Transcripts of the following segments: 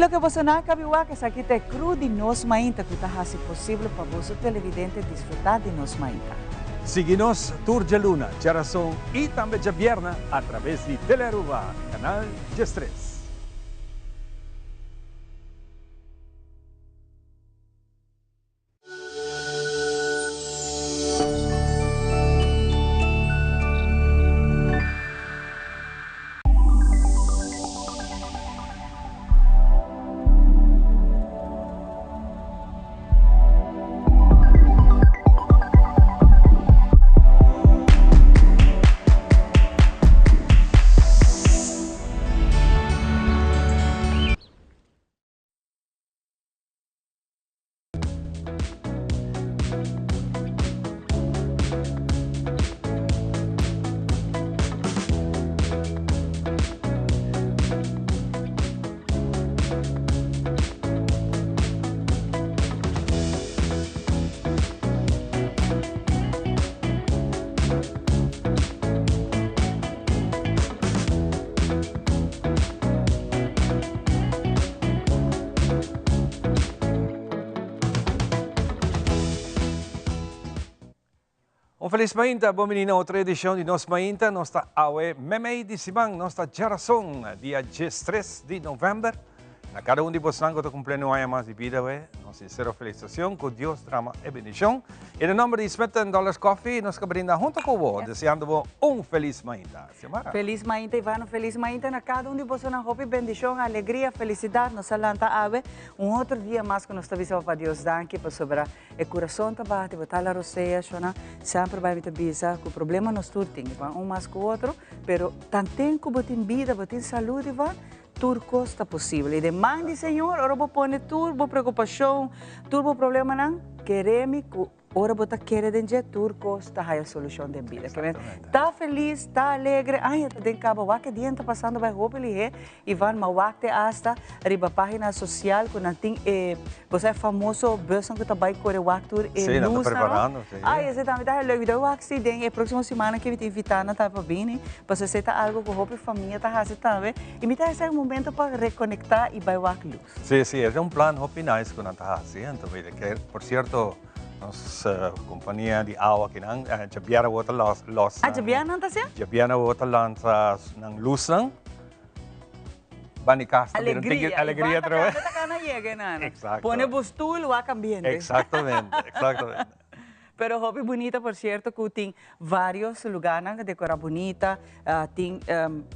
loke boso nan a kabi wak esaki ta e crew di Nos Mainta ku ta hasi posibel pa boso televidente disfrutá di Nos Mainta. Sigui nos tur djaluna, djarason i tambe djabierna a traves di Telearuba, Canal 13. Un felis mainta, bon bini na otro edicion di Nos Mainta. Nos ta awe memey di siman, nos ta djarason, dia 13 di november. Na kada un di bosnan ku ta kumpliendo un aña mas di bida awe, nos sinsero felisitashon, ku Dios drama e bendishon. I na nomber di Smith and Dollars Coffee, nos ka brinda hunto ku bo, deseando bo un felis mainta. Xiomara. Felis mainta Ivano, felis mainta na kada un di bosonan, hopi bendishon, alegria, felisidat. Nos a lanta awe un otro dia mas ku nos ta bisa Papa Dios danki pasobra e kurason ta bati, bo ta la rosea, shona. Semper bai mi ta bisa ku problema nos tur tin, Ivan, un mas ku otro, pero tanten ku bo tin bida, bo tin salud, Ivan, Tur kos ta posibel. I den man di Señor, ora bo pone tur bo preokupashon, tur bo problemanan, kere mi ku ora bo ta kere den dje, tur kos ta haya solushon den bida. Ta felis, ta alegre, aña ta den kaba, wak e dia ta pasando bai hopi lihé, Ivan, ma wak te asta riba pagina sosial ku nan tin e, bo sa e famoso busnan ku ta bai kore wak tur e Sí, nan ta lusnan, no? preparando, sí. Ai, esei tambe ta leuk. Mi ta wak si den e próksimo simannan ke mi ta invitá nan tambe pa bini, pasobra esei ta algu ku hopi famia ta hasi tambe. I mi ta hasi un momento pa rekonektá i bai wak lus. Sí, sí, es un plan hopi nice ku nan ta hasi. Anto mi ta kere, por sierto, nos kompania di awa kinan, djabièrnè awor ta los los Ah, nan. djabièrnè nan ta hasié? Djabièrnè awor ta lansa nan lusnan. Bani kas ta bira un tiki Alegria, alegria i banda atrobe. kanda ta kana yega, nana. Exacto. Pone bo stul, wak ambiente. Exactamente, exactamente. Pero hopi bunita por cierto cu tin varios lugarnan cu decora bunita, tin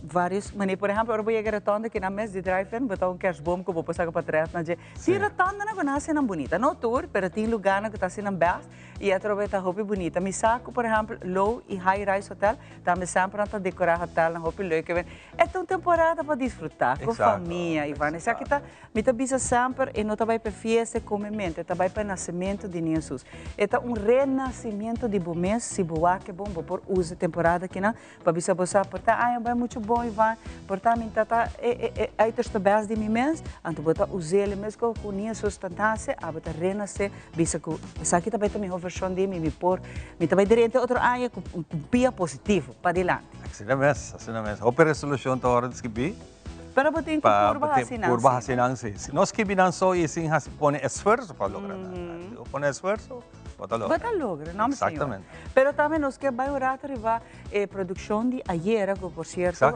varios mane por ehempel ora bo yega rotonde kinan mes di drive in bo ta un kerstboom cu bo por saca patret na dje. Tin rotondenan cu nan haci nan bunita, no tur pero tin lugarnan cu ta haci nan best y atrobe ta hopi bunita. Mi sa cu por ehempel Low y High Rise Hotel tambe semper nan ta decora hotelnan hopi leuk. E ta un temporada pa disfruta cu famia Ivan. Esaki ta Mi ta bisa semper, e no ta bai pa e fiesta, e komementu, e ta bai pa e nasementu di Niño Hesus. E ta un renasimiento di bo mes, si bo wak e bon, bo por usa e temporada akinan pa bisa bo sa, por ta aña bai muchu bon Ivan, por ta mi ta ta e e uiterste best di mi mes, anto bo ta us'el e mes ku Niño Hesus ta nase, abo ta renase, bisa ku esaki ta bai ta miho vershon di mi, mi por, mi ta bai drenta e otro aña ku un pia positivo, padilanti. Asina mes, asina mes. Hopi resolushon ta ora di skibí. Pero bo tin ku purba hasi nan Purba hasi nan si. Si no skibi nan so i sin hasi pone esfuerso pa logra nan. Si bo pone esfuerso, bo ta logra. Bo ta logra, no mi señor. Exactamente. Pero tambe nos ke bai un rato riba e produccion di ayera, ku por cierto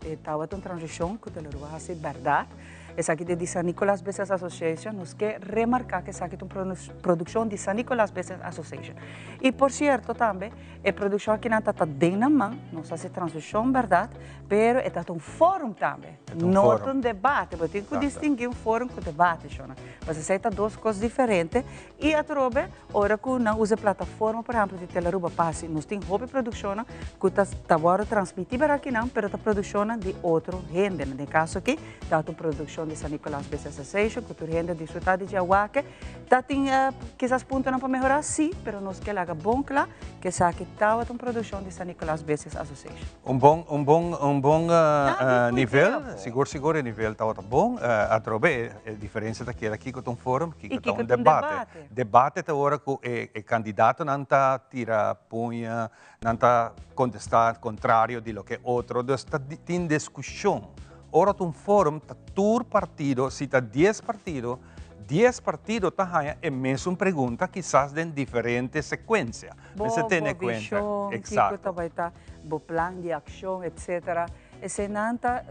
e tabata un transicion ku te lo riba hasi berdad. Esaki ta di San Nicolas Business Association. Nos ke remarca ku esaki ta un produccion di San Nicolas Business Association. I por cierto tambe e produccion akinan ta ta den nan man, nos hasi transicion berdad. Pero e ta un forum tambe, no ta un debate. Bo tin ku distinguí un forum ku debate, shona. Pasobra esei ta dos kos diferente. I atrobe, ora ku nan usa e plataforma, por ehèmpel, di Telearuba pa hasi, nos tin hopi produkshonnan ku ta ta wòrdu transmití para akinan, pero ta produkshonnan di otro hende. Den e kaso aki, ta un produkshon di San Nicolas Business Association ku tur hende a disfrutá di dje awake. Ta tin kisas puntonan pa mehorá? Sí, pero nos ke laga bon kla ku esaki tabata un produkshon di San Nicolas Business Association. Un bon, un bon, un bon nivel, sigur sigur e nivel tabata bon, atrobe e diferencia ta keda kiko ta un forum, kiko ta un debate. Debate ta ora ku e e kandidatonan ta tira puña, nan ta kontestá kontrario di loke otro, dus ta tin diskushon. Ora ta un forum ta tur partido, si ta dies partido, dies partido ta haña e mesun pregunta kisas den diferente sekuensia. Bo Mester tene bo kuenta. vishon, kiko Eksakto. ta bai ta bo plan di akshon, etsetera. Eseinan ta,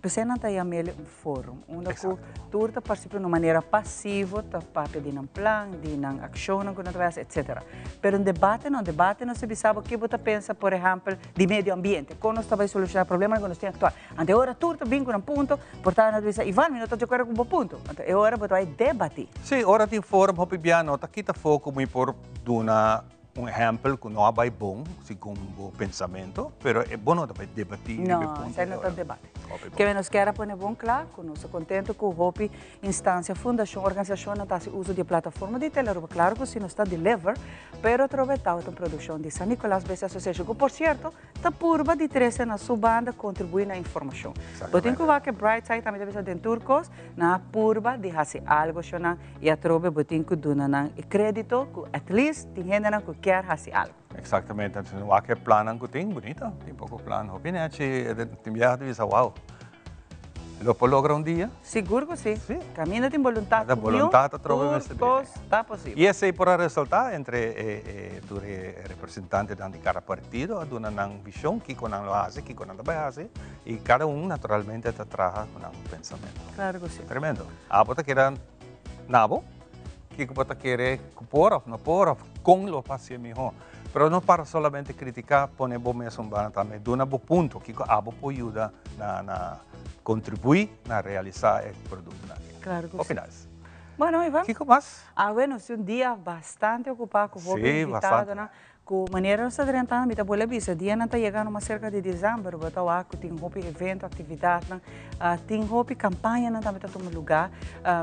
p'esei nan ta yam'el un forum, unda ku tur ta partisipa di un manera pasivo, ta papia di nan plan, di nan akshonnan ku nan ta bai hasi, etsetera. Pero un debate no, un debate nos ta bisa bo ke bo ta pensa, por ehèmpel, di medio ambiente, kon nos ta bai solushoná problemanan ku nos tin aktual. Anto e ora tur ta bin ku nan punto, por ta nan ta bisa, Ivan, mi no ta di akuerdo ku bo punto. Anto e ora bo ta bai debatí. Sí, ora tin forum hopi bia no ta kita afó ku mi por duna un ehèmpel ku no a bai bon segun bo pensamentu, pero e bo no ta bai debatí riba e No, punto esei e no ta ora. debate. Hopi bon. Keme nos kier a pone bon kla ku nos ta kontentu ku hopi instansia, fundashon, organisashonnan ta hasi uso di e plataforma di Telearuba. Klaro ku si nos ta deliver, pero atrobe tawata un produkshon di San Nicolas Business Association ku por sierto ta purba di trese na su banda kontribuí na informashon. Bo tin ku wak e bright side tambe ta bisa den tur kos, nan a purba di hasi algo shonnan i atrobe bo tin ku duna nan e kredito ku at least tin hendenan ku kier hasi algo. Exactamente, entonces wak e plannan ku tin, bunita, tin poko plan hopi nechi, tin biaha ta bisa wow, lo por logra un dia? Sigur ku si. Si. Kaminda tin boluntat Ta ku Dios, boluntat atrobe tur mester bini. kos ta posibel. I esei por a resaltá entre e e tur e representantenan di kada partido a duna nan vishon kiko nan lo hasi, kiko nan ta bai hasi i kada un naturalmente ta traha ku nan pensamentu. Klaro ku si. Tremendo. Abo ta keda na bo kiko bo ta kere ku por òf no por òf kon lo hasié mihó. Pero no para solamente kritiká, pone bo mes un banda tambe, duna bo punto kiko abo por yuda na na kontribuí na realisá e produktonan aki. Claro ku Hopi si. nice. Bueno, Ivan. Kiko mas? Awe nos tin un dia bastante okupá ku hopi Sí, bastante. invitadonan. Ku manera nos ta drentando, mi ta bolbe bisa, dianan ta yegando mas serka di desèmber, bo ta wak ku tin hopi evento, aktividatnan, tin hopi kampañanan tambe ta tuma lugá.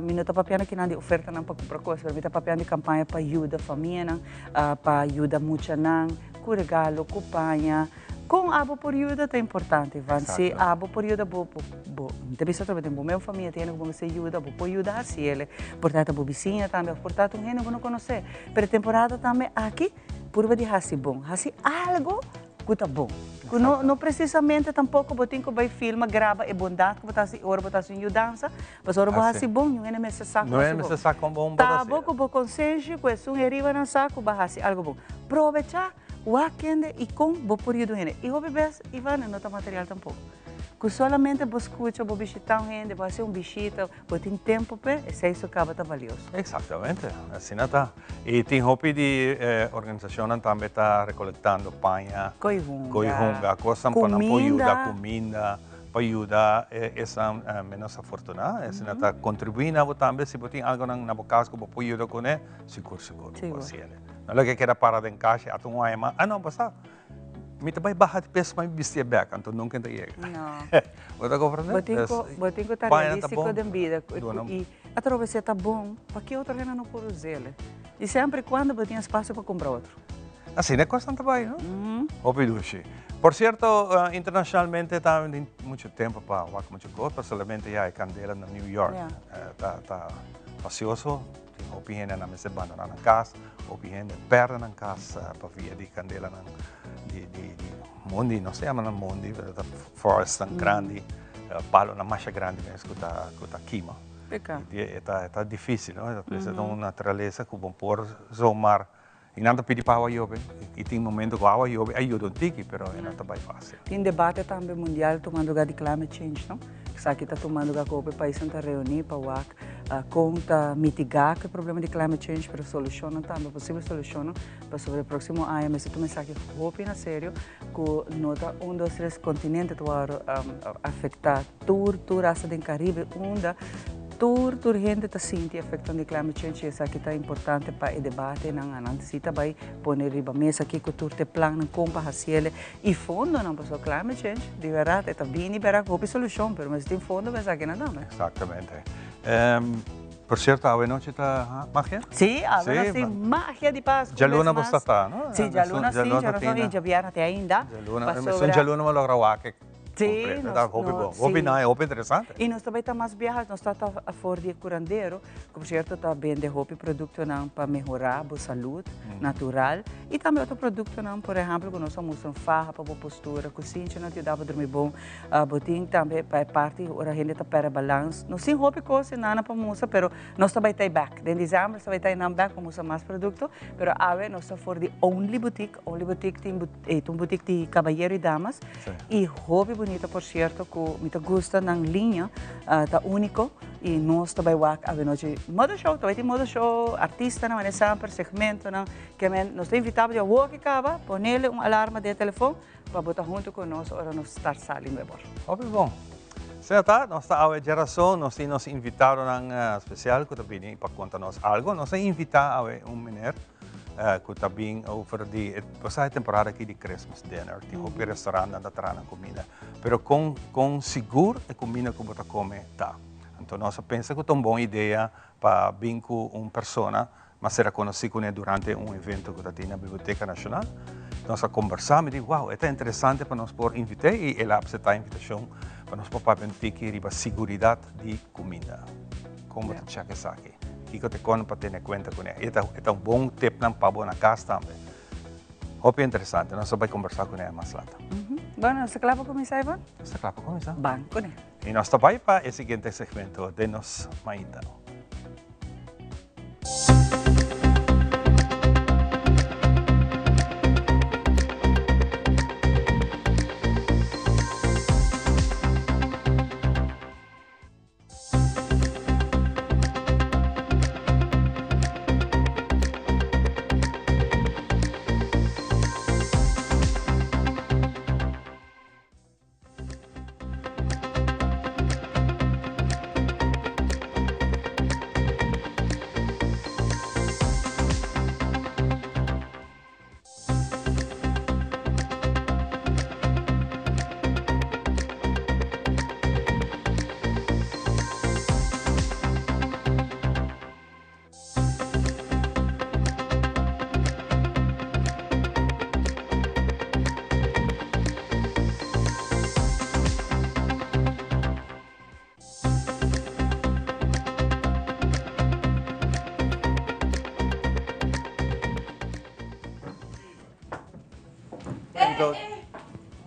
Mi no ta papiando kinan di ofertanan pa kumpra kos, pero mi ta papiando di kampaña pa yuda famianan. Pa yuda muchanan ku regalo, ku paña. Kon abo por yuda ta importante, want si abo por yuda bo, bo, mi ta bisa otra bes, den bo mes famia tin hende ku bo mester yuda, bo por yuda hasi el, por ta ta bo bisiña tambe òf por ta ta un hende ku bo no konosé. Pero e temporada tambe aki purba di hasi bon, hasi algo ku ta bon. Ku no, no presisamente tampoko bo tin ku bai filma, graba e bondat ku bo ta hasi ora bo ta hasi un yudansa, Pasobra bo hasi bon, niun hende mester sa ku hasi bon. Ta bo ku bo konsenshi ku esun e riba nan sa ku bo a hasi algu bon. Probechá, wak kende i kon bo por yuda un hende. I hopi bes, Ivana, no ta material tampoko. Ku solamente bo skucha, bo bishitá un hende, bo hasi un bishita, bo tin tempu p'e, esei so kaba ta balioso. Eksaktamente, asina ta. I tin hopi di organisashonnan tambe ta rekolektando paña, Koi hunga, koi hunga, kosnan pa nan por yuda, kuminda. kuminda. Pa yuda esnan menos afortuná, esnan ta kontribuí na bo tambe. Si bo tin algonan na bo kas ku bo por yuda kuné, sigur sigur bo por hasiel. No loke keda para den kasha ata un aña mas, ah no, bo sa, mi ta bai baha di peso pa mi bistié bèk, anto nunka e ta yega. Bo ta komprendé? Bo tin ku, bo tin ku ta realístiko den bida i atrobe si e ta bon, paki otro hende no por us'el? I semper i kuando bo tin espasio pa kumpra otro. Asina e kosnan ta bai, no? Hopi dushi. Por sierto, internacionalmente ta tin mucho tempo pa wak mucho kos, pero solamente ya e kandela na New York ta ta fasioso. Tin hopi hende nan mester bandona nan kas, hopi hende perde nan kas pa via di kandelanan di di di mondi, no se yama nan mondi, pero ta forestnan grandi, palonan masha grandi mes ku ta ku ta kima. E ta e ta dificil, no? E ta un naturalesa ku bo por zomaar I nan ta pidi pa awa yobe. I tin momento ku awa yobe a yuda un tiki, pero e no ta bai fásil. Tin debate tambe mundial tumando lugar di climate change, no? Esaki ta tumando lugar ku hopi paisnan ta reuní pa wak kon ta mitigá ku e problema di climate change, pero solushonnan tambe, posibel solushonnan, pasobra e próksimo aña mester tuma esaki hopi na serio ku no ta un, dos, tres kontinente ta wòrdu afektá, tur, tur asta den Karibe unda Tur tur hende ta sinti efectonan di climate change y esaki ta importante pa e debatenan anan si ta bay pone riba mesa kico tur t'e plannan con pa haciele y fondonan pasobra climate change di berdad e ta bini bera cu hopi solucion pero mester tin fondo pa esakinan tambe. Exactamente. Por cierto awe nochi ta magia? Si, awe nos tin magia di Pascu un bes mas. Djaluna bo sta ta no? Si, djaluna si, djaluna y djabièrnè te ainda. Djaluna, esun djaluna bo logra wak e. Completo. Ta hopi bon. Hopi nice, hopi interesante. Y nos ta bay ta mas biaha, nos ta ta for di e curandero, cu por cierto ta bende hopi productonan pa mehora bo salud natural y tambe otro productonan, por ehempel cu nos a mustra un faha pa bo postura, cu sinchi no ta yuda bo drumi bon. Bo tin tambe pa e parti ora hende ta perde balans. Nos tin hopi cos y nana pa mustra, pero nos ta bay ta bek. Den december nos ta bay ta nan bek pa mustra mas producto, pero awe nos ta for di Only Boutique. Only Boutique tin E ta un boutique di cabayero y damas. Y hopi bunita por cierto cu mi ta gusta nan liña, ta unico y nos ta bay wak avenochi moda show, ta bay tin moda show, artistanan manera semper, segmentonan, ke men nos ta invita bo di awor ki caba, ponele un alarma den e telefon pa bo ta hunto cu nos ora nos start sali nuevo. Hopi bon. Asina ta, nos ta awe djerason, nos tin nos invitadonan special cu ta bini pa conta nos algo. Nos a invita awe un meneer Cu ta bin over di e bo sa e temporada aki di Christmas dinner tin hopi restaurantnan ta traha nan cuminda pero con con sigur e cuminda cu bo ta come ta. Anto nos a pensa cu ta un bon idea pa bin cu un persona mas sera conoci cune durante un evento cu ta tin na Biblioteca Nacional. Nos a combersa mi di wow e ta interesante pa nos por invite y el a acepta e invitacion pa nos por papia un tiki riba siguridad di cuminda. Con bo ta check esaki? Kiko te kon pa tene kuenta kuné? E ta e ta un bon tipnan pa bo na kas tambe. Hopi interesante. Nos ta bai kombersá kuné mas later. Bueno, nos ta kla pa kuminsá, Ivonne? Nos ta kla pa kuminsá. Ban kuné. I nos ta bai pa e siguiente segmento den nos mainta.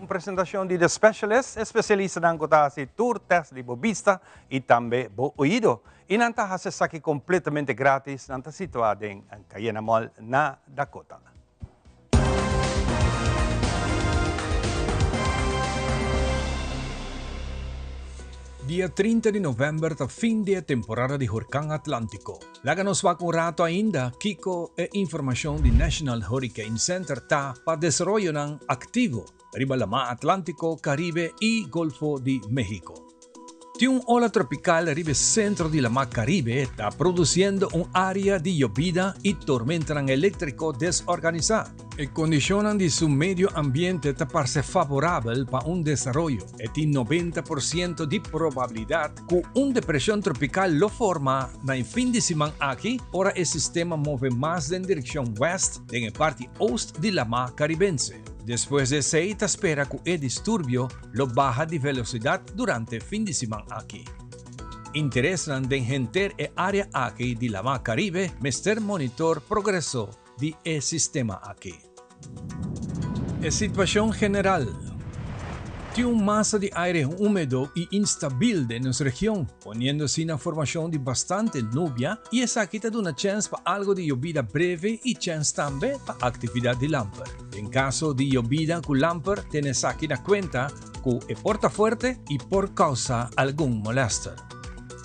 Un presentacion di The Specialist, e specialistanan cu ta haci tur test di bo bista y tambe bo oido. Y nan ta haci esaki completamente gratis, nan ta situa den Cayena Mall na Dakota. Dia 30 di november ta fin di e temporada di hurkan Atlantico. Laga nos wak un rato ainda kico e informacion di National Hurricane Center ta pa desaroyonan activo riba Lama Atlantico, Caribe y Golfo di Mexico. Tin un ola tropical riba e centro di Lama Caribe ta produciendo un area di yobida y tormentanan electrico desorganisa. E condicionnan di su medio ambiente ta parce favorabel pa un desaroyo. E tin 90 por ciento di probabilidad cu un depresion tropical lo forma na e fin di siman aki ora e sistema move mas den direccion west den e parti oost di Lama Caribense. Despues di esey ta spera cu e disturbio lo baha di velosidat durante fin di siman aki. Interesnan den henter e área aki di Lama Karibe mester monitor progreso di e sistema aki. E situashon general, Tin un masa di aire húmedo i instabil den nos region, poniendo asina formashon di bastante nubia i esaki ta duna chèns pa algo di yobida breve i chèns tambe pa aktividat di lamper. Den kaso di yobida ku lamper tene esaki na kuenta ku e por ta fuerte i por kousa algun molèster.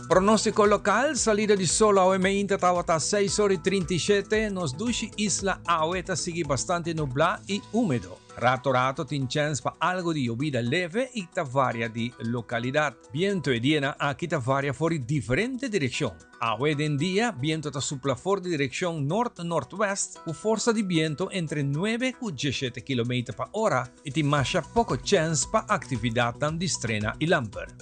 Pronóstiko lokal, Salida di sol awe meinta tabata seis ora i 37, nos dushi isla awe ta sigui bastante nublá i húmedo. Rato rato tin chèns pa algu di yobida leve i ta varia di lokalidat. Bientu e dianan aki ta varia for di diferente direkshon. Awe den dia, bientu ta supla for di direkshon nort-nortwest ku forsa di bientu entre nuebe ku diesshete kilometer pa ora i tin masha poko chèns pa aktividatnan di strena i lamper.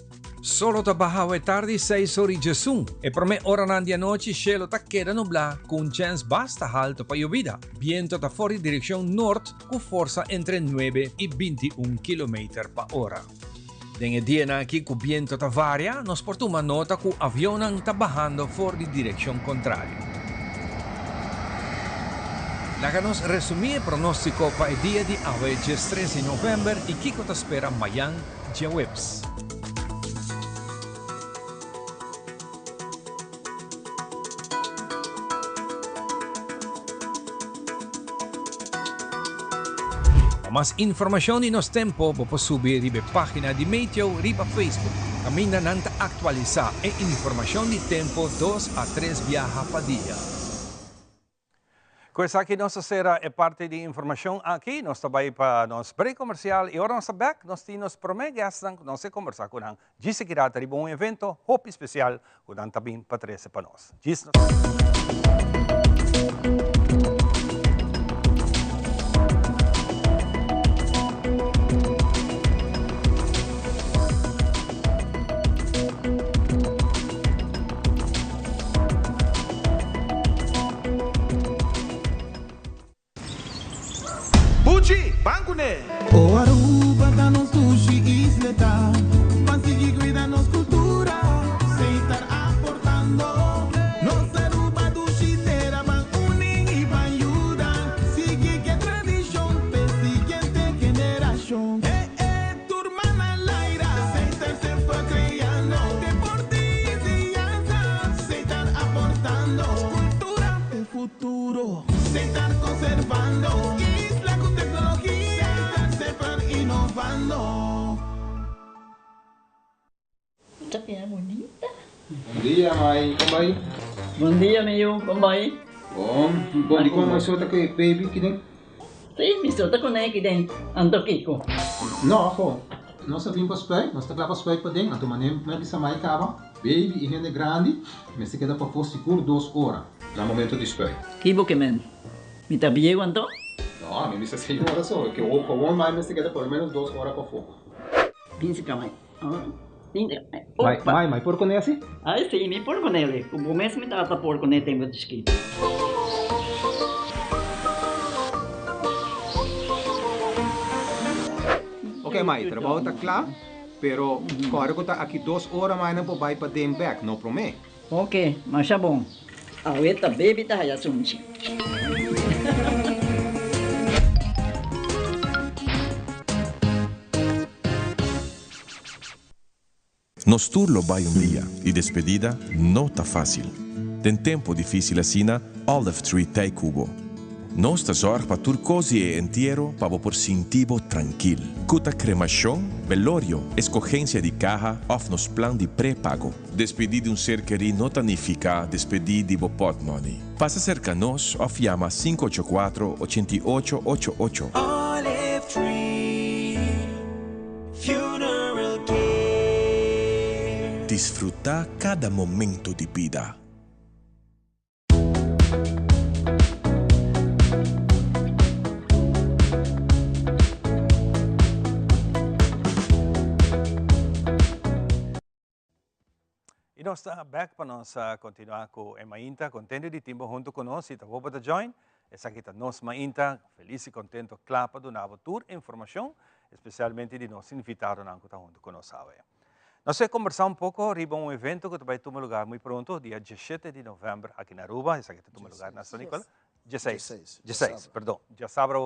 Solo ta baha awe tardi seis ora i diesun. E promé oranan di anochi shelu ta keda nublá ku un chèns basta haltu pa yobida. Bientu ta for di direkshon nort ku forsa entre nuebe i 21 kilometer pa ora. Den e dianan aki ku biento ta varia, nos por tuma nota ku avionnan ta bahando for di direkshon kontrario. Laga nos resumí e pronóstiko pa e dia di awe diestres di novèmber i kiko ta spera mayan djaweps. Pa mas informashon di nos tempo bo por subi riba e página di Meteo riba Facebook, kaminda nan ta aktualisá e informashon di tempo dos a tres biaha pa dia. Ku esaki nos ta sera e parti di informashon aki. Nos ta bai pa nos break komersial i ora nos ta bèk nos tin nos promé guestnan ku nos ke kombersá ku nan. Djis e kira ta riba un evento hopi spesial ku nan ta bin pa trese pa nos. Djis nos. Buchi, ban kuné! O Aruba ta nos dushi isleta, Ban sigui cuida nos cultura, Seitar aportando. Nos Aruba dushi tera, Ban uni y ban yuda, Sigui ke tradicion p'e siguiente generacion. Eh eh, tur man al aire, Seitar semper creando, Deporte y enseñanza, Seitar aportando. Cultura p'e futuro. Setar conservando isla cu tecnologia. Setar semper innovando. Ta bira bunita. Bon dia mai, kon bai? Bon dia mi yu, kon bai? Bon, bon di kon mai so ta ku e baby kiden? Si, mi so ta ku ne kiden, anto kiko? No, afo, nos a bin pa spuit, nos ta kla pa spuit paden, anto manera mi a bisa mai kaba, baby i hende grandi mester keda pafó sigur dos ora. Na momento di spuit. Ki bo ke men? Mi ta bieu anto? No, mi bisa señora so, ke gewoon mai mester keda por lo menos dos ora pafó. Bin si ka mai. Mai, mai, mai por kuné asi? Ai si, mi por kuné. Ku bo mes mi tata por kuné tempu di chikito. Ok mai, trabou ta kla, pero kòrda ku ta aki dos ora mai nan por bai paden bèk, no promé. Ok, masha bon. Awe ta baby ta haya sunchi. Nos tur lo bai un dia y despedida no ta facil. Den tempo dificil asina, Olive Tree t'ey cu bo. Nos ta zorg pa tur cos di e entiero pa bo por sinti bo trankil. Cu ta cremacion, velorio, escogencia di caha of nos plan di pre-pago. Despedi di un ser kerí no ta nifica despedi di bo potmoney. Pasa cerca nos of yama sinku ocho kuatro, ochenta i ocho, ocho ocho. Olive Tree Funeral Care. Disfruta cada momento di bida. Y nos ta back pa nos continua cu e mainta. Contento di tin bo hunto cu nos. Si ta bo ta join, esaki ta nos mainta. Feliz y contento, cla pa duna bo tur informacion, especialmente di nos invitadonan cu ta hunto cu nos awe. Nos a conversa un poco riba un evento cu ta bay tuma lugar muy pronto, dia diesshete di november aki na Aruba. Esaki ta tuma lugar na San Nicolas. Diesseis. Diesseis, perdon. Diasabra,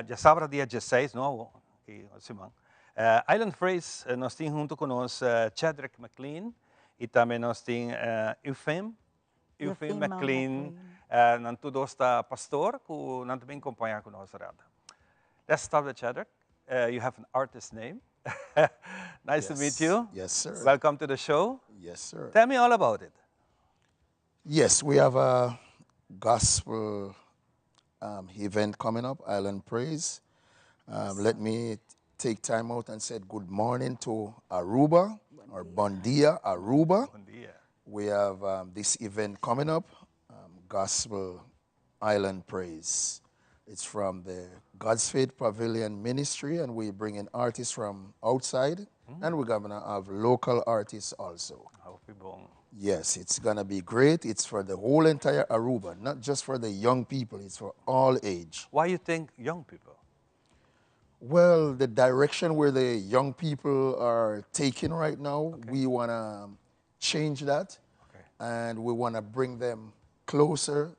diasabra dia diesseis, no awo, aki siman. Island Phrase, nos tin hunto cu nos Chadrick McLean y tambe nos tin Eufem, Eufem McLean. Nan tur dos ta pastor cu nan ta bin compaña cu nos rato. Let's start with Chadrick. You have an artist name. Nice to meet you. Yes, sir. Welcome to the show. Yes, sir. Tell me all about it. Yes, we have a gospel event coming up, Island Praise. Let me take time out and say good morning to Aruba, or Bon dia, Aruba. Bon dia. We have this event coming up, Gospel Island Praise. It's from the God's Faith Pavilion Ministry, and we bring in artists from outside, and we're going to have local artists also. Hopi bon. Yes, it's going to be great. It's for the whole entire Aruba, not just for the young people. It's for all age. Why you think young people? Well, the direction where the young people are taking right now, okay. we want to change that. Okay. And we want to bring them closer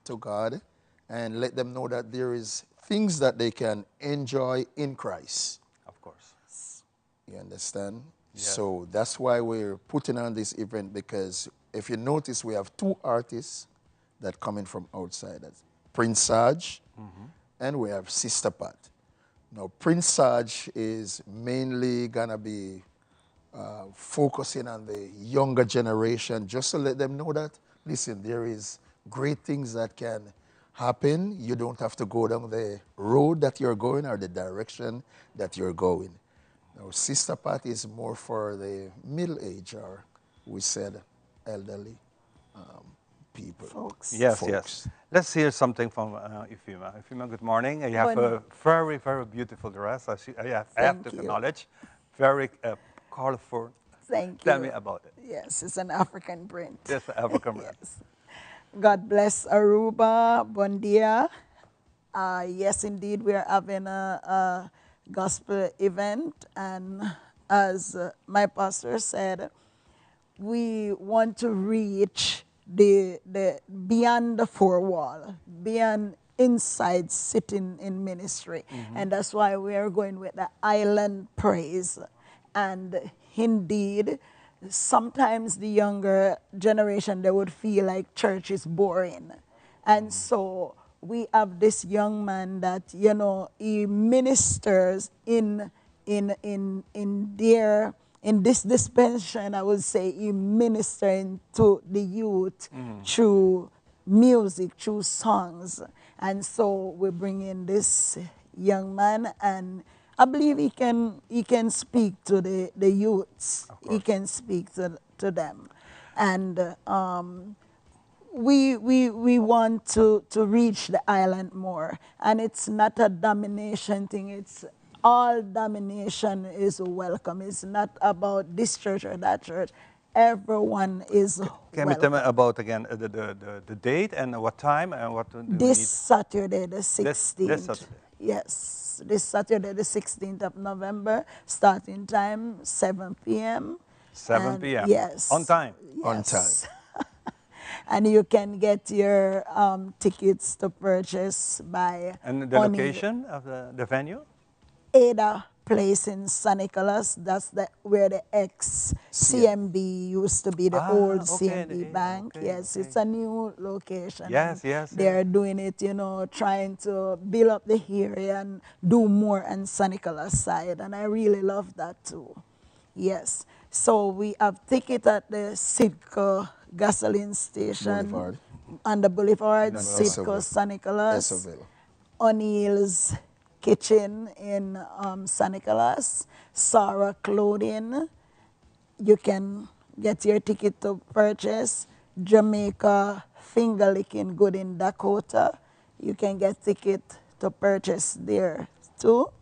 to God and let them know that there is things that they can enjoy in Christ. Of course. You understand? Yes. So that's why we're putting on this event because if you notice, we have two artists that come in from outside. That's Prince Sarge mm-hmm. and we have Sister Pat. Now, Prince Sarge is mainly gonna be uh, focusing on the younger generation just to let them know that, listen, there is great things that can happen. You don't have to go down the road that you're going or the direction that you're going. Now, Sister Pat is more for the middle age or we said elderly um, people. Folks. Yes, Folks. yes. Let's hear something from uh, Ifima. Ifima, good morning. You have a very, very beautiful dress. I, see, I have, I have to acknowledge. Very uh, colorful. Thank Tell you. me about it. Yes, it's an African print. Yes, African print. yes. God bless Aruba. Bon dia. Uh, yes, indeed, we are having a, a gospel event. And as uh, my pastor said, we want to reach the, the beyond the four wall, beyond inside sitting in ministry. Mm-hmm. And that's why we are going with the island praise. And indeed, sometimes the younger generation, they would feel like church is boring. And mm-hmm. so we have this young man that, you know, he ministers in, in, in, in their, in this dispensation, I would say he ministering to the youth mm. through music, through songs. And so we bring in this young man and I believe he can, he can speak to the, the youths. He can speak to, to them. And um, we, we, we want to, to reach the island more. And it's not a domination thing. It's all domination is welcome. It's not about this church or that church. Everyone is Can welcome. you tell me about, again, the, the, the, the date and what time and what do This we need? Saturday, the 16th. This, this Saturday. Yes, this Saturday, the 16th of November, starting time, 7 p.m. 7 p.m. Yes. On time. Yes. On time. And you can get your um, tickets to purchase by... And the location of the, the venue? Ada Place in San Nicolas. That's the, where the ex-CMB used to be, the ah, old okay, CMB the, bank. Okay, yes, okay. it's a new location. Yes, yes. They're yes. doing it, you know, trying to build up the area and do more on San Nicolas side. And I really love that too. Yes. So we have ticket at the Citgo gasoline station. Boulevard. On the Boulevard, No, Citgo, San Nicolas. Essoville. O'Neill's Kitchen in um, San Nicolas, Sarah Clothing. You can get your ticket to purchase. Jamaica Finger Licking Good in Dakota. You can get ticket to purchase there too.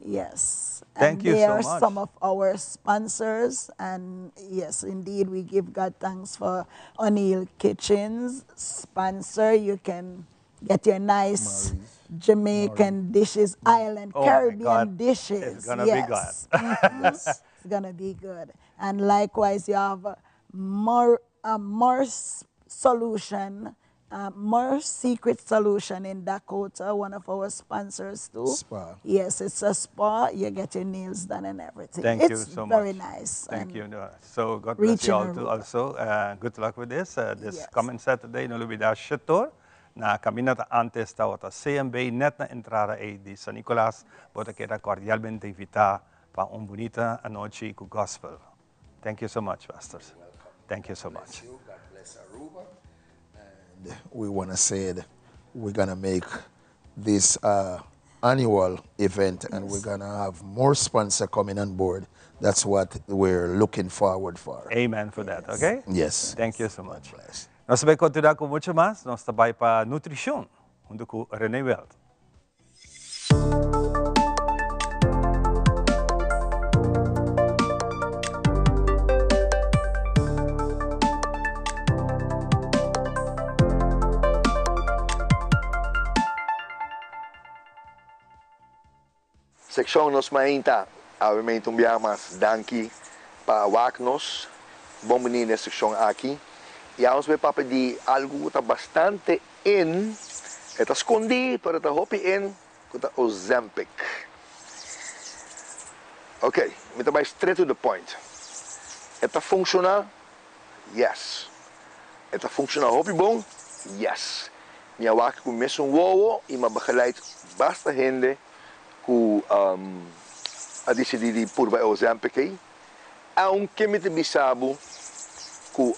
Yes. Thank and you they so are much. some of our sponsors. And yes, indeed, we give God thanks for O'Neill Kitchens sponsor. You can get your nice Marie's. Jamaican dishes, island, Oh my Caribbean God. dishes. It's gonna be good. yes. Mhm. It's gonna be good. And likewise, you have more, uh, more solution, uh, more secret solution in Dakota, one of our sponsors too. Spa. Yes, it's a spa. You get your nails done and everything. Thank it's you so very much. nice. Thank and you. No, So God bless reaching you all too Aruba. also. Uh, good luck with this. Uh, this Yes. coming Saturday, no lubida Shetor. Na caminata antes tawata CMB net na entrada e di San Nicolas. Bota queda cordialmente invita pa un bonita anochi ku gospel. Thank you so much, pastors. Thank you so much. You. God bless Aruba. And we want to say that we're going to make this uh, annual event and we're going to have more sponsor coming on board. That's what we're looking forward for. Amen for that, okay? Yes. Thank you so much. Bless. Nos ta bay continua cu mucho mas. Nos ta bay pa nutricion, hunto cu René Weld. Sekshon Nos Mainta, Awe un biaha mas danki pa wak nos. Bon bini na e sekshon aki. I awe nos bai papia di algu ku ta bastante in, e ta skondí pero e ta hopi in, ku ta Ozempic. Ok, mi ta bai straight to the point. E ta funshoná? Yes. E ta funshoná hopi bon? Yes. Mi a wak ku mesun wowo i mi a begeleid basta hende ku a disidí di purba e Ozempic ei. Aunke mi ta bisa bo ku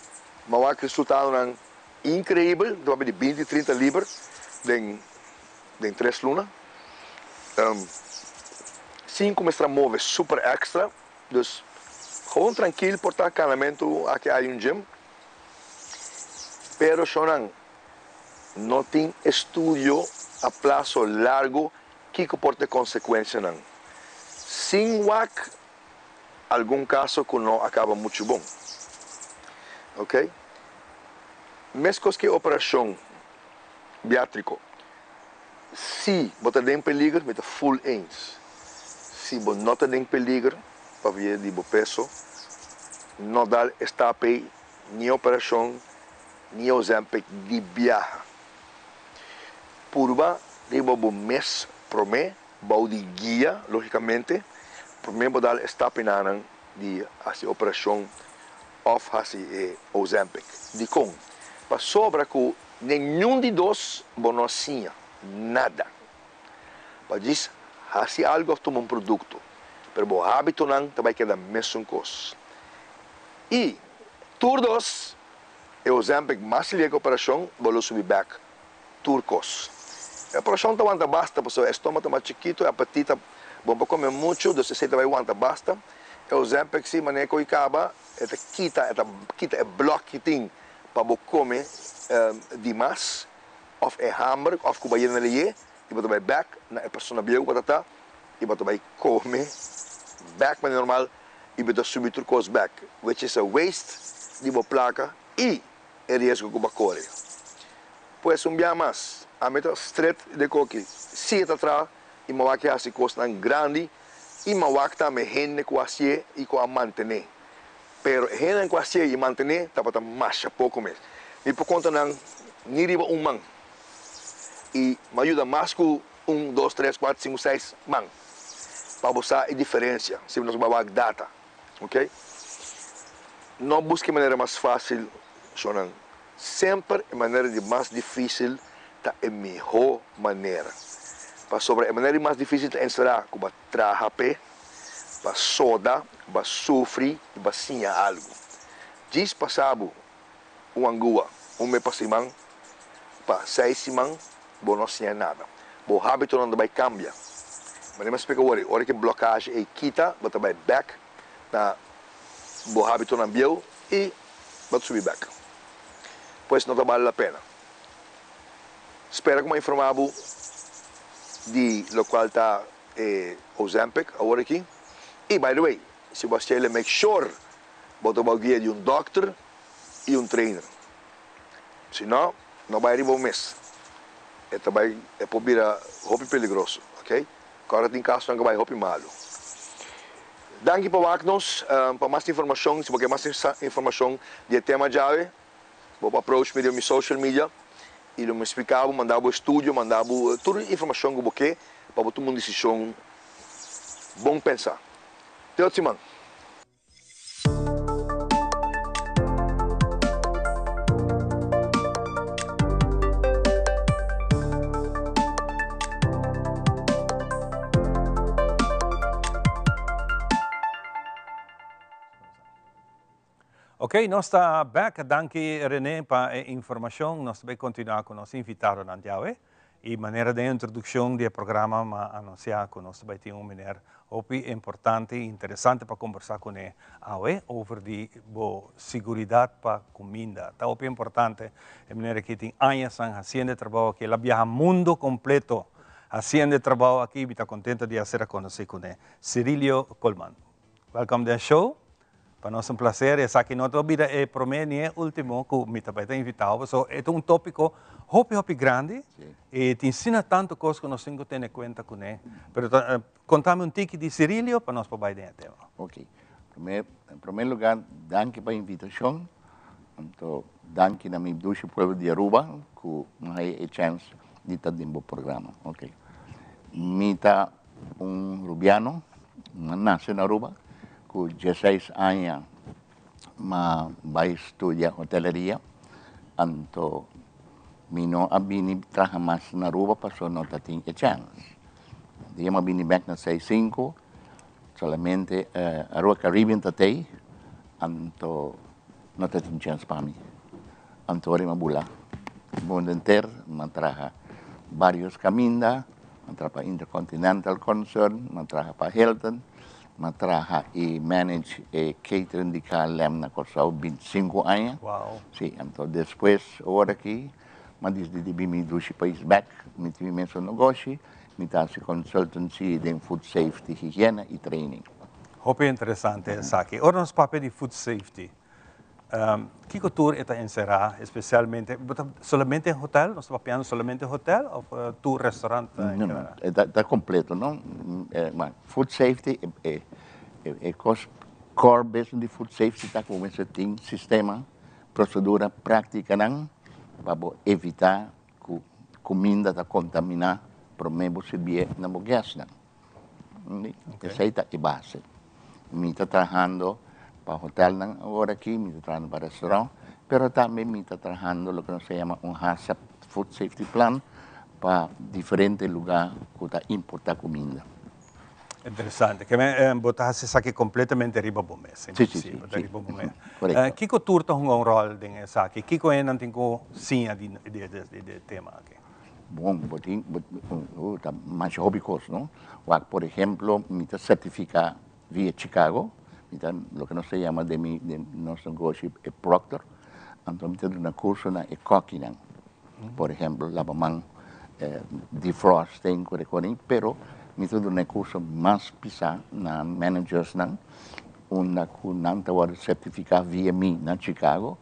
mi a wak resultadonan inkreibel, mi ta papia di binti, trinta liber den den tres luna. Sin ku mester a move super extra, dus gewoon trankil por ta kanamentu aki ai un gym. Pero shownan no tin estudio a plaso largo kiko por ta e konsekuensianan. Sin wak algun kaso ku no a kaba muchu bon. Ok. Meskos ku e operashon biatriko. Si bo ta den peliger, mi ta full eens. Si bo no ta den peliger pabia di bo peso, no dal e stap ei, ni operashon, ni Ozempic di biaha. Purba riba bo mes promé, bou di guia, logicamente, promé bo dal e stapinanan di hasi operashon òf hasi e Ozempic. Dikon? Pasobra ku Ningun di dos bo no a siña nada. Pa djis hasi algu òf tuma un produkto, pero bo hábitonan ta bai keda mesun kos. I tur dos, e Ozempic mas lihe ku operashon, bo lo subi bèk tur kos. E operashon ta wanta basta pasobra e stoma ta mas chikitu, e apetit ta bon pa kome muchu, dus esei ta bai wanta basta. E Ozempic si manera ku e kaba, e ta kita, e ta kita e blòk ki tin pa bo kome di mas òf e hamber òf ku bo a yena leyé i bo ta bai bèk na e persona bieu ku bo ta ta i bo ta bai kome bèk manera normal i bo ta subi tur kos bèk which is a waste di bo plaka i e riesgo ku bo a kore. Pues un bia mas ami ta stret de koki si e ta traha i mi a wak e hasi kosnan grandi i mi a wak tambe hende ku a hasié i ku a mantené. Pero e hendenan ku a si'e i mantené tabata masha poko mes. Mi por konta nan ni riba un man. I mi a yuda mas ku un, dos, tres, kuater, sinku, seis man pa bo sa e diferensia si nos bai wak data. Oke. No buska e manera mas fásil, shonnan. Semper e manera di mas difísil ta e mihó manera. Pasobra e manera di mas difísil ta enserá ku bo a traha p'e. Ba soda, ba sufri i ba siña algu. Djis pasa bo un angua un mes pa siman, pa seis siman bo no siña nada. Bo hábitonan ta bai kambia. Manera mi a splika wor, ora ki blokage ei kita, bo ta bai bèk na bo hábitonan bieu i bo ta subi bèk. Pues no ta bale la pena. Spera ku mi a informa bo di lokual ta e Ozempic awor aki. Y by the way, si bo a stele make sure bo ta bao guia di un dokter y un trainer. Si no, no bay riba bo mes. E ta bay, e por bira hopi peligroso, ok? Kòrda tin kasonan ku bay hopi malu. Danki pa wak nos. Pa mas informashon, si bo ke mas informashon di e tema djawe, Bo por approach mi den mi social media y lo mi splica bo, manda bo estudio, manda bo tur e informacion cu bo ke pa bo tuma un decision bon pensa. Te otro siman. Ok, nos ta bek. Danki Rene pa e informacion. Nos ta bay continua cu nos invitadonan diawe. Y manera den introduccion di e programa m'a anuncia cu nos ta bay tin un meneer hopi importante y interesante pa conversa cune awe over di bo siguridad pa cuminda. Ta hopi importante. E meneer aki tin añasnan haciendo e trabao aki. El a biaha mundo completo haciendo e trabao aki y mi ta contento di a ser a conoci cune. Cirilio Koolman. Welcome den show. Pa nos un placer, esaki no ta bira e prome ni e ultimo cu mi ta bay ta invita bo. So, e ta un topico hopi hopi grandi y tin asina tanto cos cu nos tin cu tene cuenta cune. Pero ta, contami un tiki di Cirilio pa nos por bay den e tema. Ok. Prome, en primer lugar, danki pa e invitacion. Anto, danki na mi dushi pueblo di Aruba cu mi haya e chance di ta den bo programa. Ok. Mi ta un Rubiano, mi a nace na Aruba, cu dieseis aña m'a bay studia hoteleria, anto mi no a bini traha mas na Aruba pasobra no ta tin e chance. Dia m'a bini bek na seis sinku, solamente Aruba Caribbean ta tey, anto no ta tin chance pa mi. Anto ora m'a bula mundo henter, m'a traha varios caminda, m'a traha pa Intercontinental Concern, m'a traha pa Hilton, m'a traha y manage e catering di KLM na Kòrsou bintisinku aña. Sí, anto despues ora aki m'a disidi di bin mi dushi pais bek, mi tin mi mesun negoshi, mi ta hasi consultancy den food safety, higiena y training. Hopi interesante esaki. Ora nos papia di food safety, Kiko tur e ta enserá espesialmente? Bo ta solamente en hotel? Nos ta papiando solamente hotel òf tur restaurant en No, no, general? e ta ta kompleto, no? Food safety e e kos core business di food safety ta ku bo mester tin sistema, prosedura, práktikanan pa bo evitá ku kuminda ta kontaminá promé bo sirbié na bo guestnan. Esei ta e base. Mi ta trahando pa hotelnan awor aki, mi ta trahando pa restaurant, pero tambe mi ta trahando loke nos ta yama un HACCP Food Safety Plan pa diferente luga ku ta importa kuminda. Interesante. Ke men bo ta hasi esaki kompletamente riba bo mes, Sí, sí, sí. Bo ta riba bo mes. Korekto. Kiko tur ta hunga un ròl den esaki? Kiko hendenan tin ku siña di e tema aki? Bon, bo tin, bo, oh, ta masha hopi kos, no? Wak, por ehemplo, mi ta sertifiká via Chicago, mi ta loke nos ta yama den mi, den nos negoshi e proctor, anto mi ta duna kurso na e kòkinan. Por ehemplo, laba man, defrosting, ku rekorin, pero mi ta duna e kurso mas pisá na managersnan, unda ku nan ta wòrdu sertifiká via mi na Chicago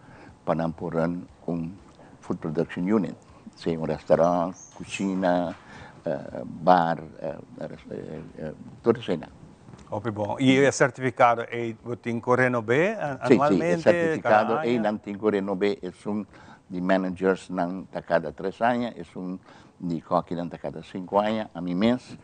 pa nan por run un food production unit. Sea un restaurant, cushina, bar, tur eseinan. Hopi bon. Y e certificado ei bo tin cu renob'é anualmente? Si, si, e certificado ei nan tin cu renob'é. Esun di managers nan ta cada tres aña, esun di kokinan ta cada cinco aña. Ami mes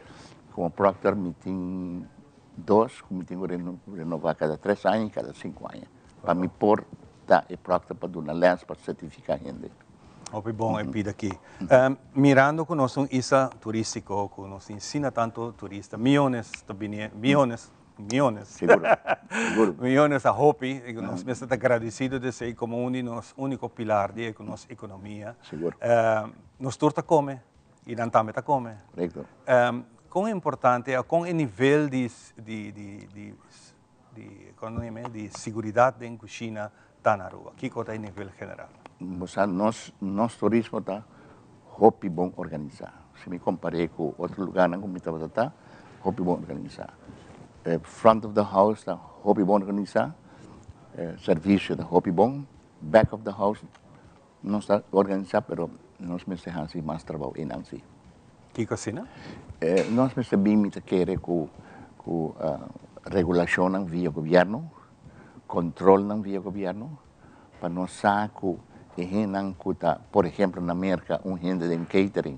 como proctor mi tin dos cu mi tin cu renova cada tres aña y cada cinco aña. Pa mi por ta e proctor pa duna les, pa certifica hende. Hopi bon e pida aki. Mirando ku nos un isla turístiko, ku nos tin asina tantu turista, miyones ta bini, miyones, miyones. Seguro, seguro. Miyones ta hopi, i ku nos mester ta gradisido di esei komo un di nos úniko pilar di nos ekonomia. Seguro. Nos tur ta kome i nan tambe ta kome. Korekto. Kon importante, kon e nivel di di di di di economia di seguridad den cushina ta na Aruba? Kico ta e nivel general? Bo sa nos nos turismo ta hopi bon organisa. Si mi compare cu otro lugarnan cu mi tabata ta, hopi bon organisa. E front of the house ta hopi bon organisa, e servicio ta hopi bon, back of the house Nos ta organisa pero nos mester hasi mas trabou einan si. Kiko asina? Nos mester bin mi ta kere ku ku regulashonnan via gobièrnu, kontrolnan via gobièrnu pa nos sa ku e hendenan ku ta por ehemplo na Merka un hende den catering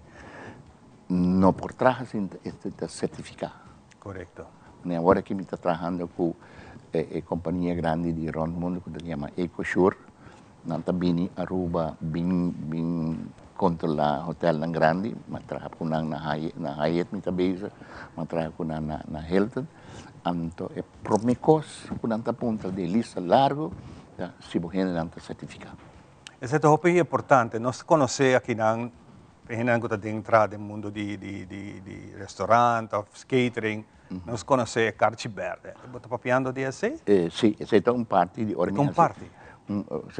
no por traha sin ta sertifiká. Korekto. Awor aki mi ta trahando ku e kompania grandi di rònt mundu ku ta yama Ecosure. Nan ta bini Aruba bin bin controla hotelnan grandi, m'a traha cu nan na Hyatt, na Hyatt mi ta bezig, m'a traha cu nan na na Hilton. Anto e prome cos cu nan ta puntra di e lista largo ta si bo hendenan ta certifica. Esei ta hopi importante. Nos ta conoce akinan e hendenan cu ta den traha den mundo di di di di restaurant of catering, nos conoce e karchi berde. Bo ta papiando di esei? Si, esei ta un parti di ora mi Ta un parti?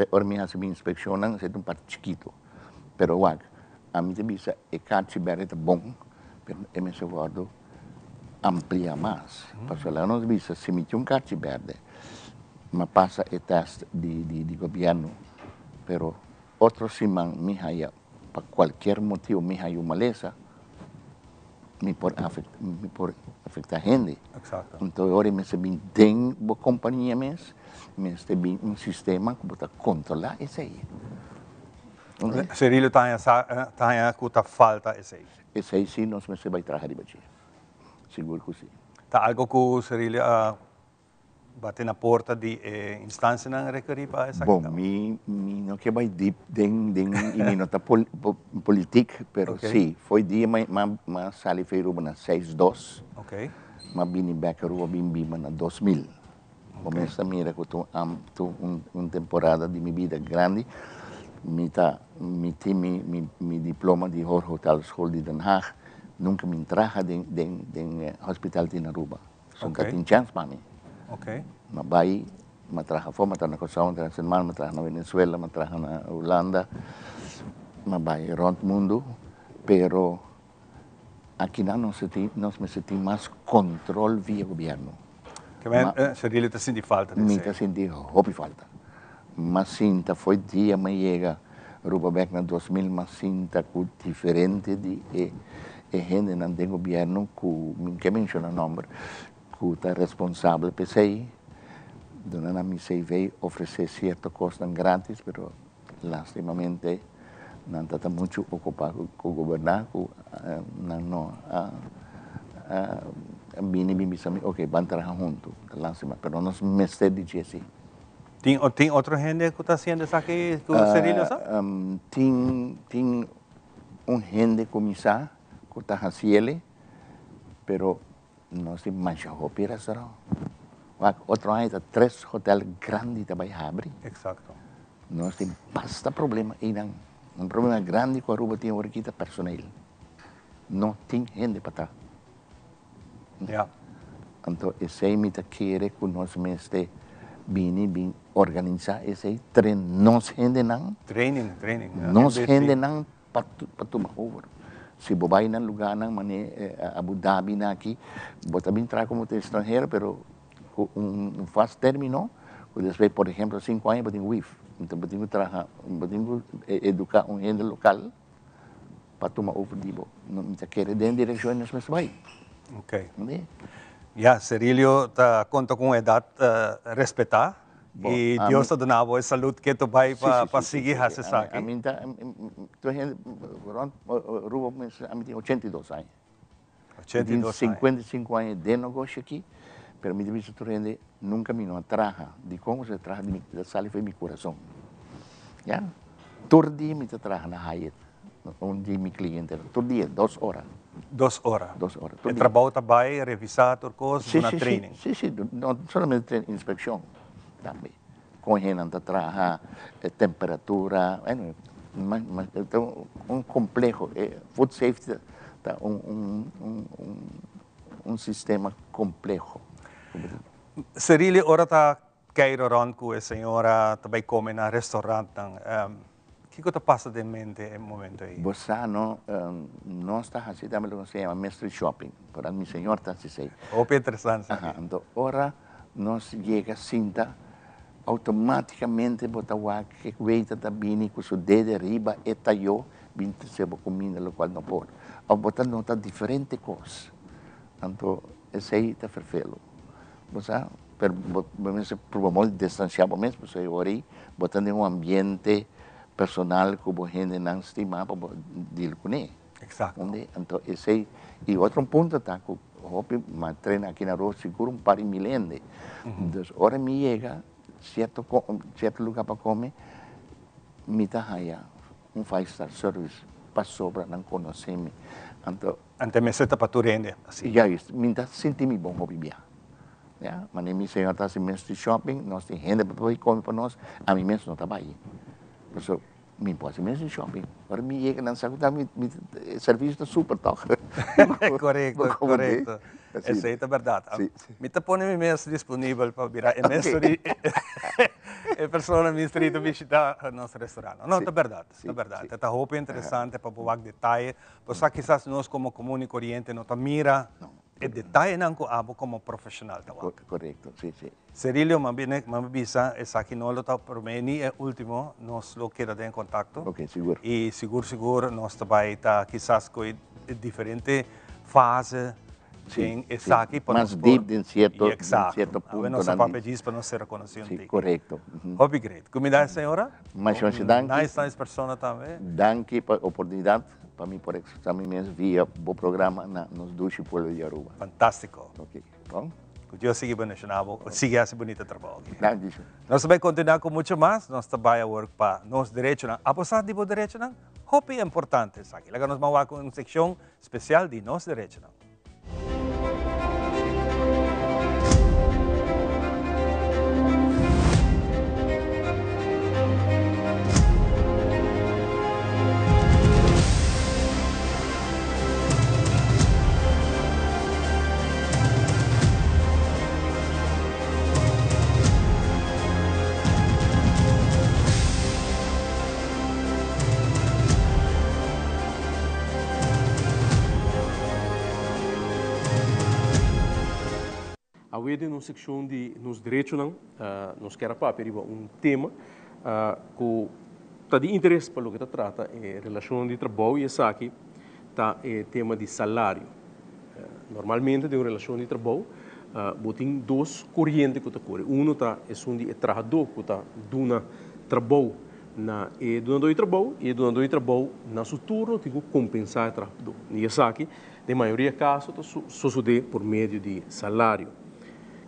Ora mi hasi mi inspeccionnan, esei ta un parti chikito. Pero wak, ami ta bisa e karchi berde ta bon, pero e mester wordo amplia mas. Pasobra laga nos bisa, si mi tin un karchi berde. M'a pasa e test di di di gobierno, pero otro siman mi haya pa cualkier motibo mi haya un malesa, mi por afecta mi por afecta hende. Exacto. Anto e ora mester bin den bo compania mes, mester bin un sistema cu bo ta controla esey. Cerilio ta haña sa ta haña cu ta falta esey. Esey si nos mester bay traha riba dje. Sigur cu si. Ta algo cu Cerilio a Bati na porta di e instancianan rekerí pa esaki Bon, mi mi no ke bai dip den den i mi no ta pol politiek, pero Ok. si, fo'i dia mi m'a m'a sali fo'i Aruba na seis dos, Ok. m'a bini bek Aruba bin biba na 2000. Bo Ok. mes ta mira ku ta un am ta un un temporada di mi bida grandi. Mi ta mi tin mi mi mi diploma di Hoorhotelschool di Den Haag, nunka mi traha den den den hospital tin Aruba. Son ka tin chèns pa mi. M'a bai, m'a traha afó, m'a traha na Kòrsou, m'a traha na Sint Maarten, m'a traha na Venezuela, m'a traha na Hulanda, m'a bai rònt mundu, pero akinan nos tin, nos mester tin mas kòntròl via gobièrnu. Ke men, Shirley ta sinti falta di esei? Mi ta sinti hopi falta. M'a sinta fo'i dia m'a yega Aruba bèk na 2000, m'a sinta ku diferente di e e hendenan den gobièrnu ku mi ke menshoná nòmber, ku ta responsabel p'esei, duna nan mi CV, ofresé sierto kosnan grátis, pero lastimamente nan ta ta muchu okupá ku goberná ku nan no a bini bin bisa mi, oke, ban traha huntu. Ta lástima, pero nos mester di dje si. Tin tin otro hende ku ta hasiendo esaki ku Cerilio sa? Tin tin un hende kuminsá ku ta hasiele pero nos tin masha hopi restaurant. Wak otro aña ta tres hotel grandi ta bai habri. Exacto. Nos tin basta problema einan. Un problema grandi ku Aruba tin aworakí ta personeel. No tin hende pa traha. Ja. Anto esei mi ta kere ku nos mester bini bin organisá esei, train nos hendenan. Training, training. Ja. Nos hendenan pa pa tuma over. Si bo bai na lugarnan mane Abu Dhabi na aki, bo ta bin traha komo estranhero pero ku un vast término ku despues por ehemplo sinku aña bo tin ku wif. Anto bo tin ku traha, bo tin ku eduká un hende lokal. pa tuma over di bo. No, mi ta kere den direccion nos mester bai. Ok. Ya, Cerilio ta conta cu un edad respeta y Dios ta duna bo e salud ke ta bai pa sigui haci esaki. Ami ta, tur hende rond Aruba ami tin 82 aña. 82 aña. 55 aña den negoshi aki, pero mi ta bisa tur hende nunca mi no a traha. Dicon? Pasobra traha di mi ta sali for di mi curason. Ya. Tur dia mi ta traha na Hyatt, un di mi clientenan. Tur dia, dos ora. Dos ora. Dos ora. E trabou ta bai revisa tur cos, duna training. Si, si, si. No solamente training, inspeccion tambe. Con hendenan ta traha, e temperatura, anyway, ta un compleho. E food safety ta un un sistema compleho. Cerilio, ora ta keiro rond cu e señora ta bay come na restaurantnan, kico ta pasa den mente e momento ey? Bo sa no, nos ta haci tambe loke nos ta yama mystery shopping, por mi señor ta haci esey. Hopi interesante. Aha, anto ora Nos yega sinta, automaticamente bo ta wak e waiter ta bini cu su dede riba e tayo bin trece bo cuminda locual no por. Of bo ta nota diferente cos. Anto esey ta ferfelo. Bo sa? Pero bo mester proba modo di distancia bo mes pasobra e ora ey bo ta den un ambiente personal cu bo hendenan stima pa bo deal cune. Exacto. Anto esey y otro punto ta cu Hopi m'a trena aki na Aruba sigur un par di mil hende. Dus ora mi yega cierto cierto lugar pa come, mi ta haya un five star service pasobra nan conoce mi. Anto. Anto mester ta pa tur hende asi. Juist, mi ta sinti mi bon hopi bia. Ya, manera mi señor ta haci mystery shopping, nos tin hende pa bay come pa nos, ami mes no ta bay. Pasobra Mi por haci mes di shopping. Ora mi yega nan sa cu ta mi servicio ta super toch. Corecto, corecto. Esey ta berdad. Mi ta pone mi mes disponibel pa bira e mystery, e persona mystery ta bishita nos restaurant. No, ta berdad, ta berdad. E ta hopi interesante pa bo wak detaye. Bo sa kisas nos como comun y coriente no ta mira. E detayenan ku abo komo profeshonal ta wak. Korekto, si, si. Cerilio, m'a bini, m'a bisa esaki no lo ta promé ni e último, nos lo keda den kontakto. Ok, sigur. I sigur sigur nos ta bai ta kisas ku e diferente fase den esaki pa nos por. Mas deep den sierto, den sierto puntonan. Awe nos a papia djis pa nos sera konosí un tiki. Si, korekto. Hopi great. Kumindá señora. Masha masha danki. Nice, nice persona tambe. Danki pa e oportunidat. Pa mi por expresa mi mes via bo programa na nos dushi pueblo di Aruba. Fantastico. Ok, bon. Cu Dios sigui bendiciona bo, sigui haci bunita trabao aki. Danki, Shu. Nos ta bay continua cu mucho mas, nos ta bay awor pa nos derechonan. Abo sa di bo derechonan? Hopi importante esaki. Laga nos ban wak un seccion special di nos derechonan. Awe den nos sekshon di nos derechonan nos kier a papia riba un tema ku ta di interes pa loke ta trata e relashon di trabou i esaki ta e tema di salario. Normalmente den un relashon di trabou bo tin dos koriente ku ta kore. Uno ta esun di e trahadó ku ta duna trabou na e dunadó di trabou i e dunadó di trabou na su turno tin ku kompensá e trahadó. I esaki den mayoria kaso ta sosodé por medio di salario.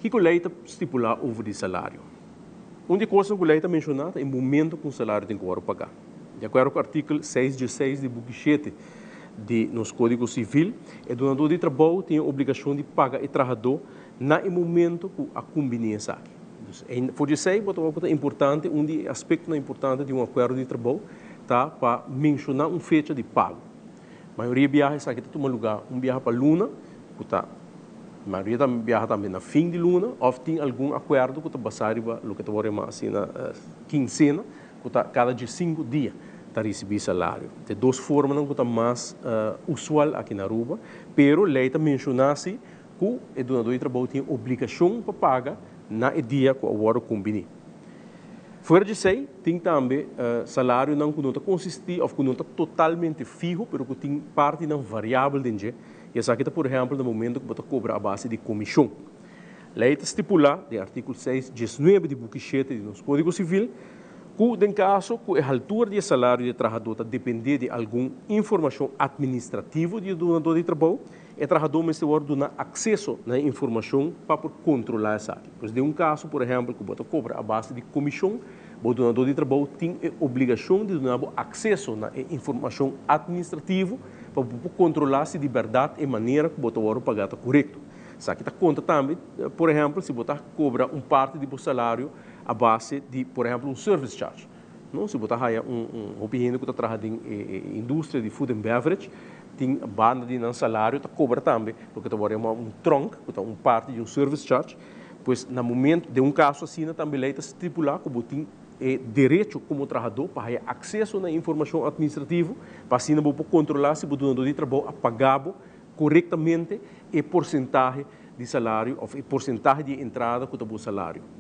Kiko lei ta stipulá over di salario? Un di e kosnan ku lei ta menshoná ta e momento ku un salario tin ku wòrdu pagá. Di akuerdo ku artíkel seis dieseis di buki shete di nos Kódigo Sivil, e dunadó di trabou tin e obligashon di paga e trahadó na e momento ku a kumbiní esaki. Dus, for di esei bo ta wak ku ta importante, un di e aspektonan importante di un akuerdo di trabou ta pa menshoná un fecha di pago. Mayoria biaha esaki ta tuma lugá un biaha pa luna, ku ta mayoria ta biaha tambe na fin di luna, òf tin algun akuerdo ku ta basá riba loke ta wòrdu yamá asina kinsena, ku ta kada diesinku dia ta risibí salario. Ta e dos formanan ku ta mas usual aki na Aruba, pero lei ta menshoná si ku e dunadó di trabou tin obligashon pa paga na e dia ku a wòrdu kumbiní. Fuera di esei, tin tambe salarionan ku no ta konsistí òf ku no ta totalmente fiho, pero ku tin partinan variabel den dje, i esaki ta por ehèmpel na momentu ku bo ta kobra a base di komishon. Lei ta stipulá den artíkulo seis diesnuebe di buki shete di nos Kódigo Sivil ku den kaso ku e haltura di e salario di e trahadó ta dependé di algun informashon atministrativo di e dunadó di trabou, E trahadó mester wòrdu duna akseso na e informashon pa por kontrolá esaki. Pues den un kaso, por ehèmpel, ku bo ta kobra a base di komishon, bo dunadó di trabou tin e obligashon di duna bo akseso na e informashon atministrativo pa bo por kontrolá si di bèrdat e manera ku bo ta wòrdu pagá ta korekto. Esaki ta konta tambe, por ehèmpel, si bo ta kobra un parti di bo salario a base di, por ehèmpel, un service charge. No, si bo ta haya un un hopi hende ku ta traha den e industria di food and beverage, tin banda di nan salario ta kobra tambe loke ta wòrdu yamá un tronk, ku ta un parti di un service charge. Pues na momento, den un kaso asina tambe lei ta stipulá ku bo tin e derecho komo trahadó pa haya akseso na e informashon atministrativo, pa asina bo por kontrolá si bo dunadó di trabou a paga bo korektamente e porsentahe di salario òf e porsentahe di e entrada ku ta bo salario.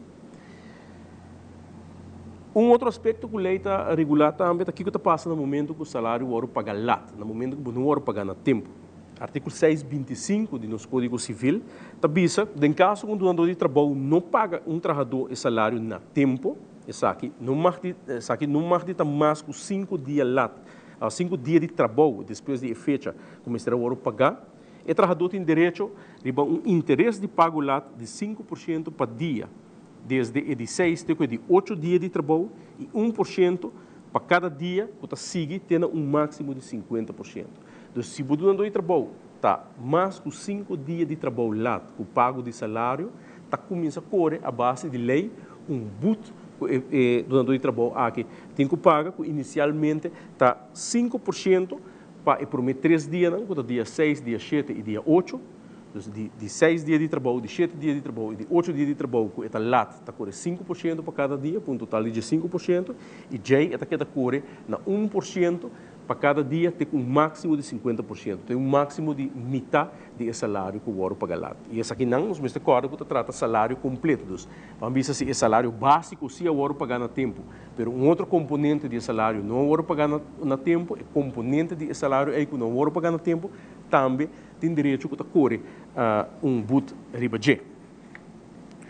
Un otro aspekto ku lei ta regulá tambe ta kiko ta pasa na momentu ku salario wòrdu paga lat, na momentu ku bo no wòrdu paga na tempu. Artíkulo seis 25 di nos Kódigo Sivil ta bisa ku den kaso ku un dunadó di trabou no paga un trahadó e salario na tempu, esaki no mag di esaki no mag di ta mas ku sinku dia lat, sinku dia di trabou despues di e fecha ku mester a wòrdu pagá. E trahadó tin derecho riba un interes di pago lat di 5% pa dia, desde e di seis te ku e di ocho dia di trabou i 1% pa kada dia ku ta sigui te na un máksimo di 50%. Dus si bo dunadó di trabou ta mas ku sinku dia di trabou lat ku pago di salario, ta kuminsá kore a base di lei un but ku e dunadó di trabou aki tin ku paga ku inisialmente ta 5% pa e promé tres dianan, ku ta dia seis, dia shete i dia ocho. Dus di di seis dia di trabou, di shete dia di trabou i di ocho dia di trabou ku e ta lat ta kore 5% pa kada dia, pa un total di 15%, i djei e ta keda kore na 1% Pa kada dia te ku un máksimo di 50%, te un máksimo di mitá di e salario ku wòrdu paga lat. I esakinan nos mester kòrda ku ta trata salario kompleto. Dus, ban bisa si e salario básiko si a wòrdu pagá na tempu, pero un otro komponente di e salario no a wòrdu pagá na na tempu, e komponente di e salario ei ku no a wòrdu pagá na tempu tambe tin derecho ku ta kore un but riba dje.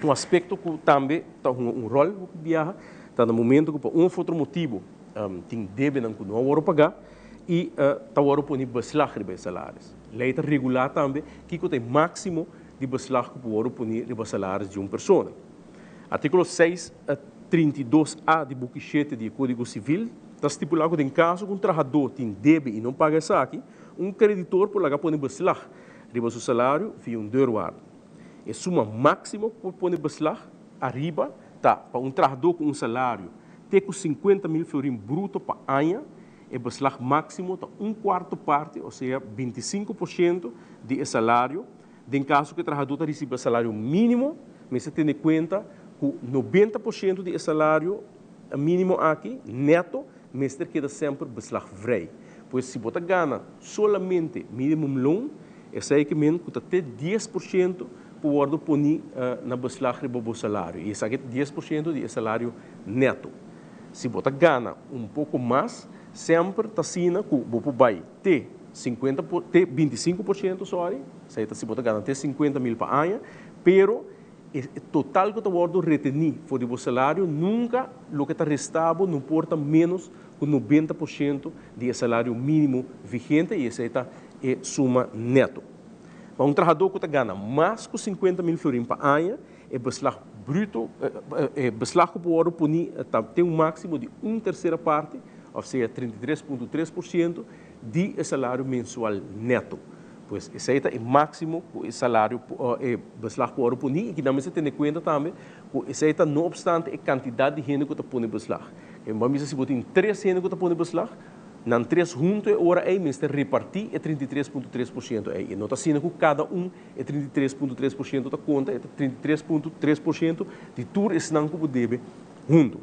Un aspekto ku tambe ta hunga un ròl hopi biaha ta na momento ku pa un òf otro motibu, Tin debenan ku no a wòrdu pagá i ta wòrdu pone beslag riba e salaris. Lei ta regulá tambe kiko ta e máksimo di beslag ku por wòrdu pone riba salaris di un persona. Artíkulo seis 32 a di buki shete di e Kódigo Sivil ta stipulá ku den kaso ku un trahadó tin debe i no paga esaki, un kreditor por laga pone beslag riba su salario via un deurwaarder. E suma máksimo ku por pone beslag ariba ta pa un trahadó ku un salario te ku 50.000 florin bruto pa aña, e beslag máksimo ta un kuarto parti, osea 25% di e salario. Den kaso ku e trahadó ta risibí e salario mínimo, mester tene kuenta ku 90% di e salario mínimo aki, nèto, mester keda semper beslagvrij. Pues si bo ta gana solamente minimumloon, esei ke men ku ta te 10% por wòrdu poní na beslag riba bo salario, i esaki ta 10% di e salario nèto. Si bo ta gana un poko mas, semper ta asina ku bo por bai te 50 por, te 25%, sorry, esei ta si bo ta gana te 50.000 pa aña, pero e total ku ta wòrdu retení for di bo salario nunka loke ta restá bo no por ta ménos ku 90% di e salario mínimo vigente i esei ta e suma nèto. Pa un trahadó ku ta gana mas ku 50.000 florin pa aña, e beslag bruto, e beslag ku por wòrdu poní ta te un máksimo di un tersera parti, òf sea 33.3%, di e salario mensual nèto. Pues esei ta e máksimo ku e salario, e beslag por wòrdu poní i kinan mester tene kuenta tambe ku esei ta no opstante e kantidat di hende ku ta pone beslag. E bo a bisa si bo tin tres hende ku ta pone beslag, Nan tres huntu e ora ei mester repartí e 33.3% ei. E no ta asina ku kada un e 33.3% ta konta, e ta 33.3% di tur esnan ku bo debe huntu.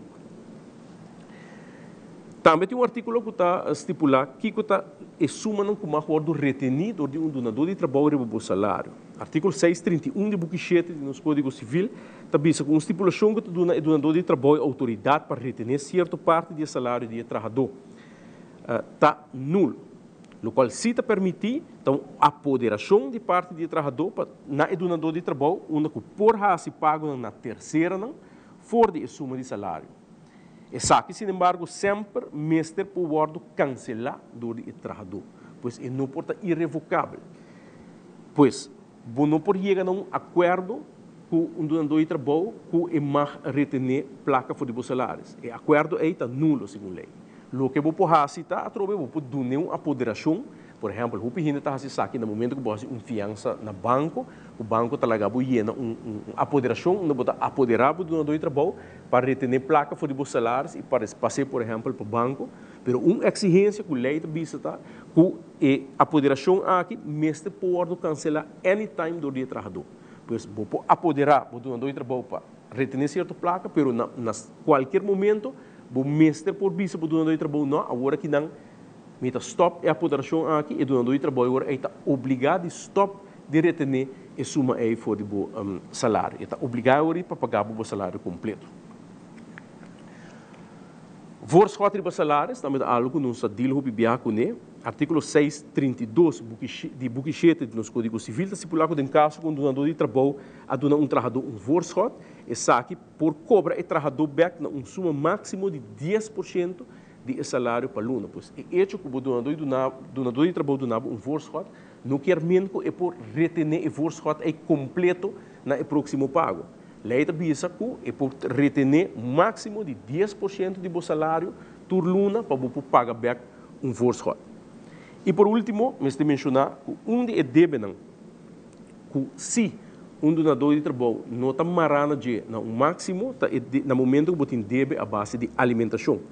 Tambe tin un artíkulo ku ta stipulá kiko ta e sumanan ku mag wòrdu retení dor di un dunadó di trabou riba bo salario. Artíkulo seis 31 di buki shete di nos Kódigo Sivil ta bisa ku un stipulashon ku ta duna e dunadó di trabou e outoridat pa retené sierto parti di e salario di e trahadó ta nul. Lokual si ta permití ta un apoderashon di parti di e trahadó pa na e dunadó di trabou unda ku por hasi pagonan na terseronan for di e suma di salario. Esaki sinembargo semper mester por wòrdu kanselá dor di e trahadó, pues e no por ta irevokabel. Pues, bo no por yega na un akuerdo ku un dunadó di trabou ku e mag retené plaka for di bo salaris. E akuerdo ei ta nulo segun lei. Loke bo por hasi ta atrobe bo por dun'é un apoderashon. Por ehèmpel, hopi hende ta hasi esaki na momento ku bo hasi un fiansa na banko, ku banko ta laga bo yena un apoderashon unda bo ta apoderá bo dunadó di trabou pa retené plaka for di bo salaris i pa pas'é por ehèmpel pa banko. Pero un eksigensia ku lei ta bisa ta ku e apoderashon aki mester por wòrdu kanselá anytime dor di e trahadó. Pues bo por apoderá bo dunadó di trabou pa retené sierto plaka, pero na na kualkier momento bo mester por bisa bo dunadó di trabou, no, awor aki nan mi ta stòp e apoderashon aki, e dunadó di trabou awor ei ta obligá di stòp di retené e suma ei for di bo salario. E ta obligá awor ei pa paga bo bo salario kompleto. Voorschot riba salaris tambe ta algu ku nos ta deal hopi biaha kuné. Artíkulo seis 32 buki di buki shete di nos Kódigo Sivil ta stipulá ku den kaso ku un dunadó di trabou a duna un trahadó un voorschot, esaki por kobra e trahadó bèk na un suma máksimo di 10% di e salario pa luna. Pues e echo ku bo dunadó di duna dunadó di trabou duna bo un voorschot no kier men ku e por retené e voorschot ei kompleto na e próksimo pago. Lei ta bisa ku e por retené máksimo di 10% di bo salario tur luna pa bo por paga bèk un voorschot. I por último, mester menshoná ku un di e debenan ku si un dunadó di trabou no ta mará na dje na un máksimo ta e na momento ku bo tin debe a base di alimentashon.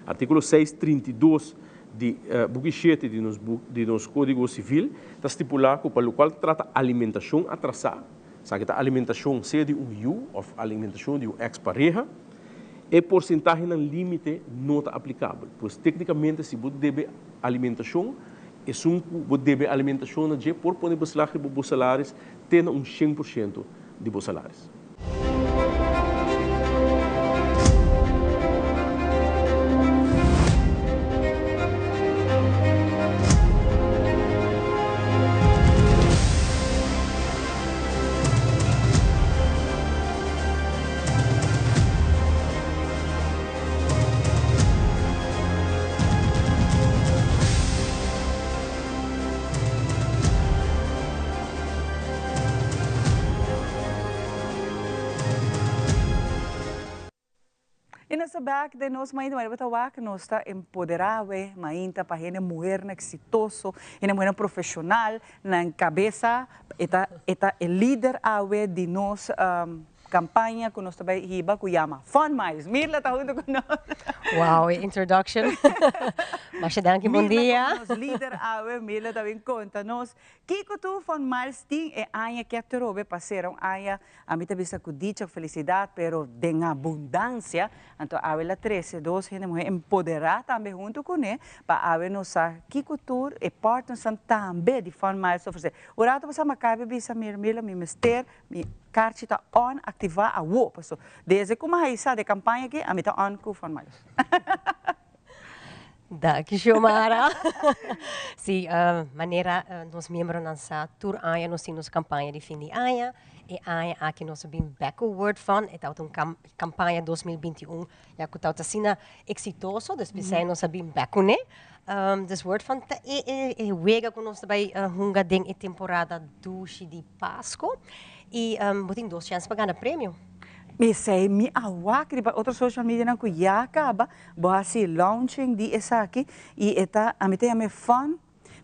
Artíkulo seis 32 di buki shete di nos di nos Kódigo Sivil ta stipulá ku pa lokual ta trata alimentashon atrasá, Esaki ta alimentashon sea di un yu òf alimentashon di un eks pareha. E porsentahenan límite no ta aplikabel. Pues téknikamente si bo debe alimentashon, esun ku bo debe alimentashon na dje por pone beslag riba bo salaris te na un 100% di bo salaris. Y nos ta back den nos mainta manera bo ta wak nos ta empodera we mainta pa hende muhernan exitoso hende muhernan profesional nan cabeza e ta e ta e lider awe di nos Campaña cu nos ta bay hiba cu yama Fun Miles. Mirla ta hunto cu nos. Wow, e introduction. Masha danki, bon dia. Mirla como nos lider awe, Mirla ta bin conta nos kico tur Fun Miles tin e aña ki a trobe pa cera un aña, ami ta bisa cu dicha, cu felicidad, pero den abundancia. Anto awe la trece dos hende muher empodera tambe hunto cune pa awe nos sa kico tur e partnersnan tambe di Fun Miles ta ofrece. Un rato pasa Macabi a bisa Mirla, Mirla mi mester Mi karchi ta on aktivá awo, paso desde ku mi a haisa de kampaña aki ami ta on ku Fun Miles. Danki Xiomara. Si, manera nos miembronan sa tur aña nos tin nos kampaña di fin di aña. E aña aki nos a bin bek ku Word Fun, e tabata un kampaña 2021 ya ku tabata asina eksitoso, dus p'esei nos a bin bek kuné. Dus Word Fun ta e wega ku nos ta bai hunga den e temporada dushi di Pasco y bo tin dos chance pa gana premio. Esey mi a wak riba otro social medianan cu ya caba bo haci launching di esaki y e ta ami ta yama e fun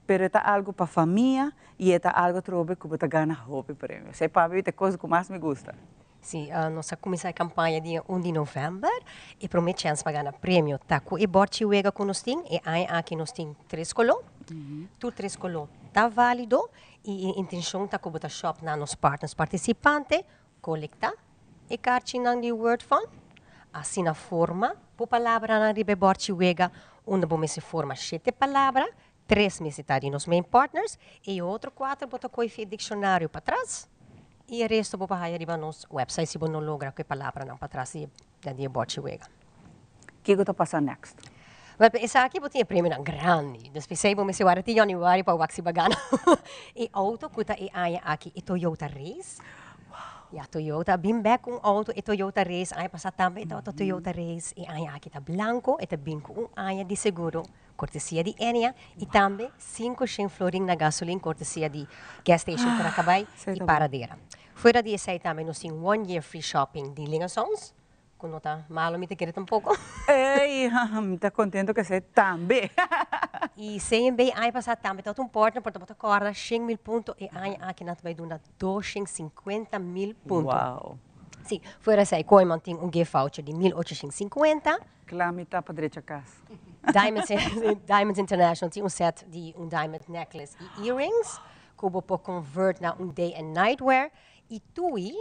pero e ta algo pa famia y e ta algo atrobe cu bo ta gana hopi premio. Esey pa mi ta e cos cu mas mi gusta. Si, nos a cuminsa e campaña dia un di november. E prome chance pa gana premio ta cu e borchi wega cu nos tin. E aña aki nos tin tres colo. Tur tres colo ta valido. I e intencion ta cu bo ta shop na nos partners participante, colecta e karchinan di Word Fun, asina forma bo palabranan riba e borchi wega unda bo mester forma shete palabra, tres mester ta di nos main partners i e otro kuater bo ta koe fi e diccionario patras i e resto bo por haya riba nos website si bo no logra ku e palabranan patras di e borchi wega. Kiko ta pasa next? Wel, pa esaki bo tin e premionan grandi. Dus p'esei bo mester wara tin januari pa wak si bo a gana e auto ku ta e aña aki, e Toyota Race. Ya, Toyota a bin bek ku un auto, e Toyota Race. Aña pasá tambe e tabata Toyota Race. E aña aki ta blanko, e ta bin ku un aña di seguro, kortesia di Enia, i tambe 500 florin na gasolin, kortesia di gas station Curacabai i Paradera. Fuera di esei tambe nos tin one year free shopping di Lingersons. Cu no ta malo mi ta kere tampoco. Ey, mi ta contento cu esey tambe. Y CNB aña pasa tambe tabata un partner, por tabata corda 100 mil punto, e aña aki nan ta bay duna 250 mil punto. Wow. Si, fuera esey Kooyman tin un gift voucher di 1850. Cla mi ta pa drecha cas. Diamonds, Diamonds International tin un set di un diamond necklace y earrings cu bo por convert na un day and night wear. Y Tui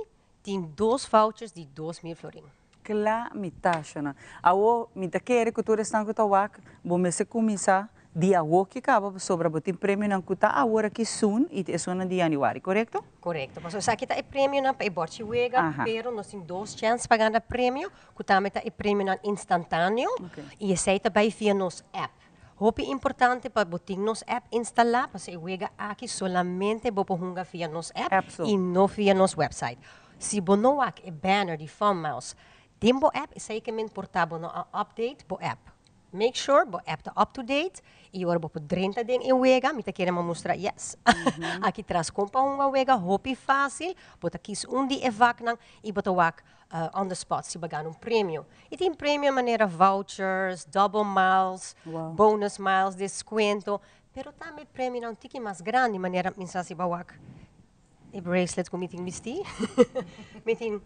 Tin dos vouchers di 2000 florin. Kla mi ta, shona. Awo mi ta kere ku tur esnan ku ta wak, bo mester kuminsá di awo ki kaba pasobra bo tin premionan ku ta awor aki soon i esunnan di yanüari, korekto? Korekto. Pasobra esaki ta e premionan pa e bòrchi wega, pero nos tin dos chèns pa gana premio, ku tambe ta e premionan instantáneo i esei ta bai via nos app. Hopi importante pa bo tin nos app instalá, pasobra e wega aki solamente bo por hunga via nos app i no via nos website. Si bo no wak e banner di Fun Miles den bo app, esei ke men por ta bo no a update bo app. Make sure bo app ta up to date i ora bo por drenta den e wega, mi ta kere mo mustra, yes, aki tras kon pa hunga wega hopi fásil, bo ta kis un di e vaknan i bo ta wak on the spot si bo gana un premio. I tin premio manera vouchers, double miles, bonus miles, descuento, pero tambe premionan un tiki mas grandi manera mi sa si bo a wak e bracelet ku mi tin bisti. Mi tin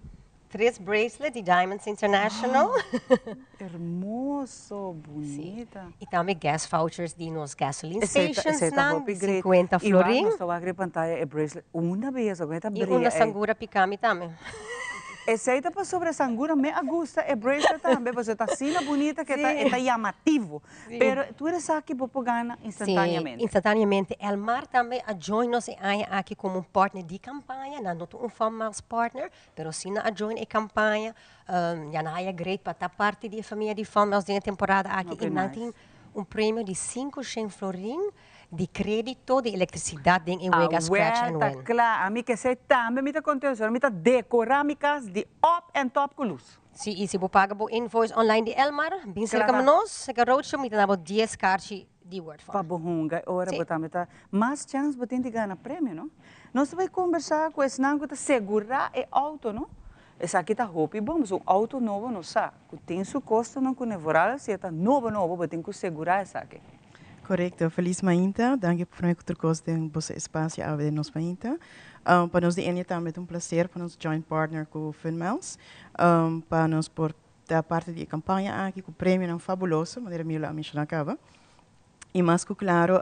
tres bracelet di Diamonds International. Hermoso, bunita. I tambe gas vouchers di nos gasoline stationsnan di 50 florin. I wak nos ta wak riba pantaya e bracelet, unda beyesa, ku e ta bria. I unda sangura pika mi tambe. Esey ta pasobra sangura me a gusta e bracelet tambe pasobra ta asina bunita ke ta e ta llamativo. Pero tur esaki bo por gana instantaneamente. Si, instantaneamente. Elmar tambe a join nos e aña aki como un partner di campaña. Nan no ta un Fun Miles partner, pero si nan a join e campaña. Ya nan haya great pa ta parti di e famia di Fun Miles den e temporada aki. Y nan tin un premio di 500 florin di credito di electricidad den e wega Scratch and Win. Awel ta cla, ami ke esey tambe mi ta contento, mi ta decora mi cas di up and top cu luz. Si, y si bo paga bo invoice online di Elmar, bin cerca nos, cerca Roadshow, mi ta na bo dies kaarchi di Word Fun. Pa bo hunga e ora bo tambe ta mas chance bo tin di gana premio, no? Nos ta bay combersa cu esnan cu ta segura e auto, no? Esaki ta hopi bon, pasobra un auto nobo no sa cu tin su costonan cu ne vooral si e ta nobo nobo bo tin cu segura esaki. Corecto, feliz mainta, danki pa prome cu tur cos den boso espacio awe den nos mainta. Pa nos di Ennia tambe ta un placer pa nos joint partner cu Fun Miles pa nos por ta parti di e campaña aki cu premionan fabuloso manera Milo a menciona caba. Y mas cu claro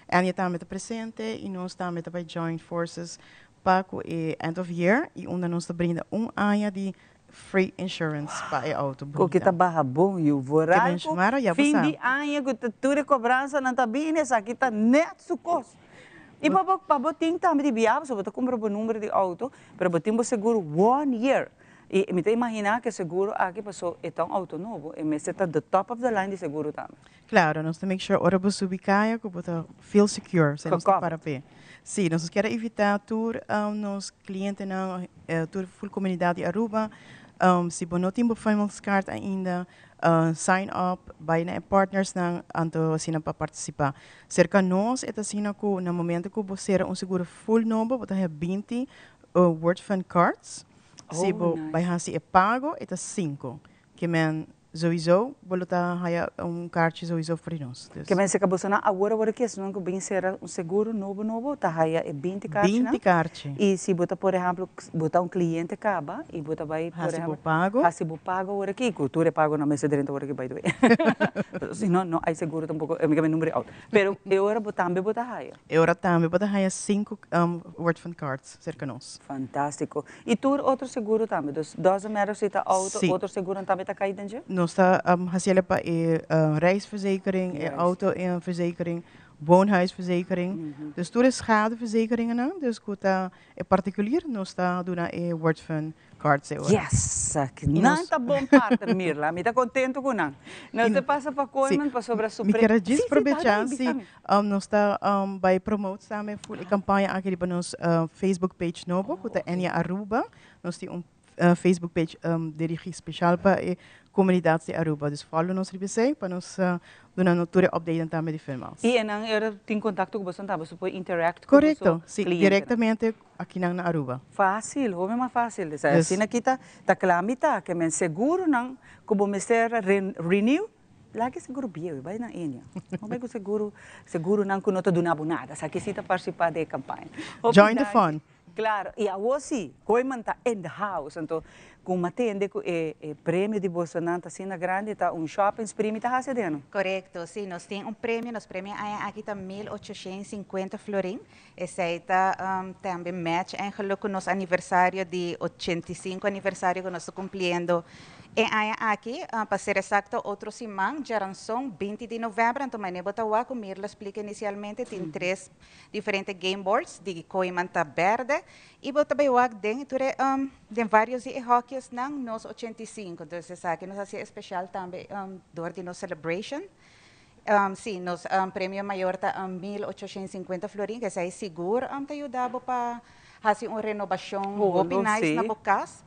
Ennia tambe ta presente y nos tambe ta bay join forces pa cu e end of year y unda nos ta brinda un aña di free insurance pa e auto Cu ki bunita. ta baha bon yu vooral cu Mara ya bo fin sa. di aña cu ta tur e cobransanan ta bini esaki ta net su cos. Y pa bo pa bo tin tambe di bia pasobra bo ta cumpra bo number di auto pero bo tin bo seguro one year y mi ta imagina cu e seguro aki paso e ta un auto nobo e mester ta the top of the line di seguro tambe. Claro, nos ta make sure ora bo subi caya cu bo ta feel secure, si nos ta para p'e. Si, nos kier a invita tur nos clientenan, tur full comunidad di Aruba, si bo no tin bo Fun Card ainda, sign up, bay na e partnersnan, anto asina pa participa. Cerca nos e ta asina cu na momento cu bo cera un seguro full nobo, bo ta haya 20 Word Fun Cards. Si bo bay haci e pago, e ta cinco. Ke men Sowieso bo lo ta haya un kaartje sowieso for di nos. Dus. Ke men ka boso nan awor awor aki esnan ku bin sera un seguro nobo nobo ta haya e 20 kaartjenan. 20 kaartje. I si bo ta por ehemplo bo ta un kliente kaba i bo ta bai por Hasi bo ehemplo pago. hasi bo pago awor aki ku tur e pagonan mester drenta awor aki by the way. Pasobra si no no hay seguro tampoko mi ke men number di auto. Pero e ora bo tambe bo ta haya. E ora tambe bo ta haya sinku word fund cards serka nos. Fantástiko. I tur otro seguro tambe, dus doesn't matter si ta auto, Sí. otro seguronan tambe ta kai den dje? Nos ta hasiel pa e reisverzekering, e auto verzekering, woonhuisverzekering. Dus tur e schadeverzekeringennan, dus ku ta e partikulier, nos ta duna e Word Fun cards e ora. Yes! Nan ta bon partner, Mirla. Mi ta contento cu nan. Nos ta pasa pa Kooyman pasobra su Mi pre. kier a djis Sí, sí, probecha, dale, sí. bisami. Nos ta bay promote tambe full e campaña aki riba nos Facebook page nobo cu ta Ennia Aruba. Nos tin un Facebook page dirigi special pa e comunidad di Aruba. Dus follow nos riba esey pa nos duna no tur e updatenan tambe di Filmhouse. Y enan ora tin contacto cu boso tambe, boso por interact cu boso Correcto, sí, clientenan. directamente akinan na Aruba. Facil, hopi mas facil. Dus Asina aki ta ta cla mita, ke men seguronan cu bo mester renew, Laga e seguro bieu, bai na India. No bai ku seguro, seguronan ku no ta duna bo nada. Esaki si ta partisipá den e kampaña. Hopi Join the danki. fun. Klaro, i awor si, Kooyman ta in the house. Anto, ku mi a tende ku e e premio di bosonan ta asina grandi, ta un shopping spree mi ta hasi adeno. Korekto, si, nos tin un premio, nos premio aña aki ta 1850 florin. Esei ta tambe match eigenlijk ku nos aniversario di 85 aniversario ku nos ta kumpliendo e aña aki. Pa ser eksakto otro siman, djaranson 20 di novèmber, anto manera bo ta wak ku Mirla splika inisialmente tin tres diferente game boards di kooiman ta bèrdè i bo ta bai wak den tur e den varios di e hòkiesnan nos 85. Dus esaki nos hasi espeshal tambe dor di nos celebration. Sí, nos premio mayor ta 1850 florin, ku esei sigur ta yuda bo pa hasi un renobashon hopi nice na bo kas.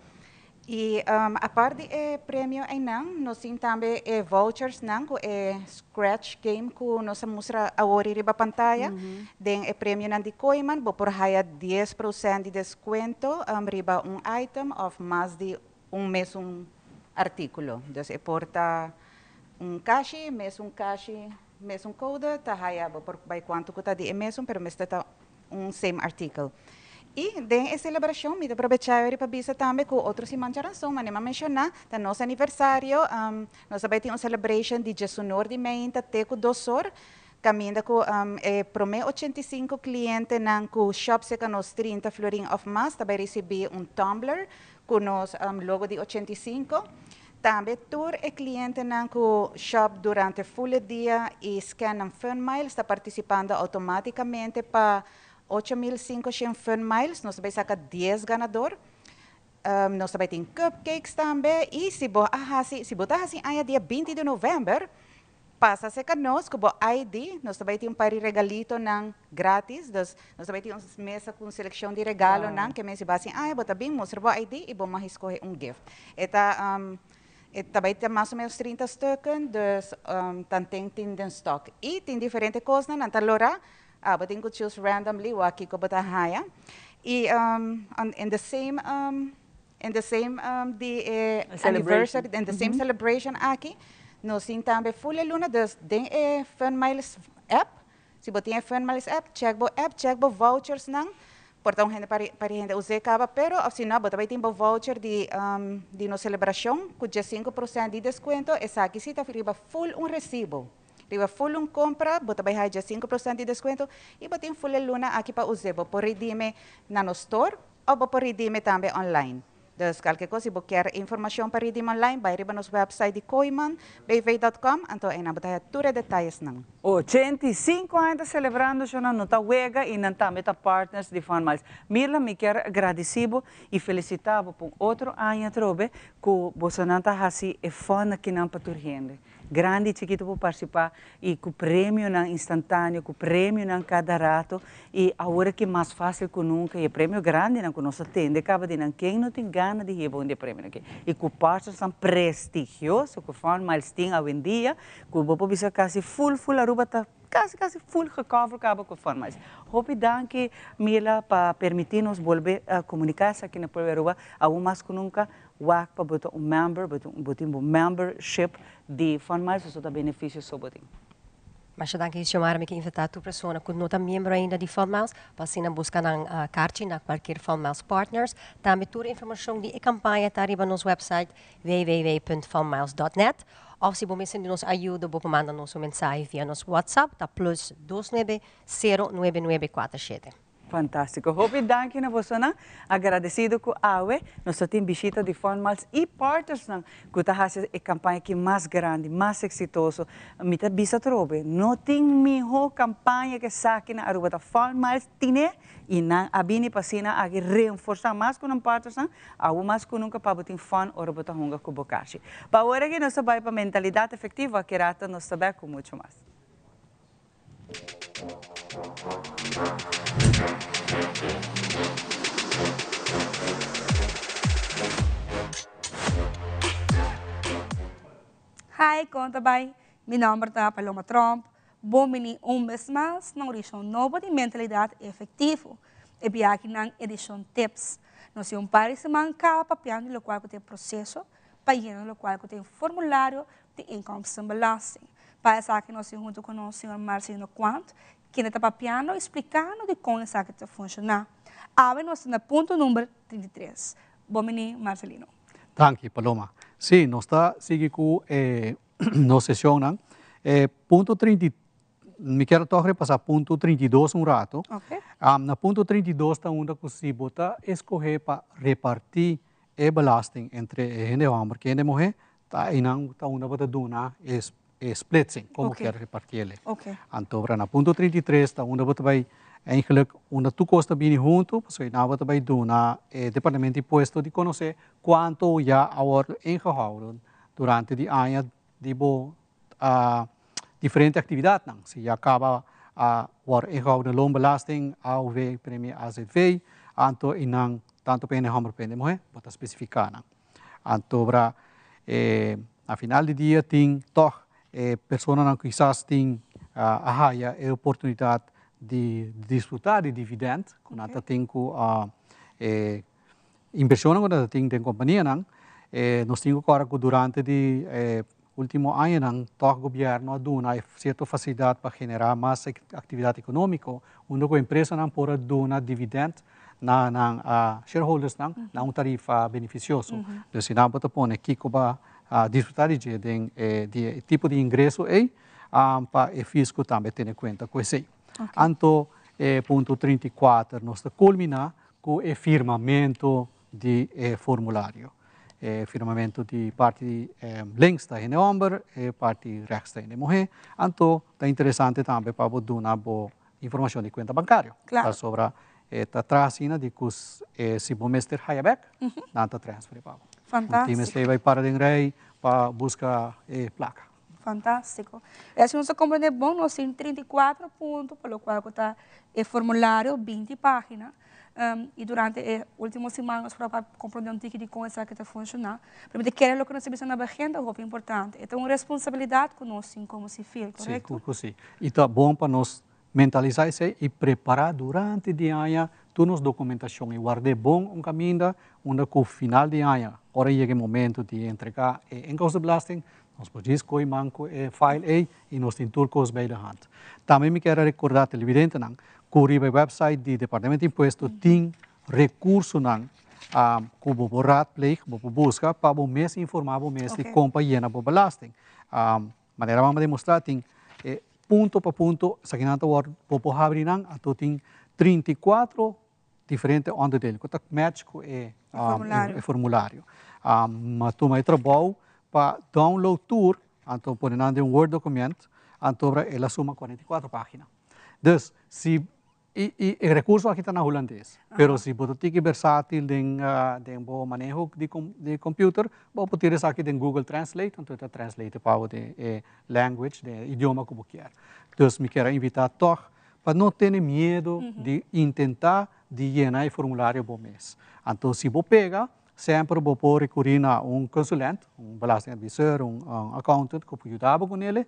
I apart di e premio einan, nos tin tambe e vouchersnan ku e scratch game ku nos a mustra awor riba pantaya. Den e premionan di Kooyman bo por haya 10% di deskuento riba un item òf mas di un mesun artíkulo. Dus e por ta un kashi, mesun kashi, mesun kode, ta haya bo por bai kuantu ku ta di e mesun, pero mester ta un same artikel. I den e selebrashon mi ta probechá eri pa bisa tambe ku otro siman djaranson, manera mi a menshoná, ta nos aniversario, nos ta bai tin un celebration di djesunor di meinta te ku dosor, kaminda ku e promé 85 klientenan ku shop serka nos 30 florin òf mas ta bai risibí un tumbler. Ku nos logo di 85. Tambe tur e klientenan ku shop durante full e dia i scan nan Fun Miles ta partisipando outomátikamente pa 8500 Fun Miles. Nos ta bai saka 10 ganador. Nos ta bai tin cupcakes tambe i si bo a hasi si bo ta hasi aña dia 20 di novèmber, pasa serka nos ku bo ID, nos ta bai tin un par di regalitonan gratis. Dus nos ta bai tin un mesa ku un selekshon di regalonan ke men si bo hasi aña bo ta bin mustra bo ID i bo mag skohe un gift. E ta e ta bai ta mas o menos 30 stukken, dus tanten tin den stock. I tin diferente kosnan, nan ta lora, abo tin ku choose randomly wak kiko bo ta haña. I in the same In the same di e anniversary, in the same celebration aki, nos tin tambe full e luna, dus den e Fun Miles app, si bo tin e Fun Miles app, check bo app, check bo vouchers nan, por ta un hende pari hende us'é kaba, pero of si no, bo ta bai tin bo voucher di di nos celebracion cu 15% di descuento, esaki si ta riba full un recibo, riba full un compra, bo ta bai haya 15% di descuento y bo tin full e luna aki pa us'é, bo por redeem'é na nos store, Of bo por redeem tambe online. Dus kalke kos si bo kier informashon pa redeem online bai riba nos website di kooimanbv.com anto einan bo ta haya tur e detayesnan. 85 aña ta selebrando sho nan no ta wega y nan tambe ta partners di Fun Miles. Mirla mi kier gradeci bo y felicita bo pa un otro aña atrobe cu bosonan ta haci e fun akinan pa tur hende. Grandi y chikito por participá y cu premionan instantáneo, cu premionan cada rato y awor aki mas fácil cu nunca y e premio grandinan cu nos a tende caba di nan ken no tin gana di hiba un di e premionan aki y cu partnersnan prestigioso cu Fun Miles tin awendia cu bo por bisa casi full full Aruba ta casi casi full gecover caba cu Fun Miles. Hopi danki Mila pa permiti nos bolbe comunica esaki na pueblo di Aruba aun mas cu nunca. Wak pa bo ta un member, bo tin bo tin bo membership di Fun Miles pasobra ta beneficio so bo tin. Masha danki Xiomara, mi ke invitá tur persona ku no ta miembro ainda di Fun Miles pa asina buska nan karchi na kualkier Fun Miles Partners. Tambe tur informashon di e kampaña ta riba nos website www.funmiles.net òf si bo mester di nos ayudo bo por manda nos un mensahe via nos WhatsApp ta plus dos nuebe sero nuebe nuebe kuater shete. Fantástiko. Hopi danki na bosonan. Agradesido ku awe nos ta tin bishita di Fun Miles i partnersnan ku ta hasi e kampaña aki mas grandi, mas eksitoso. Mi ta bisa atrobe, no tin mihó kampaña ku esaki na Aruba. Ta Fun Miles tine i nan a bini pa asina aki renforsá mas ku nan partnersnan, awo mas ku nunka pa bo tin fun ora bo ta hunga ku bo kashi. Pa awor aki nos ta bai pa Mentalidat Efektivo, aki rato nos ta bèk ku muchu mas. Hi, kon ta bai? Mi nòmber ta Paloma Tromp. Bon bini un bes mas na un edishon nobo di Mentalidat Efektivo. E biaha nan edishon Tips. Nos tin un par di siman kaba papiando di lokual ku ta e proseso pa yena lokual ku ta e formulario di inkomstenbelasting. Pa esaki nos tin huntu ku nos señor Marcelino Quant, kende ta papiando i splikando di kon esaki ta funshoná. Awe nos ta na punto number 33. Bon bini Marcelino. Danki Paloma. Sí, nos ta sigui ku e nos sesionnan. E punto 30, mi kier tòg repasá punto 32 un rato. Okay. Na punto 32 ta unda ku si bo ta eskohé pa repartí e belasting entre e hende hòmber ku e hende muhé, Ta einan ta unda bo ta duna e e splitsing, como kier repartiele. Anto na punto 33 ta unda bo ta bai eigenlijk unda tur cos ta bini hunto, pasobra einan bo ta bai duna e departamento di impuesto di conoce cuanto ya a wordo ingehouden durante di aña di bo diferente actividadnan. Si ya caba a wordo ingehouden loonbelasting, AOW, premie AZV, anto einan tanto pa hende homber pa hende muhe bo ta specifica nan. Antobra e na final di dia tin tòg e personanan ku kisas tin a haya e oportunidat di disfrutá di dividènt ku nan ta tin ku e invershonnan ku nan ta tin den kompanianan. Nos tin ku kòrda ku durante di e último añanan tòg gobièrnu a duna e sierto fasilidat pa generá mas aktividat ekonómiko unda ku empresanan por a duna dividènt na nan shareholdersnan na un tarifa benefisioso. Dus si nan bo ta pone kiko bo a disfrutá di dje den e di e tipo di ingreso ei pa e fisko tambe tene kuenta ku esei. Anto e punto 34 nos ta kulminá ku e firmamentu. di e formulario. E firmamento di parti links ta hende homber, e parti rechts ta hende muhe. Anto ta interesante tambe pa bo duna bo informacion di cuenta bancario. Pasobra e ta traha asina di cu si bo mester haya bek, nan ta transferi pa bo. Fantastico. Un tin mester bay para den rij pa busca e placa. Fantastico. E si nos ta comprende bon, nos tin 34 punto pa locual cu ta e formulario, 20 pagina. Y durante e ultimo siman nos por a comprende un tiki di con esaki ta funciona. Pero mi ta kere loke nos ta bisa na begin ta hopi importante. E ta un responsabilidad cu nos tin como civil, corecto? Si, cu si. Y ta bon pa nos mentalisa esey y prepara durante di aña tur nos documentacion y ward'e bon un caminda unda cu final di aña, ora yega e momento di entrega e inkomstenbelasting, nos por djis coy man cu e file ey y nos tin tur cos bij de hand. Tambe mi kier a recorda televidentenan cu riba e website di Departamento di Impuesto tin recursonan cu bo por raadpleeg, bo por busca pa bo mes informa bo mes di con pa yena bo belasting. Manera mama demostra tin e punto pa punto esakinan ta word bo por habri nan anto tin 34 diferente onderdelen cu ta match cu e formulario. Ma tuma e trabou pa download tur anto pone nan den un word document anto el a suma 44 pagina. Dus si i i e recurso aki ta na hulandes, pero si bo ta tiki versátil den den bo maneho di di computer, bo por tira esaki den Google Translate, anto e ta translate pa bo den e language, den e idioma ku bo kier. Dus mi kier a invitá tòg pa no tene miedo di intentá di yena e formulario bo mes. Anto si bo pega, semper bo por recurí na un consulent, un belastingadviseur, un accountant cu por yuda bo cu nele,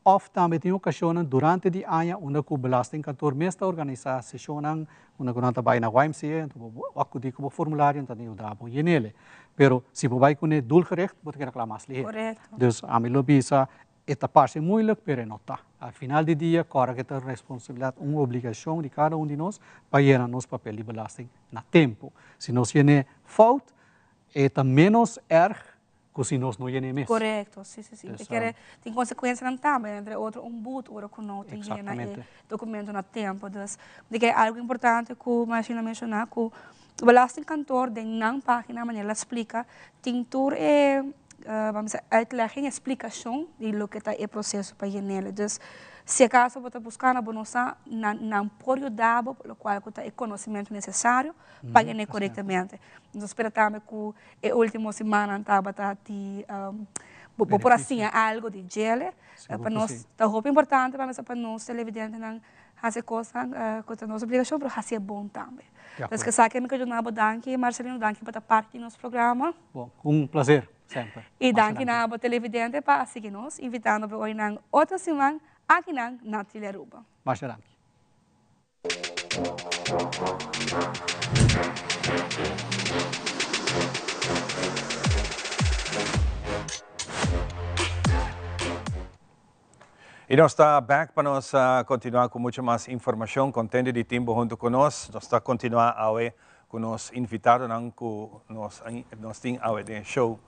of tambe tin ocasionnan durante di aña unda cu belastingkantoor mes ta organisa sesionnan unda cu nan ta bay na YMCA, anto bo por acudi cu bo formulario nan ta yuda bo yenele. Pero si bo bay cune doelgericht bo ta keda cla mas liher. Dus ami lo bisa E ta parse moeilijk, pero e no ta. Al final di dia, kòrda ku e ta responsabilidat, un obligashon di kada un di nos pa yena nos papel di belasting na tempu. Si nos yen'é fout, e ta ménos erg ku si nos no yen'é mes. Korekto, si, si, si. E kere tin konsekuensianan tambe, entre otro un but ora ku no ta yena e dokumento na tempu. Dus, mi ta kere algu importante ku Marcelino a menshoná ku Belastingkantoor den nan pagina manera el a splika tin tur e vamos a uitlegging, e splikashon di loke ta e proseso pa yenele. Dus si acaso bo ta buskando bo no sa nan nan por yuda bo lokual ku ta e konosementu nesesario pa yene korektamente. Nos ta spera tambe ku e ultimo simannan tabata di bo por a siña algo di djele. Pa nos ta hopi importante pa mester pa nos televidentenan Hasi kosnan ku ta nos obligashon, pero hasi e bon tambe. Entonces esaki mi ke duna bo danki Marcelino, danki pa ta parti di nos programa. Bon, un placer semper. I danki na bo televidente pa a sigui nos, invitando bo oi nan otro siman akinan na Telearuba. Masha danki. Y nos ta back pa nos continua cu mucho mas informacion. Contento di tin bo hunto cu nos. Nos ta continua awe cu nos invitadonan cu nos nos tin awe den e show.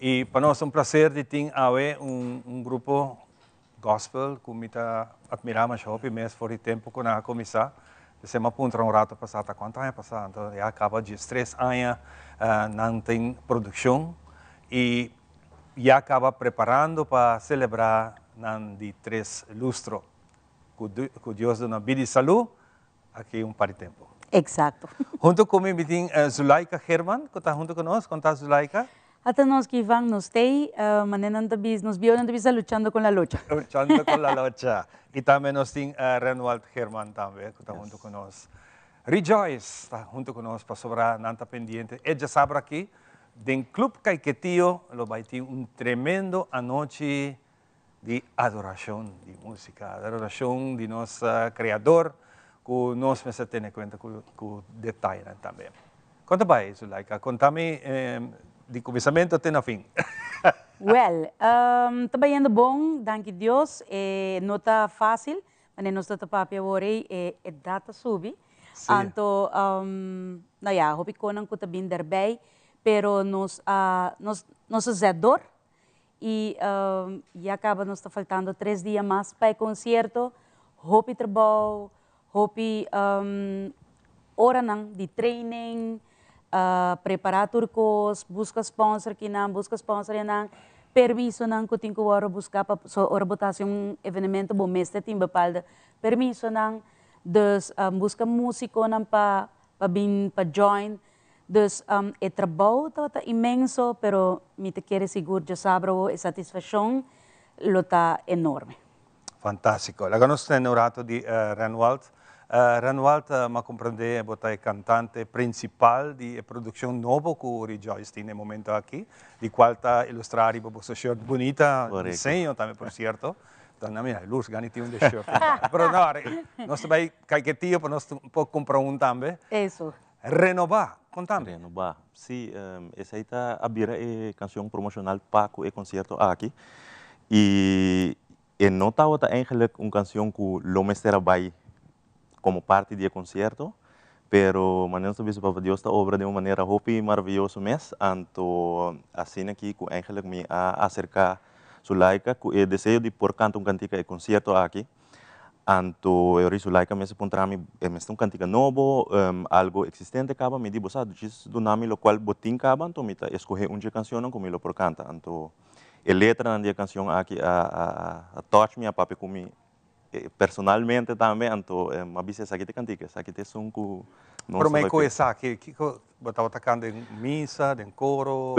Y pa nos ta un placer di tin awe un un grupo gospel cu mi ta admira masha hopi mes for di tempo cu nan a cuminsa. Esei mi a puntra un rato pasa ta cuanto aña pasa anto ya caba diestres aña nan tin produccion y ya caba preparando pa celebra nan di tres lustro. Cu cu Dios duna bida y salud aki un par di tempo. Exacto. Hunto cu mi mi tin Zulaika Geerman cu ta hunto cu nos. Con ta Zulaika? Ata nos ki Ivan nos tey mane nan ta bisa nos bionan ta bisa luchando con la locha. Luchando con la locha. Y tambe nos tin Renwald Geerman tambe cu ta hunto cu nos. Rejoice ta hunto cu nos pasobra nan ta pendiente e djasabra aki Den Club Caiquetio lo bai tin un tremendo anochi di adoracion, di musica, adoracion di nos Creador cu nos mester tene cuenta cu detayenan tambe. Con ta bai, Zulaika? Conta mi di cuminsamento te na fin. Wel, ta bayendo bon, danki Dios. E no ta facil, Wanneer nos ta ta papia awor ei, e edad ta subi. Anto, nou ja, hopi konan ku ta bin derbij, pero nos a, nos, nos a zet door. I ya kaba nos ta faltando tres dia mas pa e konsierto. Hopi trabou, hopi oranan di training. Prepará tur kos, buska sponsor kinan, buska sponsor enan, permisonan ku tin ku wòrdu buská pa so ora bo ta hasi un evenemento bo mester tin bepalde permisonan, dus buska músikonan pa pa bin pa join, dus e trabou tabata inmenso pero mi ta kere sigur djasabra awo e satisfashon lo ta enorme. Fantástiko. Laga nos tene un rato di Renwald. Renwald, m'a komprendé bo ta e kantante prinsipal di e produkshon nobo ku Rejoice tin e momento aki, di kual ta ilustrá riba boso shirt bunita, diseño tambe por sierto. Ta na mi lus gani tin un di e shirt. Pero no, nos ta bai kaiketio pa nos por kumpra un tambe. Eso. Renobá, kontami. Renobá, sí, esei ta a bira e kanshon promoshonal pa ku e konsierto aki. I e no tabata eigenlijk un kanshon ku lo mester a bai komo parti di e konsierto, pero manera nos ta bisa Papa Dios ta obra den un manera hopi maraviyoso mes, anto asina aki ku eigenlijk mi a aserká Zulaika ku e deseo di por kanta un kantika e konsierto aki. Anto e ora Zulaika mes a puntra mi, e mester un kantika nobo, algo eksistente kaba? Mi di, bo sa, djis duna mi lokual bo tin kaba, anto mi ta eskohé un dje kanshonnan ku mi lo por kanta. Anto e letranan di e kanshon aki a a touch mi, a papia ku mi personalmente tambe, anto mi a bisa esaki ta e kantika, esaki ta esun ku nos ta Promé bai ku p'e. esaki, kiko Bo tabata kanta den misa, den koro?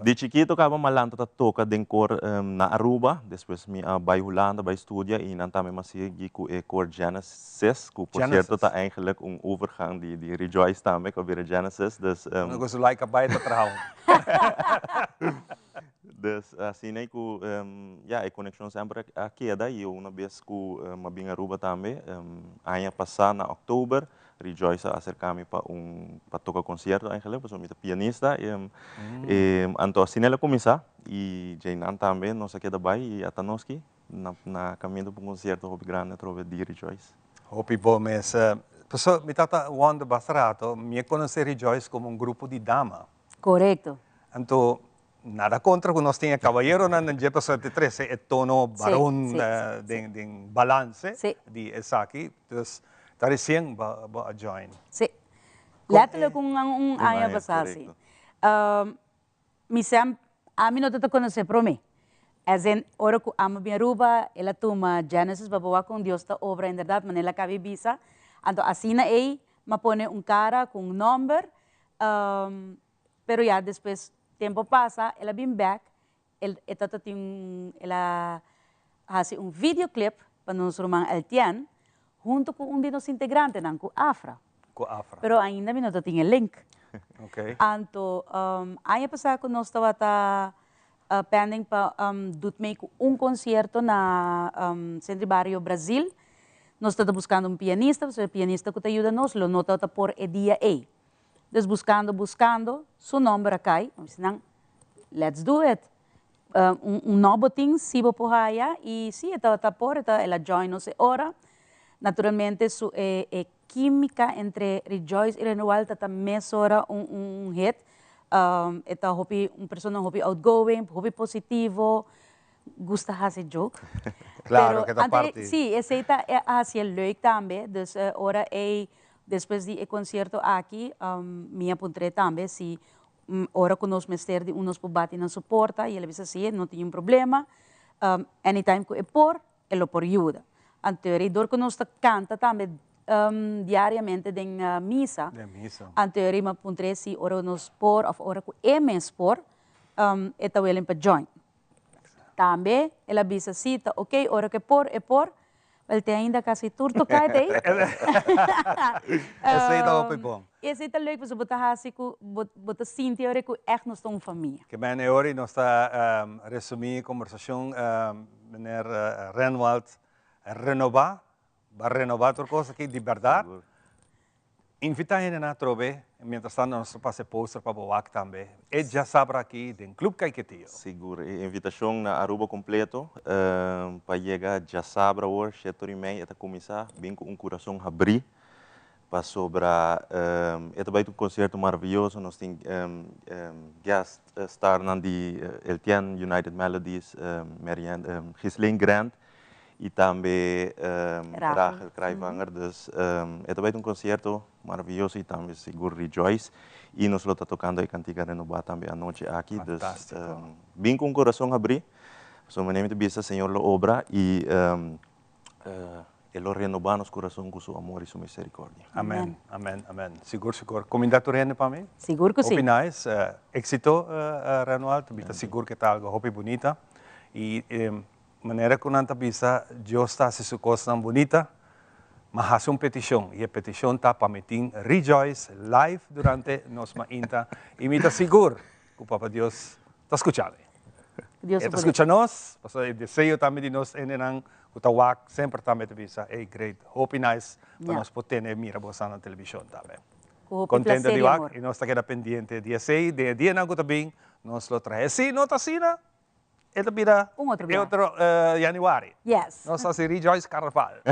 Di chikito kaba Malanta ta toka den kor na Aruba, despues mi a bai Hulanda bai studia i nan tambe mi a sigui ku e kor Genesis, ku por sierto ta eigenlijk un overgang di Rejoice tambe ku a bira Genesis, dus. Unda ku su like a bai ta traha un. Dus asina ei ku ya e konekshon semper a keda i una bes ku mi a bin Aruba tambe aña pasá na oktober Rejoice a acerca mi pa un pa toca concierto eigenlijk pasobra mi ta pianista y anto asina el a cuminsa y djeinan tambe nos a keda bay y ata nos ki na na caminda pa un concierto hopi grandi atrobe di Rejoice. Hopi bo mes. Pasobra mi tata wonder basta rato mi a conoce Rejoice como un grupo di dama. Corecto. Anto Nada kontra ku nos tin e kabayeronan den dje pasobra ta trese e tono baron den balanse di esaki. Dus ta resien bo a join. Sí. Letterlijk un aña pasá, sí. Mi sem, ami no ta konosé promé. As in, ora ku amo bin Aruba, el a tuma Genesis pa bo wak kon Dios ta obra inderdat, manera el a kabi bisa. Anto asina ei, m'a pone un kara ku un nòmber. Pero ya despues tempo pasa el a bin bek, el e tata tin un el a hasi un videoclip pa nos ruman Eltien hunto ku un di nos integrantenan ku Afra. Ku Afra. Pero ainda mi no ta tin e link. Ok. Anto aña pasa ku nos tabata pending pa dut mei ku un konsierto na Centro di Bario Brazil, nos tata buskando un pianista pasobra e pianista ku ta yuda nos lo no tabata por e dia ei. Dus buscando, buscando, su nomber a cay, mi bisa nan, let's do it. Un, un nobo tin, si bo por haya, y si, e tabata por, e ta, el a join nos e ora. Naturalmente su e, e quimica entre Rejoice y Renewal ta ta mesora un, un hit. E ta hopi, un persona hopi outgoing, hopi positivo, gusta haci joke. Claro, Pero que ta ante, parti. si, esey ta e haci e leuk tambe, dus ora ey Despues di e concierto aki, mi a puntr'é tambe si ora cu nos mester di un nos por bati na su porta y el a bisa si, no tin un problema, anytime cu e por, e lo por yuda. Anto e dor cu nos ta canta tambe diariamente den misa, anto e mi a puntr'é si ora nos por of ora cu e mes por, e ta willing pa join. Tambe el a bisa si ta ok, ora cu e por, e por. Wel te ainda casi tur toca e ei. Esey ta hopi bon. Esey ta leuk pasobra bo ta haci cu bo ta sinti ora cu echt nos ta un famia. Ke men e ora nos ta resumi e combersacion meneer Renwald renoba, ba renoba tur cos aki di berdad. Invita hendenan atrobe, mientras tanto nos ta pasa e poster pa bo wak tambe. E djasabra aki den Club Caiquetio. Sigur, e invitacion na Aruba completo pa yega djasabra awor, shete ora y mei e ta cuminsa, bin cu un curason habri pasobra e ta bay ta un concierto maraviyoso, nos tin guest starnan di Eltien, United Melodies, Marianne, Ghislaine Grant. Y tambe Rachel Kraaijvanger. Dus e ta bay ta un concierto maravilloso y tambe sigur Rejoice. Y nos lo ta tocando e cantica Renoba tambe anochi aki. Dus bin cu un corazon habri. Pasobra manera mi ta bisa Señor lo obra y E lo renoba nos corazon cu su amor y su misericordia. Amen, amen, amen. Sigur, sigur. Cuminda tur hende pa mi? Sigur cu si. Hopi nice. Exito, Renoald. Mi ta sigur cu ta algo hopi bunita. Y manera cu nan ta bisa, Dios ta haci su cosnan bunita. Ma haci un peticion. Y e peticion ta pa mi tin Rejoice live durante nos mainta. Y mi ta sigur cu Papa Dios ta scucha mi. Dios E ta scucha nos, pasobra e deseo tambe di nos hendenan cu ta wak semper tambe ta bisa, ey great, hopi nice pa nos por tene mira bosan na television tambe. Cu hopi Contento placer di y wak amor. y nos ta keda pendiente di esey, den e dianan cu ta bin nos lo trae. Si no ta asina, e ta bira Un otro e biaha. otro januari. Yes. Nos ta haci Rejoice Carnaval.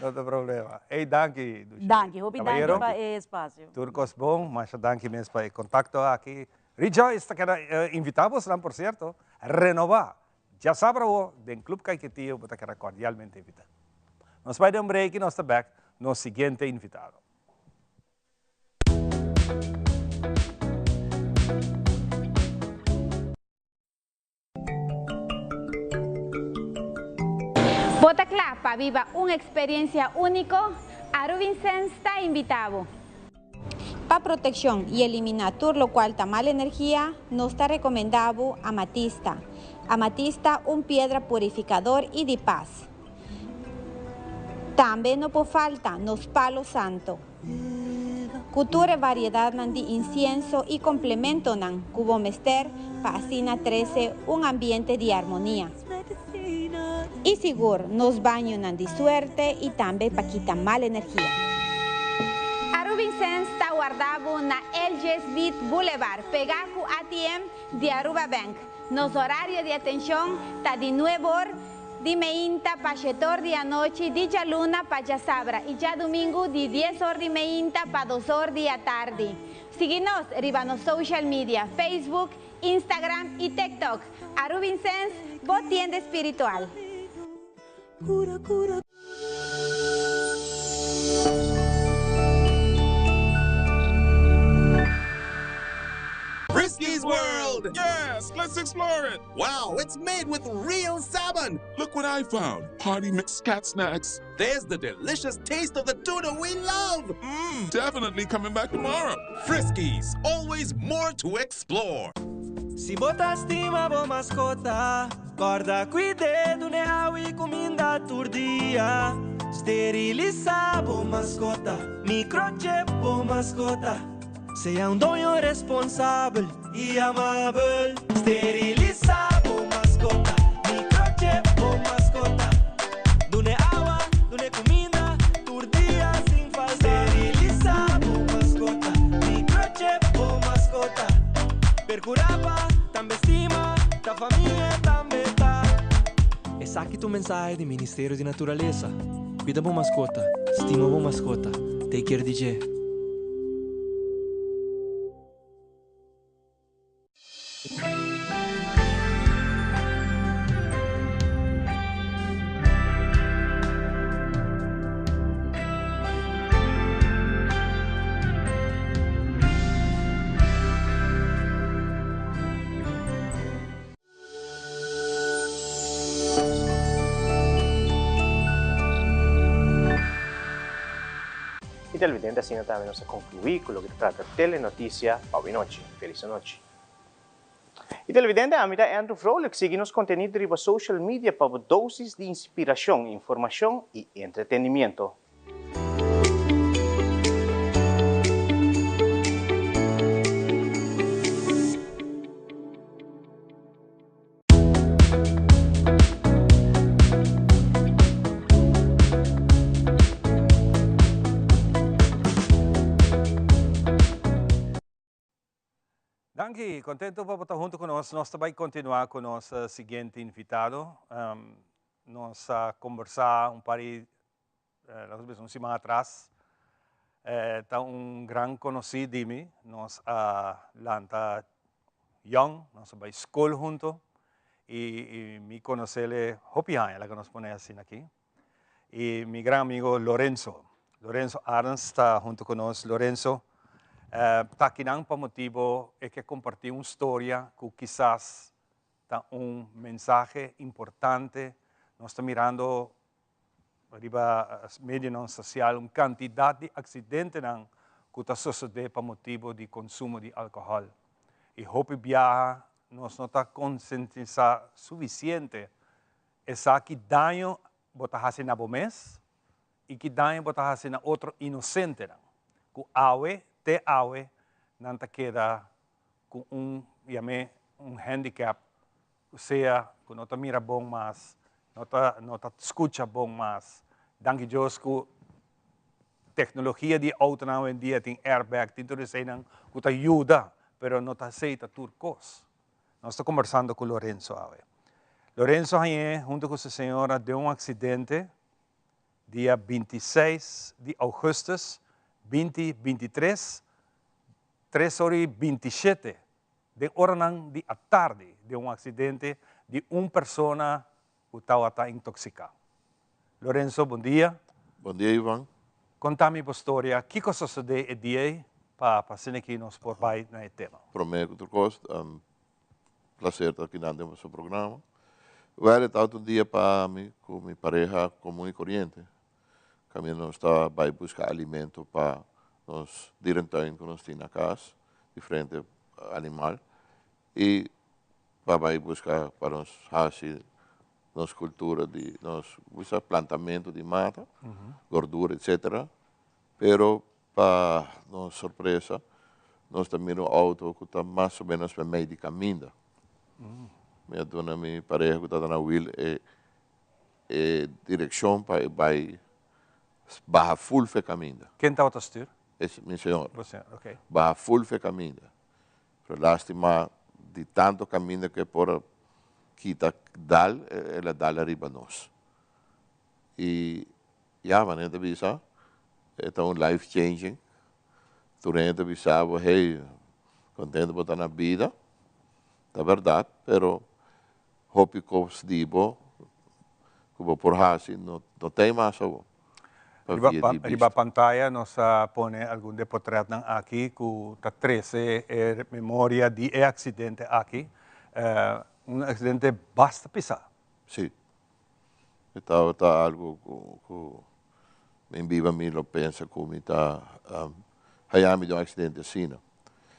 No ta problema. Ey danki Dushi. Danki, hopi danki Caballero, pa e espacio. Tur cos bon, masha danki mes pa e contacto aki. Rejoice ta keda invita bosnan por cierto, renoba djasabra awo den Club Caiquetio bo ta keda cordialmente invita. Nos bai den un break y nos ta bek nos siguiente invitado. Bo ta kla pa biba un eksperensia úniko? Aruvincens ta invitá bo! Pa protekshon i eliminá tur lokual ta mal energia, nos ta rekomendá bo amatista. Amatista un piedra purifikador i di pas. Tambe no por falta nos palo santo. Ku tur e variedatnan di insienso i komplementonan ku bo mester pa asina trese un ambiente di armonia. I sigur nos bañonan di suerte i tambe pa kita mal energia. Arubinsens ta warda bo na LG Smith Boulevard, pegá ku ATM di Aruba Bank. Nos orario di atenshon ta di nueb'or Di meinta pa shetor di anochi, di djaluna pa djasabra i djadumingu di dies or di meinta pa dos or di atardi. Sigui nos riba nos social media, Facebook, Instagram i TikTok. Arubinsens, bo tienda espiritual. Friskies World! Yes, let's explore it! Wow, it's made with real salmon! Look what I found! Party mix cat snacks. There's the delicious taste of the tuna we love! Mmm, definitely coming back tomorrow. Friskies, always more to explore. Si bo ta stima bo maskota, kòrda kuid'é, dun'é awa i kuminda tur dia. Sterilisá bo maskota, microchip bo maskota. Sea un doño responsabel i amabel. Sterilisá bo maskota, microchip bo maskota. Dun'é awa, dun'é kuminda tur dia sin falta. Sterilisá bo maskota, microchip bo maskota. Percurá pa tambe stima, ta famia tambe ta. Esaki ta un mensahe di Ministerio di Naturalesa. Cuida bo mascota, stima bo mascota, take care di dje. Y televidente asina tambe nos a conclui cu loke ta trata Telenoticia pa awe nochi. Feliz anochi. Y televidente ami ta Andrew Vrolijk sigui nos contenido riba social media pa bo dosis di inspiracion, informacion y entretenimiento. Danki, contento pa bo ta hunto cu nos. Nos ta bay continua cu nos siguiente invitado. Nos a conversa un par di, laga nos bisa un siman atras. Ta un gran conoci di mi. Nos a lanta young, nos a bay school hunto. Y, y mi conoce hopi aña, laga nos pone asina aki. Y mi gran amigo Lorenzo. Lorenzo Arends ta hunto cu nos. Lorenzo, ta akinan pa motibo e ke comparti un storia cu kisas ta un mensahe importante. Nos ta mirando riba medionan social un cantidad di accidentenan cu ta sosode pa motibo di consumo di alcohol. Y hopi biaha nos no ta concientisa suficiente Esaki daño bo ta hasi na bo mes i ki daño bo ta hasi na otro inosentenan ku awe te awe nan ta keda ku un yam'é un handicap ku sea ku no ta mira bon mas, no ta no ta skucha bon mas. Danki Dios ku teknologia di outonan awendia tin airbag, tin tur eseinan ku ta yuda, pero no ta esei ta tur kos. Nos ta kombersando ku Lorenzo awe. Lorenzo hañ'é huntu ku su señora den un aksidente dia 26 di ougùstùs 2023, tres ora i 27 den oranan di atardi den un aksidente di un persona ku tabata intoksiká. Lorenzo, bon dia. Bon dia, Ivan. Konta mi bo storia, kiko a sosodé e dia ei pa pa asina ki nos por bai na e tema. Promé ku tur kos, plaser ta akinan den boso programa. Wèl, e tabata un dia pa mi ku mi pareha komun i koriente. Kaminda nos ta bai buska alimento pa nos dierentuin ku nos tin na kas, diferente animal. I pa bai buska pa nos hasi nos kultura di nos bisa plantamentu di mata, gordura etcetera, pero pa nos sorpresa nos ta mira un auto ku ta mas o menos meimei di kaminda. Mi a duna mi pareha ku tabata na wiel e e direkshon pa e bai baha ful fe kaminda. Ken tabata stuur? Mi señor. Bo señor, ok. Baha ful fe kaminda. Pero lastima di tanto caminda cu e por a kita dal, el a dal ariba nos. Y ya, manera ta bisa, e ta un life changing. Tur hende ta bisa bo, hey, contento bo ta na bida. Ta berdad, pero hopi cos di bo cu bo por haci no ta e mas awor. Riba pantaya nos a pone algun di e potretnan aki ku ta trese e memoria di e aksidente aki. Un aksidente basta pisá. Sí. E tabata algu ku mi biba mi lo pensa ku mi ta haya mi den un aksidente asina.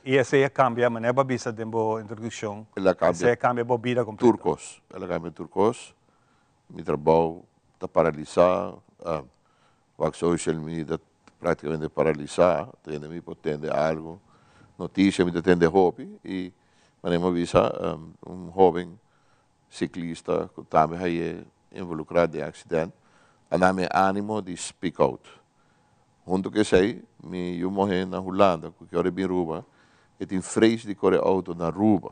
I esei a kambia, manera bo a bisa den bo introdukshon, esei a kambia bo bida kompleto. Tur kos. El a kambia tur kos. Mi trabou ta paralisá, wak social media práktikamente paralisá, tende mi por tende algu, notisia mi ta tende hopi i manera mi a bisa un hóben siklista ku tambe haye involukrá den aksident a na mi e ánimo di speak out. Huntu ku esei mi yu muhé na Hulanda ku ke ora e bin Aruba e tin frees di kore outo na Aruba.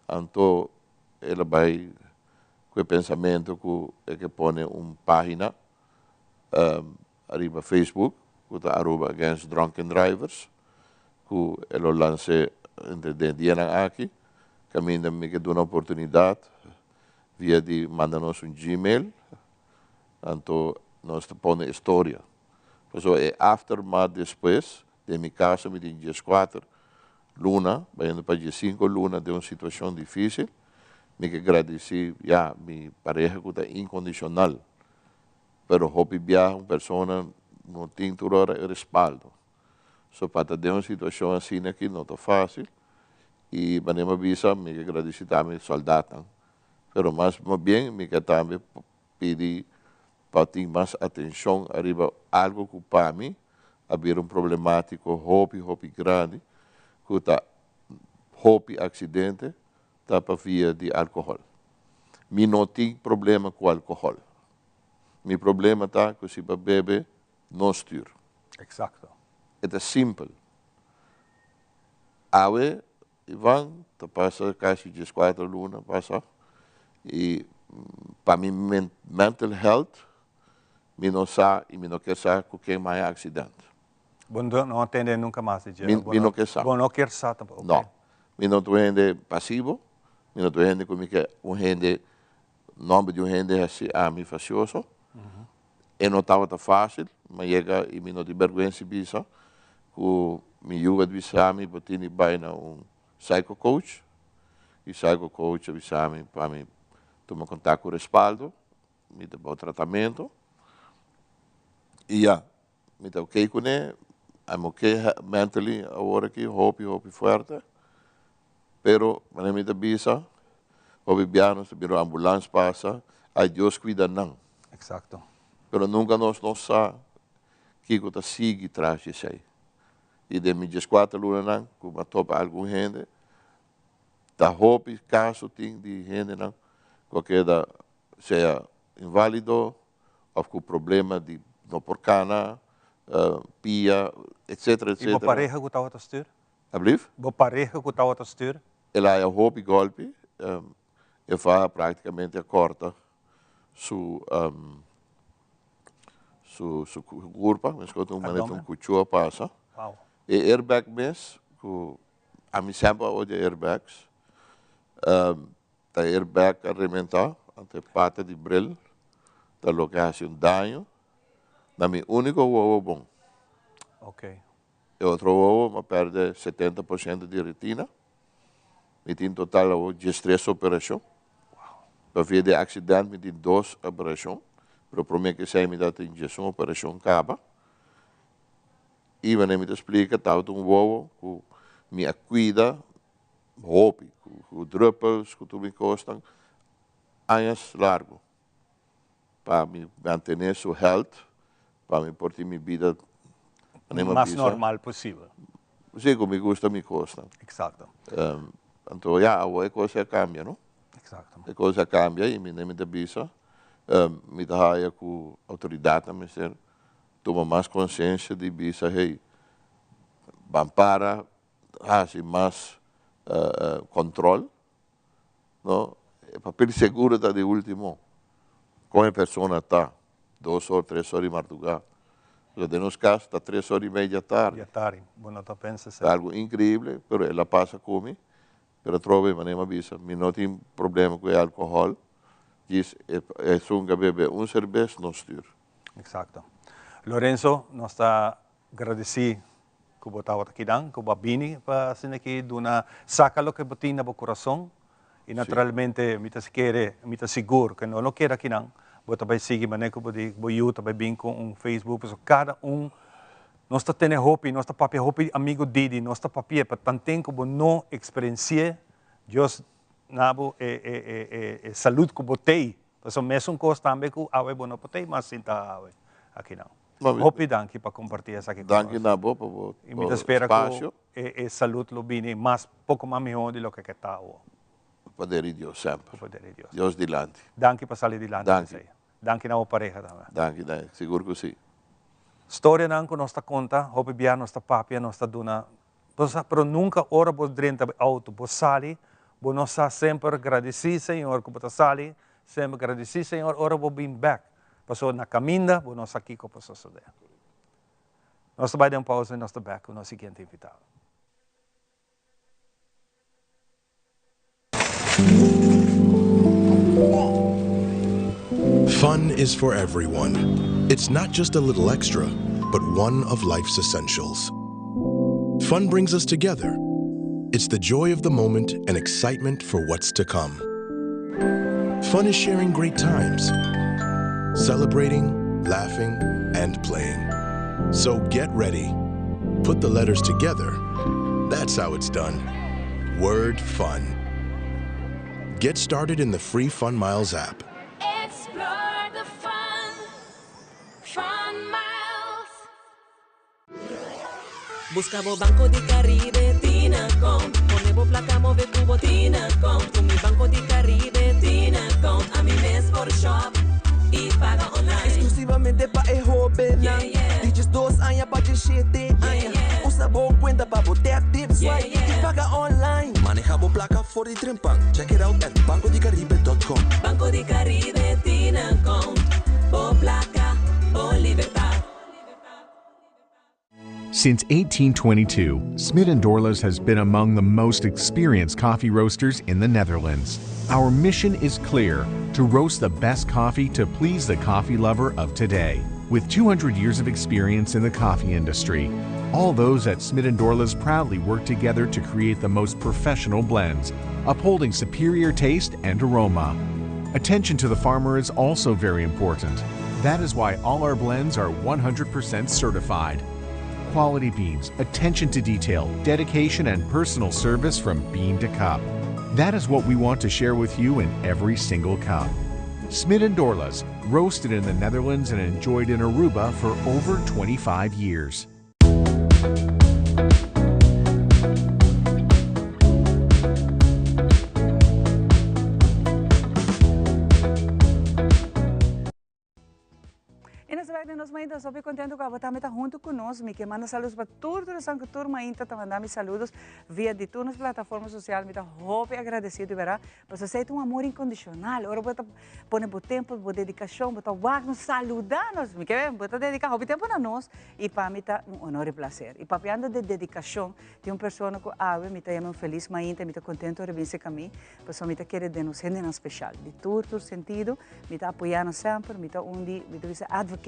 Anto el a bai ku e pensamentu ku e ke pone un página ariba Facebook ku ta Aruba Against Drunken Drivers ku e lo lans'é entre den dianan aki kaminda mi ke duna oportunidat via di manda nos un Gmail anto nos ta pone e storia pasobra e aftermath despues den mi kaso mi tin dieskuater luna, bayendo pa diesinco luna den un situacion dificil, mi ke gradici ya mi pareha cu ta incondicional, pero hopi biaha un persona no tin tur ora e respaldo, so pa ta den un situacion asina aki no ta facil y manera mi a bisa mi ke gradici tambe soldatnan, pero mas bien mi ke tambe pidi pa tin mas atencion ariba algo cu pa mi a bira un problematico hopi hopi grandi cu ta hopi accidente ta pa via di alcohol. Mi no tin problema cu alcohol. Mi problema ta cu si bo bebe no stuur. Exacto. E ta simpel. Awe Ivan, ta pasa casi diescuater luna pasa y pa mi mental health mi no sa y mi no kier sa cu ken mi haya accident. Bo no a tende nunca mas di dje? Mi no kier sa. Bo no kier sa tampoco? No. Mi no ta un hende pasivo. Mi no ta un hende ku mi ke un hende, nòmber di un hende hasi ami fasioso. E no tabata fásil, mi a yega i mi no tin bèrgwensa di bisa ku mi yu a bisa mi bo tin di bai na un psycho coach i psycho coach a bisa mi pa mi tuma kontak ku Respaldo, mi ta bou tratamentu i ya. Mi ta ok kuné, I'm ok mentally awor aki, hopi hopi fuerte, pero manera mi ta bisa, hopi bia nos ta bira un ambulans pasa, ay Dios cuida nan. Exacto. Pero nunca nos no sa kico ta sigui tras di esey. Y den mi diescuater lunanan cu mi a topa algun hende, ta hopi caso tin di hendenan cu a keda sea invalido, of cu problema di no por cana, pia, etcetera, Y bo etcetera. pareha cu tawata stuur? Ablief? Bo pareha cu tawata stuur? El a haya hopi golpi, e faha practicamente a corta su su su curpa, mescos un manera un cuchua a pasa. Wow. E airbag mes, cu ami semper a odia airbags, Ta airbag a rementa, anto e pata di bril ta loke a haci un daño na mi unico wowo bon. E otro wowo mi a perde 70% di retina. Mi tin total awo 13 operacion. Pa via di accident mi tin dos operacion, pero prome cu esey mi ta tin 11 operacion caba. Y wanneer mi ta splica tabata un wowo cu mi a cuida hopi, ku druppels, ku tur mi kosnan, añas largu pa mi mantené su health, pa mi por tin mi bida manera mi a Mas bisa. normal posibel. Si, ku mi gusta mi kosnan. Eksakto. Anto ya, awor e kos a kambia, no? Eksakto. E kos a kambia i mi mi ta bisa, mi ta haya ku outoridatnan mester tuma mas konsiensia di bisa, hey, ban para hasi mas control, no, e papel seguro ta di ultimo, con e persona ta, dos or, tres or di marduga, pero den nos cas ta tres or y media tardi. Dia tardi, bo no ta pensa Ta algo increíble, pero el a pasa cu mi, pero atrobe manera mi a bisa, mi no tin problema cu e alcohol, djis esun cu a bebe un cerbes no stuur. Exacto. Lorenzo, nos ta gradici ku bo tabata kidan, ku bo a bini pa asina aki duna saka loke bo tin na bo kurason i naturalmente mi ta kere, mi ta sigur ku no lo keda kinan, bo ta bai sigui manera ku bo di bo yu ta bai bin ku un Facebook pasobra kada un nos ta tene hopi, nos ta papia hopi amigu Didi, nos ta papia pa tanten ku bo no eksperensi'é Dios na bo e e e e salud ku bo tei, pasobra mesun kos tambe ku awe bo no por tei mas sinta awe akinan. Hopi danki pa comparti esaki cu nos. Danki na bo pa bo Y mi ta spera cu e salud lo bini mas poco mas miho di loke ke ta awo. Cu poder di Dios semper. Cu poder di Dios. Dios dilanti. Danki pa sali dilanti Danki. Esey. Danki na bo pareha tambe. Danki, danki. Sigur cu si. Storianan cu nos ta conta, hopi bia nos ta papia, nos ta duna, bo sa, pero nunca ora bo drenta auto, bo sali, bo no sa semper gradici Señor cu bo ta sali, semper gradici Señor ora bo bin bek. Pasobra na kaminda bo no sa kiko por sosodé. Nos ta bai den un pausa i nos ta bèk ku nos siguiente invitado. Fun is for everyone. It's not just a little extra, but one of life's essentials. Fun brings us together. It's the joy of the moment and excitement for what's to come. Fun is sharing great times, celebrating, laughing, and playing. So get ready. Put the letters together. That's how it's done. Word fun. Get started in the free Fun Miles app. Explore the fun. Fun Miles. Busca bo Banco di Caribe tin account. Pone bo placa move cu bo tin account. Cu mi Banco di Caribe tin account. Ami mes por shop y paga online. Exclusivamente pa e hobennan di 12 aña pa 17 aña. Usa bo cuenta pa bo tap, tip, swipe y paga online. Maneha bo placa for di trempan. Check it out at bancodicaribe.com. Banco di Caribe tin account. Bo placa, bo libertad. Since 1822, Smit & Dorlas has been among the most experienced coffee roasters in the Netherlands. Our mission is clear, to roast the best coffee to please the coffee lover of today. With 200 years of experience in the coffee industry, all those at Smit & Dorlas proudly work together to create the most professional blends, upholding superior taste and aroma. Attention to the farmer is also very important. That is why all our blends are 100% certified. Quality beans, attention to detail, dedication and personal service from bean to cup. That is what we want to share with you in every single cup. Smit & Dorlas, roasted in the Netherlands and enjoyed in Aruba for over 25 years. E nos bek den nos mainta, nos hopi contento cu abo tambe ta hunto cu nos. Mi ke manda saludos pa tur tur esnan cu tur mainta ta manda mi saludos via di tur nos plataforma social. Mi ta hopi agradecido di berdad, pasobra esey ta un amor incondicional. Ora bo ta pone bo tempo, bo dedicacion, bo ta wak nos, saluda nos. Mi ke bo ta dedica hopi tempo na nos y pa mi ta un honor y placer. Y papiando di dedicacion, tin un persona cu awe mi ta yama un feliz mainta y mi ta contento ora bin cerca mi, pasobra mi ta kere den nos hendenan special. Di tur tur sentido, mi ta apoya nan semper, mi ta un di, mi ta bisa advocate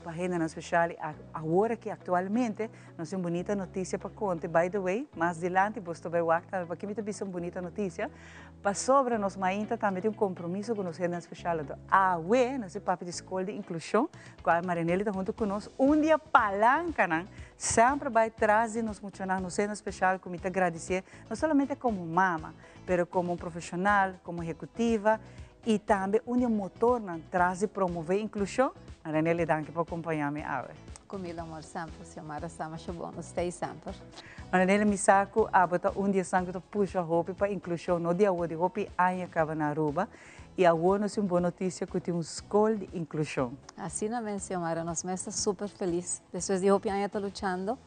pa hendenan special y awor aki actualmente nos tin un bunita noticia pa conta. By the way, mas dilanti bo ta bay wak tambe paki mi ta bisa un bunita noticia. Pasobra nos mainta tambe tin un compromiso cu nos hendenan special. Anto awe nos tin papia di Scol di Inclusion, cual Marianely ta hunto cu nos. Un dia palancanan semper bay tras di nos muchanan, nos hendenan special cu mi ta gradicie no solamente como mama, pero como un profesional, como ehecutiva y tambe un di e motornan tras di promove inclusion. Marianely, danki pa acompaña mi awe. Cu mil amor semper, Xiomara sa masha bon, nos ta ey semper. Marianely, mi sa cu abo ta un di esnan cu ta pusha hopi pa inclusion, no di awor, di hopi aña caba na Aruba, y awor nos tin un bon noticia cu tin un scol di inclusion. Asina mes, Xiomara, nos mes ta super feliz. Despues di hopi aña ta luchando,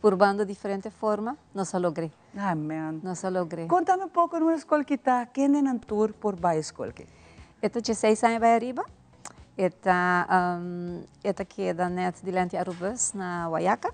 purbando diferente forma, nos a logr'e. Amen. Nos a logr'e. Contame un poco nu e scol ki ta, kende nan tur por bay e scol ki? E ta dieseis aña bay ariba. E ta e ta keda net dilanti Arubus na Wayaca.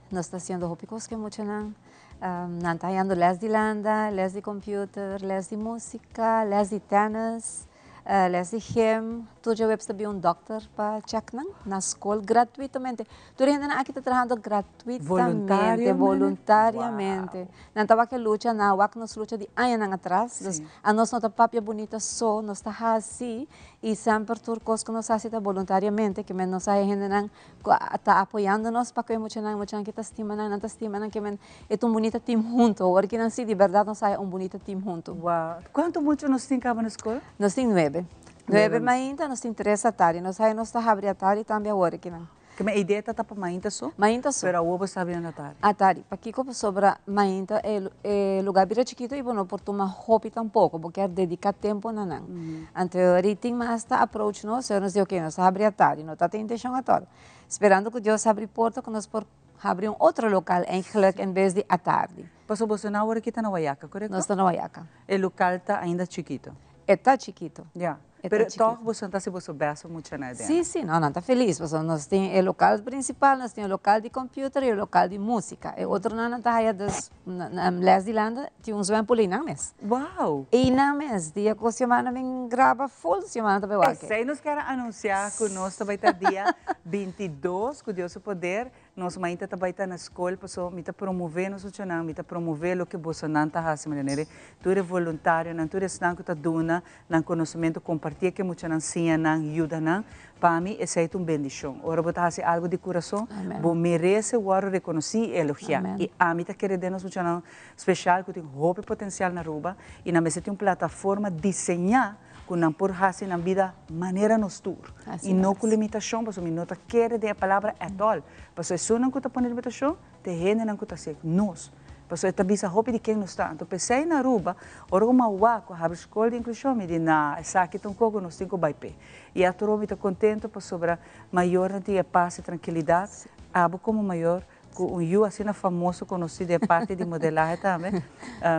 Nos ta haciendo hopi cos cu e muchanan. Nan ta hayando les di landa, les di computer, les di musica, les di tennis, les di gym. Tur djaweps ta bin un dokter pa check nan na scol gratuitamente. Tur e hendenan aki ta trahando gratuitamente, voluntariamente. Nan ta wak e lucha, nan a wak nos lucha di añanan atras. Dus anos no ta papia bunita so, nos ta hasi y semper tur cos cu nos hasi ta voluntariamente, ke men nos a e hendenan cu ta apoyando nos pa cu e muchanan, e muchanan ki ta stima nan, nan ta stima nan, ke men e ta un bunita team hunto. Awor ki nan si di berdad nos haya un bunita team hunto. Wow. Cuanto mucha nos tin caba na scol? Nos tin nuebe. Nuebe mainta, nos tin tres atari. Nos haya nos ta habri atari tambe awor ki nan. Ke mi idea ta pa mainta so. Mainta so. Pero awor bo sa bira na tardi. A tardi. Pakiko? Pasobra mainta e e lugar bira chikito i bo no por tuma hopi tampoko. Bo kier dedica tempo na nan. Anto ora tin mas ta approach nos, nos di oke, nos ta habri a tardi. No ta tin intencion atol. Sperando ku Dios habri porta ku nos por habri un otro local eigenlijk en bes di a tardi. Pasobra boso nan awor aki ta na Wayaca, korekto? Nos ta na Wayaca. E local ta ainda chikito? E ta chikito. Ya. Pero tòg boso ta hasi boso bèst pa mucha na den. Sí, sí, no, nan ta felis pasobra nos tin e lokal prinsipal, nos tin e lokal di kòmpiuter i e lokal di músika. E otronan nan ta haya dus lès di landa, tin un zwèmpul ei nan mes. Wow! Ei nan mes, dia ku Xiomara bin graba ful, Xiomara ta bai wak. Esei nos kier a anunsiá ku nos ta bai ta dia 22, ku Dios su poder, Nos mainta ta bai ta na skol paso mi ta promove nos muchanan, mi ta promove loke bosonan ta hasi manera tur e voluntarionan, tur esnan ku ta duna nan konosementu kompartié ku e muchanan, siña nan, yuda nan. Pa mi esei ta un bendishon. Ora bo ta hasi algu di kurason, bo merese wòrdu rekonosí i elogiá. I ami ta kere den nos muchanan speshal ku tin hopi potensial na Aruba i nan mester tin un plataforma diseñá ku nan por hasi nan bida manera nos tur i no ku limitashon pasobra mi no ta kere den e palabra at all pasobra esunnan ku ta pone limitashon ta e hendenan ku ta hasi nos pasobra e ta bisa hopi di ken nos ta anto p'esei na Aruba ora ku mi a wak ku a habri skol di inklushon mi di na esaki ta un kos ku nos tin ku bai p'e i atrobe mi ta kontento pasobra mayornan tin e pas i trankilidat abo komo mayor Ku un yu asina famoso konosí den parti di modelahe tambe,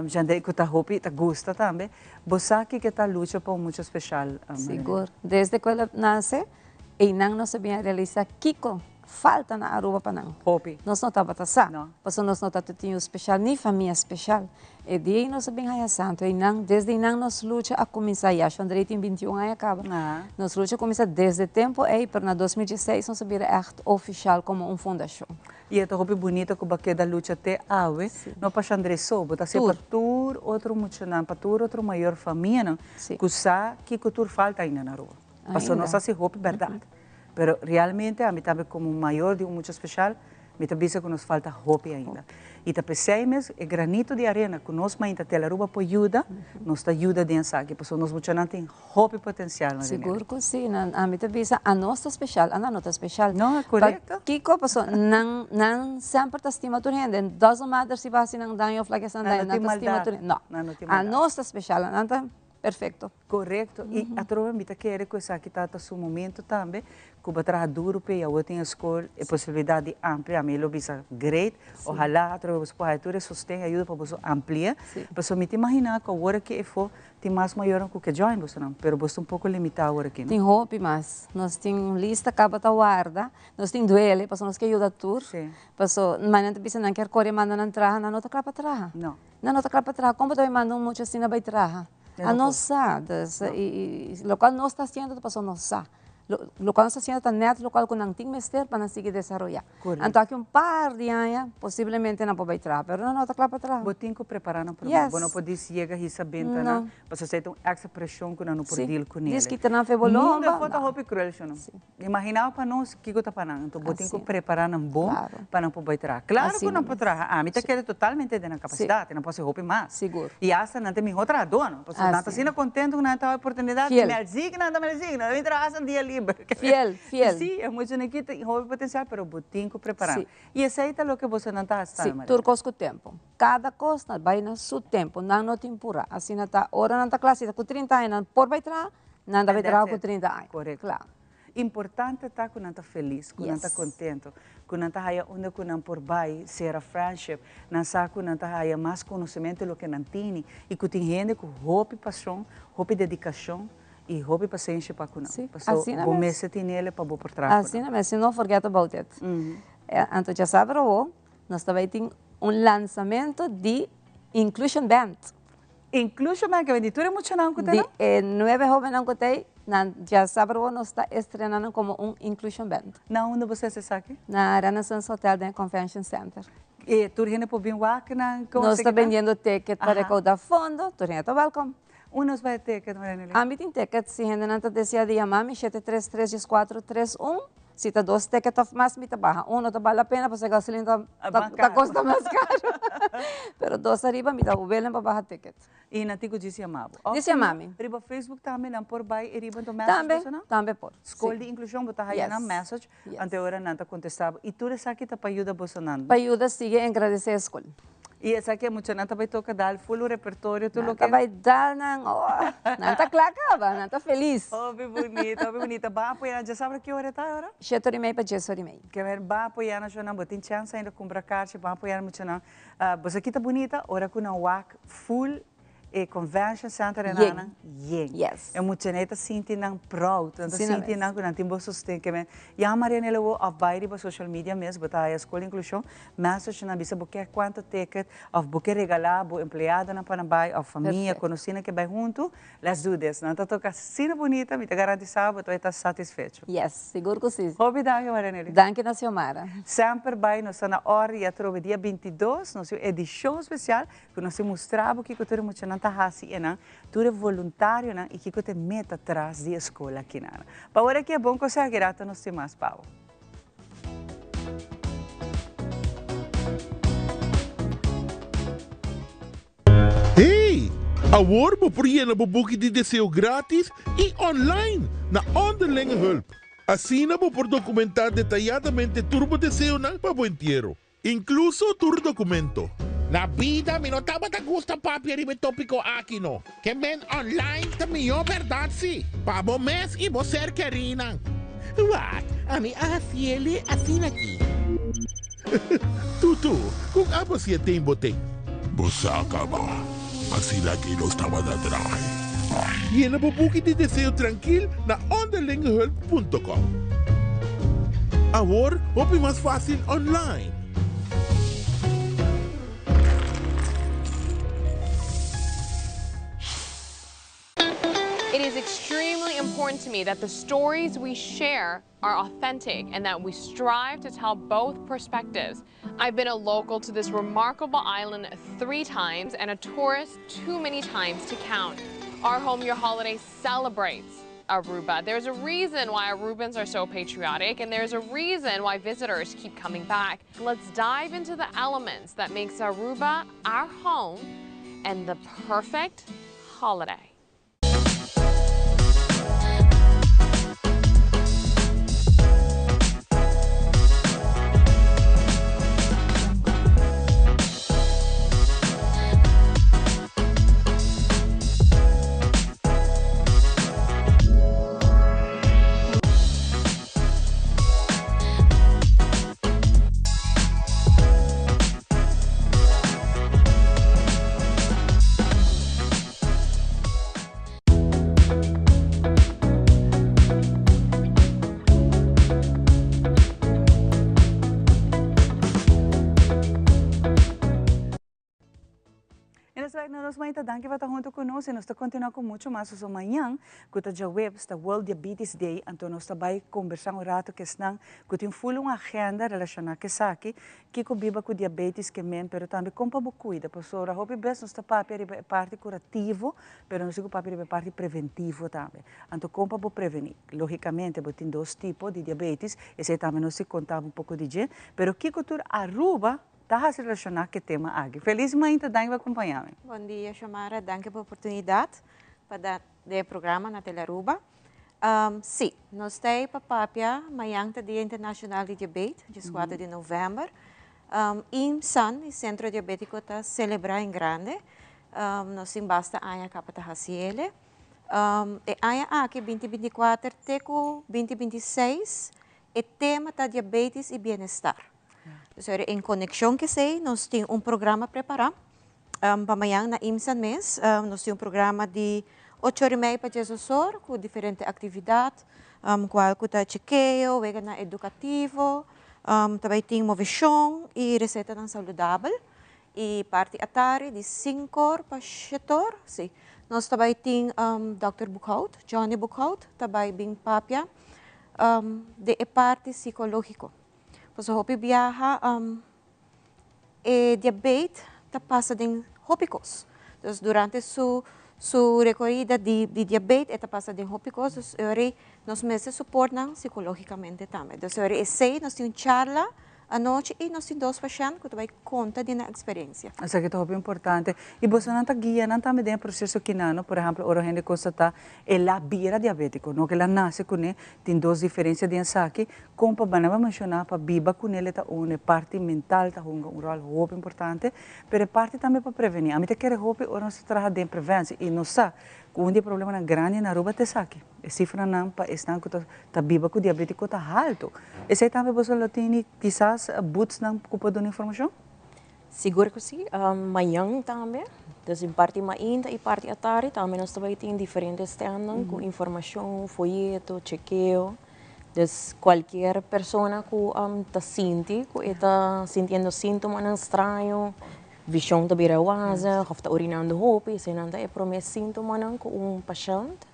Jandrey ku ta hopi ta gusta tambe, bo sa kiko ta lucha pa un mucha speshal, Marilyn? Sigur. Desde ku el a nase, einan nos a bin a realisa kiko. falta na Aruba pa nan. Hopi. Nos no tabata sa. No. Pasobra nos no tabata tin yu special ni famia special. E dia ei nos a bin haya sa. Anto einan, desde einan nos lucha a cuminsa. Ya Shandrey tin 21 aña caba. Nos lucha a cuminsa desde tempo ei, pero na 2016 nos a bira echt oficial como un fundacion. Y e ta hopi bunita cu bo a keda lucha te awe, no pa Shandrey so, bo ta hacié pa tur otro muchanan, pa tur otro mayor famianan cu sa kico tur falta ainda na Aruba. Pasobra nos a haci hopi berdad, pero realmente ami tambe como mayor di un mucha special, mi ta bisa cu nos falta hopi ainda. Y ta p'esey mes e granito di arena cu nos mainta Telaruba por yuda, nos ta yuda den esaki, pasobra nos muchanan tin hopi potencial. Sigur cu si, nan, ami ta bisa anos ta special, anan no ta special. No, corecto. Pakico? Pasobra nan, nan semper ta stima tur hende, doesn't matter si bo haci nan daño of loke esnan daño, nan ta stima tur hende. No, anos ta special, anan ta perfecto. Corecto, y atrobe mi ta kere cu esaki ta ta su momento tambe, cu bo a traha duro p'e y awor tin e scol e posibilidad di amplia, ami lo bisa great, ohala atrobe boso por haya tur e sosten y ayuda pa boso amplia, pasobra mi ta imagina cu awor aki efo tin mas mayornan cu ke join bosonan, pero boso ta un poco limita awor aki, no? Tin hopi mas, nos tin un lista caba ta warda, nos tin duele pasobra nos ke yuda tur, pasobra mañana ta bisa nan kier core manda nan traha, nan no ta cla pa traha. Nan no ta kla pa traha. Kon bo ta bai manda un mucha asina bai traha? A nos sa. Dus, i lokual nos ta hasiendo ta pasobra nos sa. Lokual nos ta hasiendo ta nèt lokual ku nan tin mester pa nan sigui desaroyá. Anto aki un par di aña posiblemente nan por bai traha, pero nan no ta kla pa traha. Bo tin ku prepará nan promé. Bo no por dis yega hisa benta nan, pasobra esei ta un èkstra preshon ku nan no por dil kuné. Dis kita nan fe bo lomba. Mundu afó ta hopi kruel, sho no? Imaginá pa nos kiko ta pa nan. Anto bo tin ku prepará nan bon pa nan por bai traha. Klaro ku nan por traha. Ami ta kere totalmente den nan kapasidat. Nan por hasi hopi mas. I asta nan ta e mihó trahadónan. Pasobra nan ta asina kontentu ku nan ta haña oportunidat. Mèlzik nan ta mèlzik. Nan ta bin traha asta dia liber. Sí, e muchanan aki tin hopi potensial, pero bo tin ku prepará nan. I esei ta loke bosonan ta hasi tambe, Maria. Sí, tur kos ku tempu. Kada kos ta bai na su tempu. Nan no tin purá. Asina ta ora nan ta kla, si ta ku 30 aña nan por bai traha, Nan ta bay traha cu 30 aña. Correcto. Claro. Importante ta cu nan ta feliz, cu nan ta contento, cu nan ta haya unda cu nan por bay, cera friendship, nan sa cu nan ta haya mas conocemento di loke nan tini y cu tin hende cu hopi pasion, hopi dedicacion y hopi pasenshi pa cu nan. Sí, Paso asina bo mes. mester tinele pa bo por traha cu nan. Asina mes, si no forget about it. Anto djasabra awo nos ta bay tin un lansamento di Inclusion Band. Inclusion Band ke bendí tur e muchanan ku ta Di nan? e nuebe hobennan ku ta ei, nan djasabra awo nos ta estrena nan komo un Inclusion Band. Na unda bo sa esaki? Na Renaissance Hotel den Convention Center. E tur hende por bin wak nan? Nos ta bendiendo ticket pa rekoudá fondo, tur hende ta welkom. Unda nos bai ticket, Maria Nelly? Ami tin ticket, si hendenan ta desea di yama mi, 733 14 31. Si ta dos ticket of mas mi ta baha. Uno ta bal la pena pasobra e gasolina ta ta costa mas caro. Pero dos ariba mi ta willing pa baha ticket. Y nan tin cu djis yama bo? Djis yama mi. Riba Facebook tambe nan por bay e riba anto message Tambe, boso nan? tambe por. Scol di Inclusion bo ta haya nan message anto e ora nan ta contesta bo. Y tur esaki ta pa yuda boso nan? Pa yuda sigui engradece e scol. Y esaki e muchanan ta bay toca dal full un repertorio tur loke. Nan ta bay dal nan oh nan ta cla caba nan ta feliz. Hopi bunita hopi bunita ban apoya nan dja sabra ki ora ta ora? Shete ora y mei pa djes ora y mei. Ke ber ban apoya nan shownan bo tin chance ainda cumpra carchi ban apoya nan muchanan boso kita bunita ora cu nan wak full E convention center e nan yen. Yes. E muchanan ta sinti nan proud, nan ta sinti nan ku nan tin bo sosten ke men. Ya Marianela wo of bai riba social media mes bo ta haya Skol di Inklushon message nan bisa bo ke kuantu ticket of bo ke regala bo empleadonan pa nan bai of famia, konosínan ke bai huntu, let's do this. Nan ta toka asina bunita, mi ta garantisa bo ta satisfecho. Yes, sigur ku si. Hopi danki Marianela. Danki na Xiomara. Semper bai nos ta na orde y atrobe dia 22 nos tin un edicion special Ku nos tin mustra bo kiko tur e muchanan ta hasi enan, tur e voluntarionan i kiko ta e meta tras di e skol akinan. Pa ora ki e bon kosé aki rato nos tin mas pa bo. Hey! Awor bo por yena bo buki di deseo gratis i online na Onderlinge Hulp. Asina bo por dokumentá detayadamente tur bo deseonan pa bo entiero. Inkluso tur dokumento. Na bida mi no tabata gusta papia riba e topiko aki no. Ke men online ta mihó bèrdat si, pa bo mes i bo ser kerínan. Wak, ami a hasiele asina aki. Tutu, kon abo si e ten bo ten? Bo sa kaba, asina aki nos tabata trahe. Yena bo buki di deseo trankil na onderlingehulp punto com. Awor, hopi mas fásil online. It is extremely important to me that the stories we share are authentic and that we strive to tell both perspectives. I've been a local to this remarkable island three times and a tourist too many times to count. Our Home Your Holiday celebrates Aruba. There's a reason why Arubans are so patriotic and there's a reason why visitors keep coming back. Let's dive into the elements that makes Aruba our home and the perfect holiday. En nos wek na nos mainta danki pa ta hunto ku nos y nos ta continua ku mucho mas so mañan ku ta djaweps ta World Diabetes Day anto nos ta bai kombersa un rato ku esnan ku tin ful un agenda relashona ku esaki Kiko biba ku diabetes ke men, pero tambe kon pa bo kuida, pasobra hopi bes nos ta papia riba e parti kurativo, pero nos tin ku papia riba e parti preventivo tambe. Anto kon pa bo prevení? Logikamente bo tin dos tipo di diabetes, esei tambe nos tin konta bo un poko di dje, pero kiko tur Aruba ta hasi relashoná ku e tema aki? Felis mainta, danki pa kompañá mi. Bon dia Xiomara, danki pa oportunidat pa da den e programa na Telearuba. Sí, nos ta ei pa papia, mañan ta Dia Internacional di Diabete, dieskuater di novèmber. IMSAN, e Sentro Diabétiko ta selebrá en grande. Nos tin basta aña kaba ta hasi ele. E aña aki, binti 24 te ku binti 26, e tema ta diabetes i bienestar. Dus en konekshon ku esei nos tin un programa prepará. Pa mañan na IMSAN mes nos tin un programa di ocho ora y mei pa diesdos or cu diferente actividad cual cu ta chekeo, weganan educativo, ta bay tin movecion y recetanan saludabel. Y parti atari di cinco or pa shete or, si, nos ta bay tin Dòkter Boekhout, Johnny Boekhout ta bay bin papia di e parti psicologico. Pasobra hopi biaha E diabet ta pasa den hopi kos. Dus durante su su rekorida di di diabet e ta pasa den hopi kos, dus e ora nos mester support nan psikologikamente tambe. Dus e ora esei nos tin un charla anochi i nos tin dos pashènt ku ta bai konta di nan eksperensia. Esaki ta hopi importante. I bosonan ta guia nan tambe den e proseso kinan, no? Por ehèmpel ora hende konstatá el a bira diabétiko, no ku el a nase kuné, tin dos diferensia den esaki. Kon pa Barnabé menshoná pa biba kuné le ta un, e parti mental ta hunga un ròl hopi importante, pero e parti tambe pa prevení. Ami ta kere hopi ora nos ta traha den preventie i nos sa ku un di e problemanan grandi na Aruba ta esaki, e sifranan pa esnan ku ta biba ku diabétiko ta haltu. Esei tambe boso lo tini kisas bootsnan ku por duna informashon? Sigur ku si. Mañan tambe, dus den parti mainta i parti atardi tambe nos ta bai tin diferente stèndnan ku informashon, foyeto, chekeo. Dus kualkier persona ku ta sinti ku e ta sintiendo síntomanan straño, vishon ta bira wazig òf ta orinando hopi, eseinan ta e promé síntomanan ku un pashènt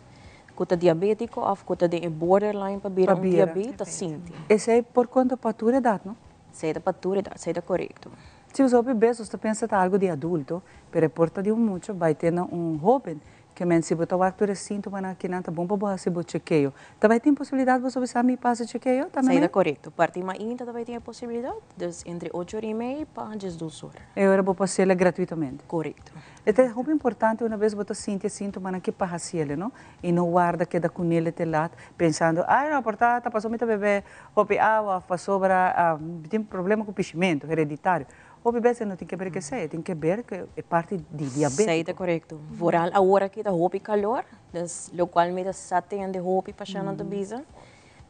ku ta diabétiko òf ku ta den e borderline pa bira un diabet ta sinti. Esei por konta pa tur edat, no? Esei ta pa tur edat, esei ta korekto. Si nos hopi bes nos ta pensa ta algo di adulto, pero e por ta di un mucha bai te na un hoben. Ke men si bo ta wak tur e sintomanan akinan ta bon pa bo hasi bo chekeo. Ta bai tin posibilidat bo sobisa mi pa hasi chekeo tambe Esei ta korekto. Parti mainta ta bai tin e posibilidat, dus entre ocho ora i mei pa diesdos ora. E ora bo por hasiel gratuitamente? Korekto. E ta hopi importante una bes bo ta sinti e sintomanan ki pa hasiel, no? I no warda keda kunel te lat pensando, ay no por ta ta pasobra mi ta bebe hopi awa of pasobra mi tin problema ku pishimentu hereditario. Hopi bes e no tin keber ku esei, e tin keber ku e parti di diabetiko. Esei ta korekto. Vooral awor aki ta hopi kalor, dus lokual mi ta sa tende hopi pashèntnan ta bisa,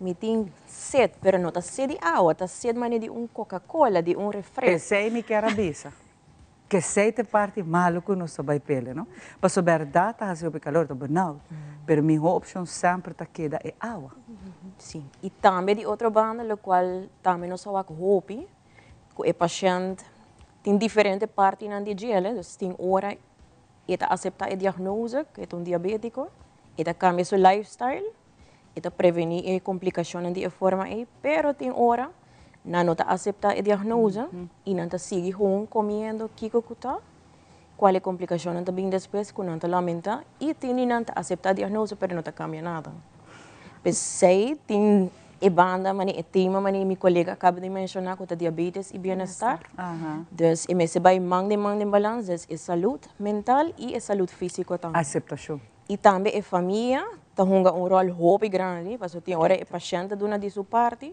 mi tin set, pero no ta set di awa, ta set manera di un coca cola, di un refresco. Esei mi kier a bisa. Esey ta e parti malo cu nos ta bay pele, no? Paso berdad ta haci hopi calor, ta benauw, pero miho opcion semper ta keda e awa. Si, y tambe di otro banda locual tambe nos a wak hopi, cu e pashent tin diferente partinan di djele, dus tin ora e ta acepta e diagnose cu e ta un diabetico, e ta cambia su lifestyle, e ta preveni e complicacionnan di e forma ey, pero tin ora nan no ta acepta e diagnose y nan ta sigui gewoon comiendo kico cu ta, cual e complicacionnan ta bin despues cu nan ta lamenta y tin di nan ta acepta diagnose pero no ta cambia nada. P'esey tin e banda mane e tema mane mi colega a caba di menciona cu ta diabetes y bienestar. Dus e mester bay man den man den balans, dus e salud mental y e salud fisico tambe. Aceptacion. Y tambe e famia ta hunga un rol hopi grandi, pasobra tin ora e pashent ta duna di su parti,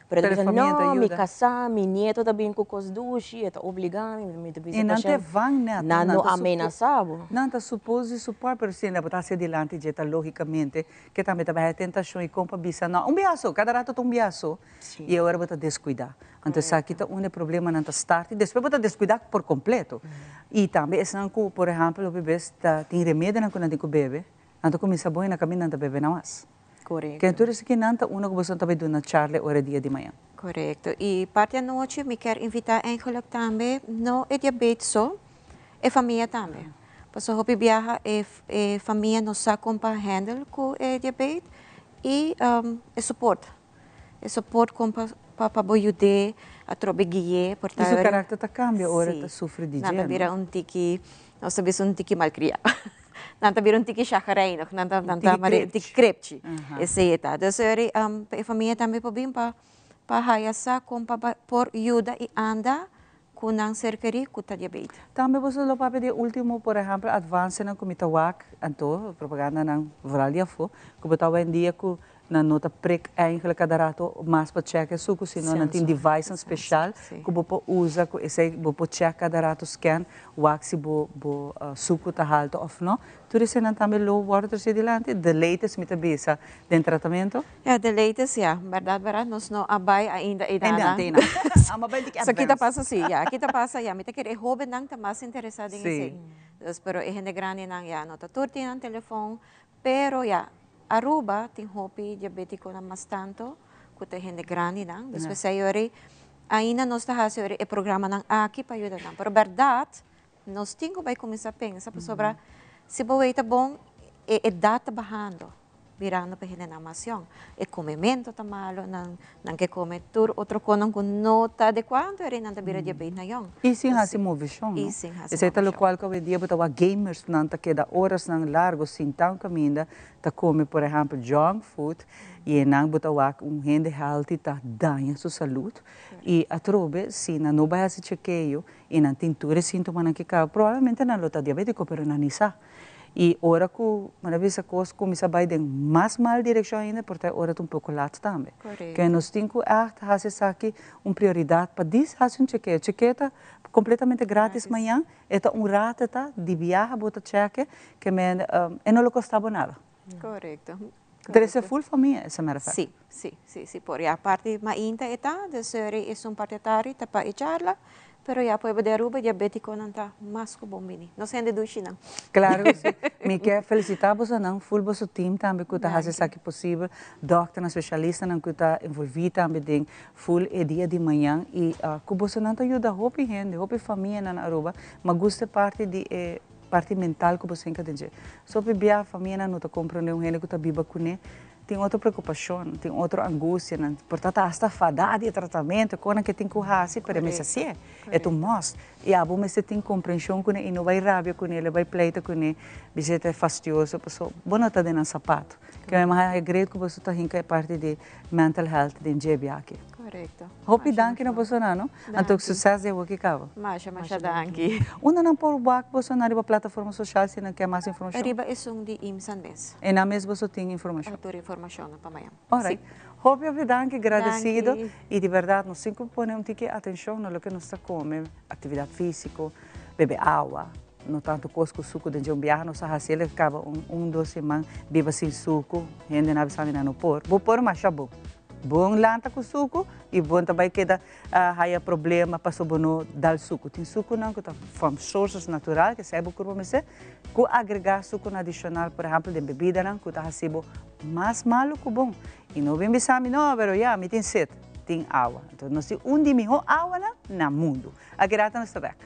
pero ta bisa, no, mi casá, mi nieto ta bin cu cos dushi, e ta obliga mi, mi ta bisa E nan ta pashent, vang net, nan no amenasa bo. Nan ta suppose di support, pero si nan bo ta haci dilanti dje ta logicamente ke tambe ta bay e tentacion y con pa bisa no, un biaso, cada rato ta un biaso, y e ora bo ta descuida. Anto esaki ta un e problemanan ta start y despues bo ta descuida por completo. Y tambe esnan cu, por ehempel, hopi bes ta tin remedionan cu nan tin cu bebe, nan ta cuminsa bon y na caminda nan ta bebe namas. Correcto. Ke tur esaki nan ta uno cu boso ta bay duna charla e ora dia di mañan. Correcto. Y parti anochi mi kier invita eigenlijk tambe, no e diabetes so, e famia tambe. Pasobra hopi biaha e e famia no sa con pa handle cu e diabetes y e support. E support con pa pa pa bo yud'é atrobe gui'é por Y ta su karakter ta cambia ora e ta sufri di Nan ta dje, bira no? un tiki, nos ta bisa un tiki malcriá. Nan ta bira un tiki chagrijnig, nan ta nan ta Tiki mare tiki krepchi. krepchi. Esei e ta. Dus eri pa e famia tambe por bin pa pa haya sa con pa pa por yuda y anda cu nan ser kerí cu ta diabete. Tambe boso lo papia di e ultimo, por ehempel, advancenan cu mi ta wak, anto propagandanan vooral di afo, cu bo ta hoendia cu Nan no ta prik eigenlijk kada rato mas pa check e suku, sino nan tin devicenan special ku bo por usa ku esei bo por check kada rato scan wak si bo bo suku ta halto of no. Tur eseinan tambe lo wòrdu trese dilanti. The latest mi ta bisa den tratamento. Ya, the latest ya. Bèrdat bèrdat nos no a bai ainda einan. Einan, einan. Amo bai di So kita pasa si, ya, kita pasa ya. Mi ta kere e hóbennan ta mas interesá den esei. Dus pero e hende grandinan ya no ta tur tin nan telefon, pero ya Aruba tin hopi diabeticonan mas tanto cu ta hende grandinan. Dus p'esey ora ainda nos ta haci ora e programanan aki pa yuda nan. Pero berdad nos tin cu bay cuminsa pensa pasobra si bo wey ta bon e edad ta bahando birando pa hendenan mas yong. E comemento ta malo, nan nan ke come tur otro conan cu no ta adecua anto ora nan ta bira diabet na yong. Y sin haci movecion, no? Y sin haci Esey ta movecion. locual cu awendia bo ta wak gamers nan ta keda orasnan largo sinta un caminda ta come por ehempel junk food y enan bo ta wak un hende healthy ta daña su salud y atrobe si nan no bay haci chekeo y nan tin tur e sintomanan ki caba probablemente nan lo ta diabetico pero nan ni sa. Y ora cu mi a bisa cos cuminsa bay den mas mal direccion ainda por ta e ora ta un poco laat tambe. Ke nos tin cu echt haci esaki un prioridad pa dis haci un chekeo. Chekeo ta completamente gratis mañan, e ta un rato ta di biaha bo ta cheke ke men e no lo costa bo nada. Correcto. Trece full famia as a matter of fact. Si, si, si, si por. Ya parti mainta e ta, dus eri esun parti atari ta pa e charla, pero ya pueblo di Aruba diabeticonan ta mas cu bon bini. Nos hende dushinan. Claro cu si. Mi ke felicita bosonan, full boso team tambe cu ta haci esaki posibel, dokternan, specialistanan cu ta envolvi tambe den full e dia di mañan y cu bosonan ta yuda hopi hende, hopi famianan na Aruba, ma gusta e parti di e Parti mental ku bo sinka den dje. So hopi bia famianan no ta komprondé un hende ku ta biba kuné tin otro preokupashon, tin otro angustianan, por ta ta asta fadá di e tratamentu, konan ke tin ku hasi, pero e mester hasié, e ta un must. I abo mester tin komprenshon kuné i no bai rabia kuné, lo bai pleita kuné, bis'é ta fastioso, pasobra bo no ta den nan sapato. Ke mi a haña great ku boso ta hinka e parti di mental health den dje bia aki. Hopi danki na boso nan no. Anto succes den woki caba. Masha masha danki. Unda nan por wak boso nan riba plataforma social si nan kier mas informacion? Riba esun di IMSAN mes. E nan mes boso tin informacion? Tur informacionnan pa mañan. Alright. Hopi hopi danki, gradecido. Y di berdad nos tin cu pone un tiki atencion na loke nos ta come, actividad fisico, bebe awa, no tanto cos cu sucu den dje un biaha nos a haci el caba un un dos siman biba sin sucu, hende nan a bisa mi nan no por. Bo por masha bo. Bon lanta ku suku i bon ta bai keda haya problema paso bo no dal suku. Tin sukunan ku ta from sources natural, ke esei bo kurpa mester, ku agregá sukunan adishonal, por ehèmpel den bebidanan ku ta hasi bo mas malu ku bon. I no bin bisa mi, no, pero ya, mi tin set. Tin awa. Entonces nos tin un di mihó awanan na mundu. Aki rato nos ta bèk.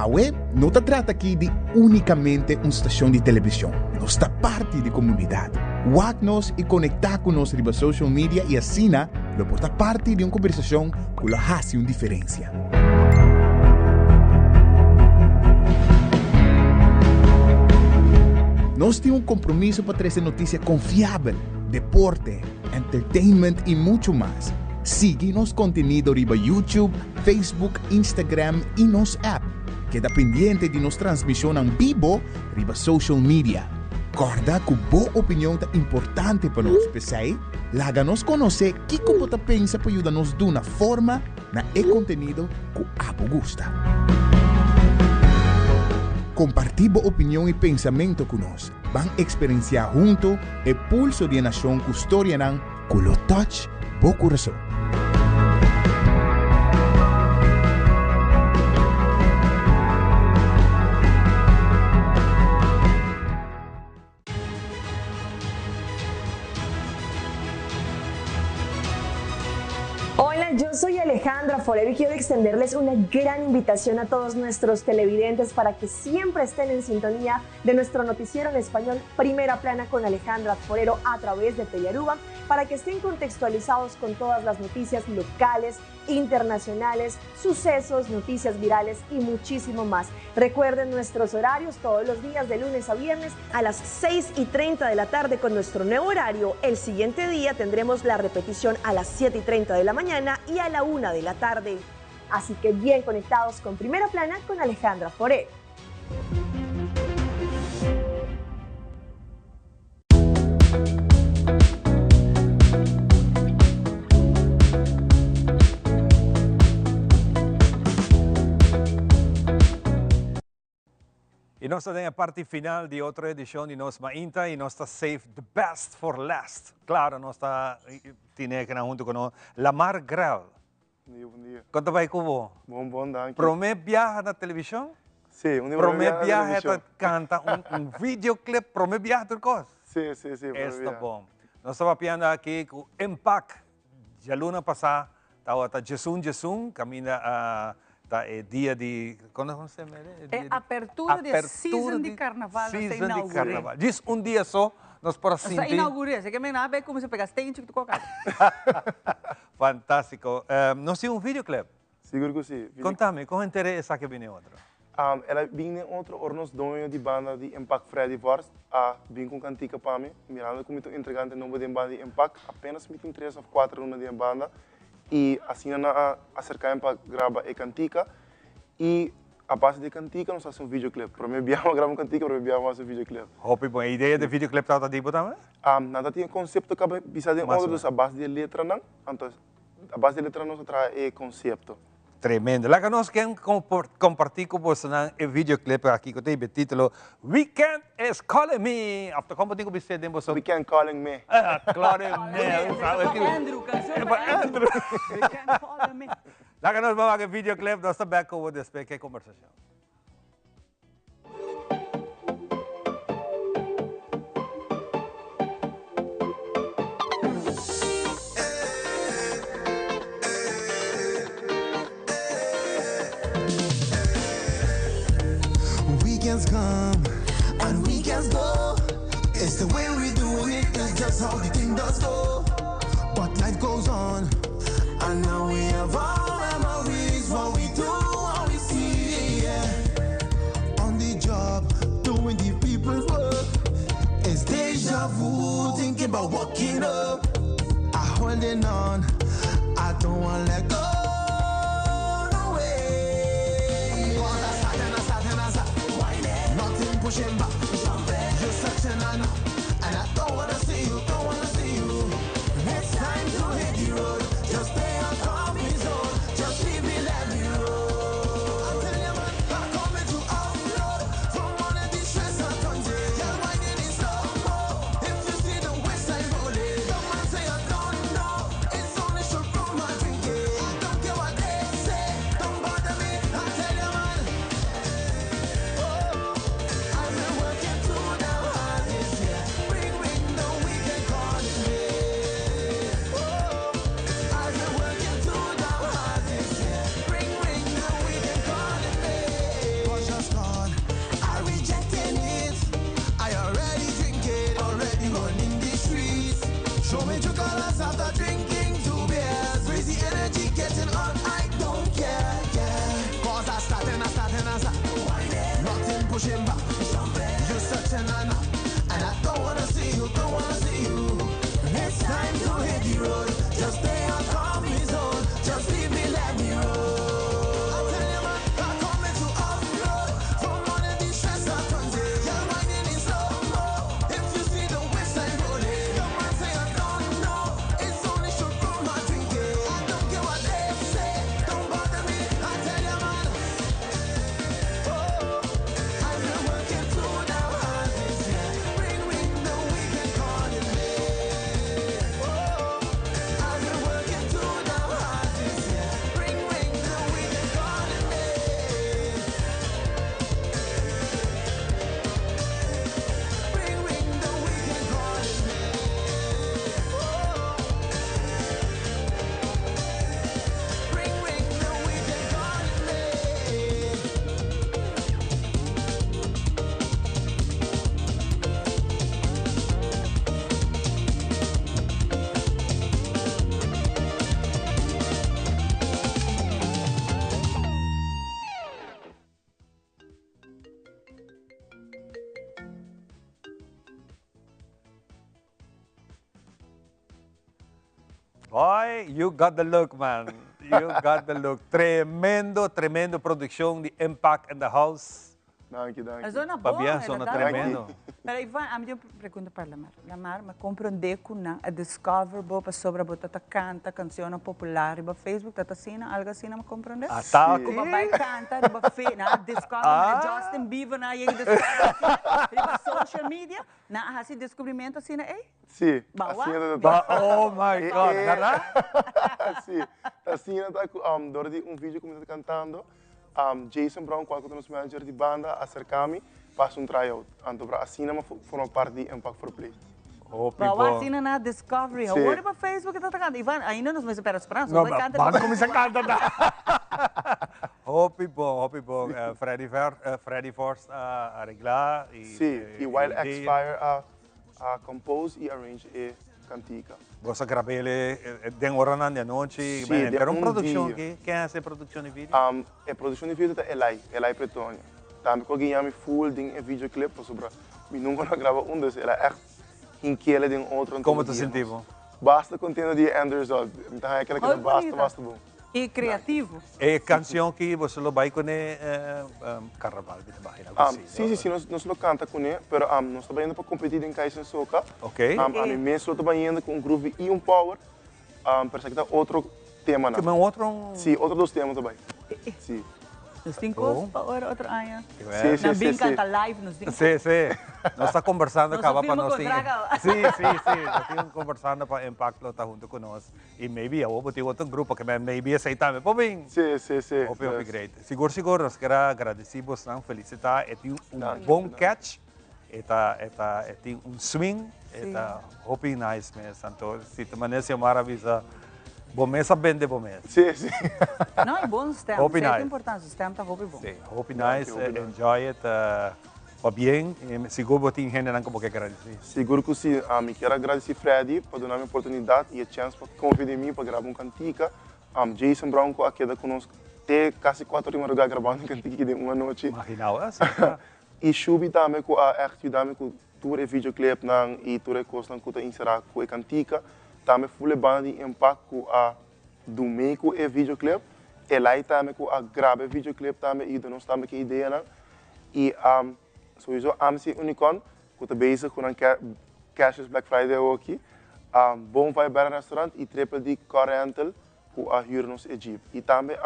Awe no ta trata aki di únikamente un stashon di televishon, nos ta parti di komunidat. Wak nos i konektá ku nos riba social media i asina lo por ta parti di un kombersashon ku lo hasi un diferensia. Nos tin un kompromiso pa trese notisia konfiabel, deporte, entertainment i muchu mas. Sigui nos kontenido riba YouTube, Facebook, Instagram i nos app. Keda pendiente di nos transmishonnan bibo riba social media. Kòrda ku bo opinion ta importante pa nos, p'esei laga nos konosé kiko bo ta pensa pa yuda nos duna forma na e kontenido ku abo gusta. Kompartí bo opinion i pensamentu ku nos. Ban eksperensiá huntu e pulso di e nashon ku storianan ku lo touch bo kurason. Hola, yo soy Alejandra Forero y quiero extenderles una gran invitación a todos nuestros televidentes para que siempre estén en sintonía de nuestro noticiero en español Primera Plana con Alejandra Forero a través de Telearuba para que estén contextualizados con todas las noticias locales, internacionales, sucesos, noticias virales y muchísimo más. Recuerden nuestros horarios todos los días de lunes a viernes a las 6 y 30 de la tarde con nuestro nuevo horario. El siguiente día tendremos la repetición a las 7 y 30 de la mañana y a la 1 de la tarde. Así que bien conectados con Primera Plana con Alejandra Forero. Y nos ta den e parti final di otro edicion di Nos Mainta y nos ta save the best for last. Claro, nos ta tine kinan hunto cu nos Lamar Grell. Bon dia, bon dia. Kon ta bai ku bo? Bon, bon, danki. Promé biaha na televishon? Sí, un di promé biaha na televishon. Promé biaha ta kanta un videoclip, promé biaha tur kos? Sí, sí, sí, promé biaha. Esta bon. Nos ta papiando aki ku Impact. Djaluna pasá tabata djesun djesun, kaminda a ta e dia di, kon ta se yama? E apertura di e season di karnaval nos ta inauguré. Season di karnaval. Djis un dia so nos por a sinti. Nos ta inauguré, así ke men a bai kuminsá pega stenchi ku tur kos. Fantástiko. Nos tin un videoclip. Sigur ku si. Kontami, kon henter esaki a bini otro? El a bini den otro ora nos doño di banda di Impact Freddy Vorst a bin ku un kantika pa mi, mirando ku mi ta un entregante nobo den banda di Impact, apenas mi tin tres òf kuater luna den e banda, i asina nan a aserká mi pa graba e kantika i a base di e kantika nos a hasi un videoclip. Promé biaha mi a graba un kantika, promé biaha mi a hasi un videoclip. Hopi bon. E idea di e videoclip tabata di bo tambe? Nan ta tin e konsepto kaba bisa den otro, dus a base di e letranan, anto a base di e letranan nos a traha e konsepto. Tremendo. Laga nos ken comparti cu bosonan e videoclip aki cu ta hiba e titulo Weekend is calling me. Of ta como tin cu bis'é den boso? Weekend calling me. Ah, calling me. Andrew, cancion pa Andrew. Weekend calling me. Laga nos wak e videoclip, nos ta back cu bo despues cu e conversacion. Weekends come and weekends go. It's the way we doing it, it's just how the thing does go. But life goes on, and now we have all memories what we do, what we see. Yeah. On the job, doing the people's work. It's deja vu, thinking about waking up. I holding on, I don't wanna let go. No way. Nothing pushing back. You're such an honor, and I don't wanna see you, don't wanna see you. It's time to hit the road. Just stay on comfort zone. Just leave me, let me roll. I tell you, man, I'm coming to offload. Boy, you got the look, man. You got the look. Tremendo, tremendo produccion di Impact in the house. Danki, danki. E zona bon, Pabien, zona tremendo. Pero Ivan, ami tin un pregunta pa Lamar. Lamar, mi a comprende cu nan a discover bo pasobra bo ta ta canta cancionnan popular riba Facebook, ta ta asina, algo asina mi a comprende? Ah, ta Cu bo bay canta riba Fe, nan a discover manera Justin Bieber nan a yega discover asina riba social media, nan a haci descubrimento asina ey? Si, Ba asina wak? ta Ba, oh my God, berdad? Si, ta asina ta cu dor di un video cu mi ta cantando, Jason Brown cual cu ta nos manager di banda a acerca mi pa haci un tryout. Anto bra asina mi a forma parti di Impact for Play. Hopi Ba wak bon. asina na Discovery. Si. Awor riba Facebook e ta canta. Ivan, ainda nos mester pera speransa. No, Nos bai canta ban riba cuminsa canta ta. Hopi bon, hopi bon. Freddy Ver, Freddy Vorst a aregla y Si, y Wild X idea. Fire a A compose y arrange e cantica. Bos a grab'ele den oranan di anochi? Sí, den Pero un un produccion dia. aki, ken haci e produccion di video? E produccion di video ta Elai, Elai Pretonia. Tambe cu a guiña mi full den e videoclip pasobra mi nunca no a graba un, dus el a echt hinkiele den otro. Como ta sinti bo? Basta contento di e end result. Mi ta haña keda keda Hoy basta, bonita. basta bon. Y creativo. E cancion ki boso lo bay cune carnaval mi ta imagina cu si. Si, si, si, nos lo canta cune, pero nos ta bayendo pa competi den Kaizen Soca. Ok. Ami mes lo ta bayendo cu un groovy y un power, pero esaki ta otro temanan. Ke men otro? Si, otro dos tema ta bay. Si. Nos tin cos pa ora otro aña. Si, si, Nan si, bin si. canta live nos tin. Si, si. Nos ta conversando Nos caba a pa firma nos tin. contract caba. Si, si, si. Nos tin conversando pa Impact lo ta hunto cu nos. Y maybe awor bo tin otro grupo ke men maybe esey tambe por bin. Si, si, si. Hopi, hopi Yes. great. Sigur, sigur nos kier a agradeci bosnan, felicita. E tin un Danki, bon danki. catch, e ta, e ta, e tin un swing, e Si. ta hopi nice mes. Anto si ta manera Xiomara a bisa, bo mes a bende bo mes. Si, si. No, e bon stem. Hopi Esey ta nice. importante, su stem ta hopi bon. Si, hopi Danki, nice. hopi nice. Enjoy it. Pabien, sigur bo tin hendenan ku bo ke gradisí. Sigur ku si. Mi kier a gradisí Freddy pa duna mi oportunidat i e chèns pa konfia den mi pa graba un kantika. Jason Brown ku a keda ku nos te kasi kuater di madrugá grabando e kantika aki den un anochi. Imaginao esei. I Shubi tambe ku a ègt yuda mi ku tur e videoclipnan i tur e kosnan ku ta inserá ku e kantika. Tambe ful e banda di Impact ku a dumei ku e videoclip. Elai tambe ku a graba e videoclip tambe i yuda nos tambe ku e ideanan. Y sowieso AMSI Unicorn cu ta bezig cu nan Cashless Black Friday awoki, Bon Vibe Bar and Restaurant y Triple D Car Rental cu a huur nos e jeep. Y tambe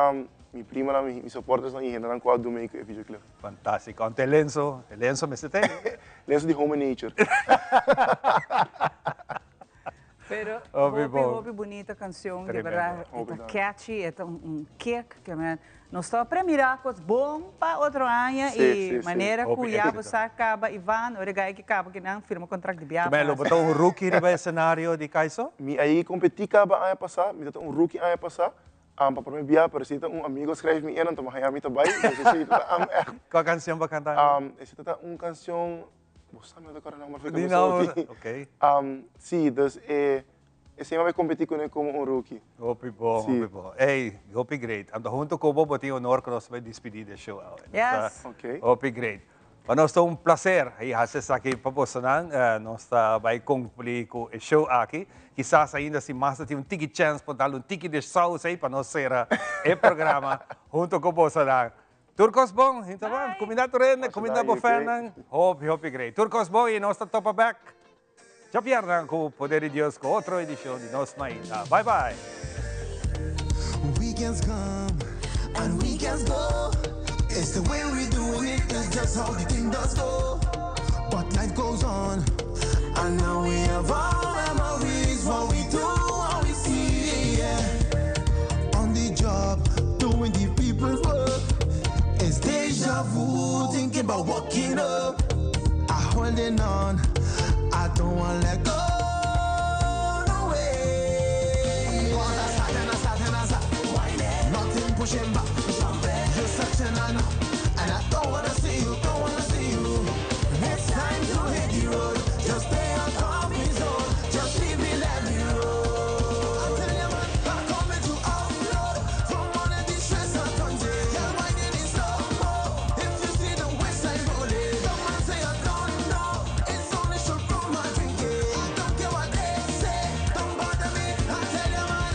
mi primanan, mi supportersnan y hendenan cu a dun mee cu e videoclip. Fantastico. Ante Lenzo, Lenzo mester tene. Lenzo di Home and Nature. Pero Hopi hopi, bon. hopi bunita cancion, di Tremendo. verdad. E Hopi ta danki. catchy, e ta un kick. Ke men nos ta premira cos bon pa otro aña Sí, y sí, sí. manera cu Hopi ya éxito. bo sa caba Ivan, ora e gai ki caba ki nan firma contract di bia Ke men lo pa bo ta un rookie riba escenario di Kaiso? Mi a yega competi caba aña pasa, mi ta ta un rookie aña pasa, pa prome bia, pero si ta un amigo schrijf mi in, anto mi haya mi ta bay, dus esey ta ta am echt. Cua cancion bo a canta? Esey ta ta un cancion. Bo sa mi no ta kòrda nomber for Di kende nomber, esaki. ok. Sí, dus e esei mi a kompetí kuné komo un rookie. Hopi bon, Sí. hopi bon. Ey, hopi great. Anto hunto ku bo, bo tin honor ku nos bai dispidí di e show awe. Yes. Ok. Hopi great. Pa nos ta un placer i hasi esaki pa bosonan. Nos ta bai kumpli ku e show aki. Kisas ainda si mas ta tin un tiki chèns por dal un tiki di saus ei pa nos sera e programa hunto ku bosonan. Tur kos bon, hinter bon. Kuminda tur hende, kuminda bo fannan. Hopi, hopi great. Tur kos bon i nos ta topa bek djabièrnè ku poder di Dios ku otro edishon di Nos Mainta. Bye bye. Weekends come and weekends go. It's the way we doing it, it's just how the thing does go. But life goes on, and now we have all memories, what we do, what we see. Yeah. On the job, doing the people's work. It's deja vu, thinking about walking up. I holding on, I don't wanna let go. No way. Cause I start and I start and I start. Nothing pushing back. You're searching I know, and I don't wanna see you, don't wanna see you. It's time to hit the road. Just stay on comfort zone. Just leave me, let me roll. I tell you, man, I'm coming to offload from all of these stress and country. Girl, whining in slow mo. If you see the waistline rolling, don't man say I don't know. It's only short from my drinking. I don't care what they say. Don't bother me. I tell you, man,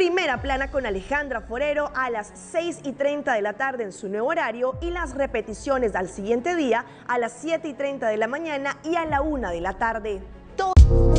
Primera Plana con Alejandra Forero a las 6:30 de la tarde en su nuevo horario y las repeticiones al siguiente día a las 7:30 de la mañana y a la 1 de la tarde. Todo.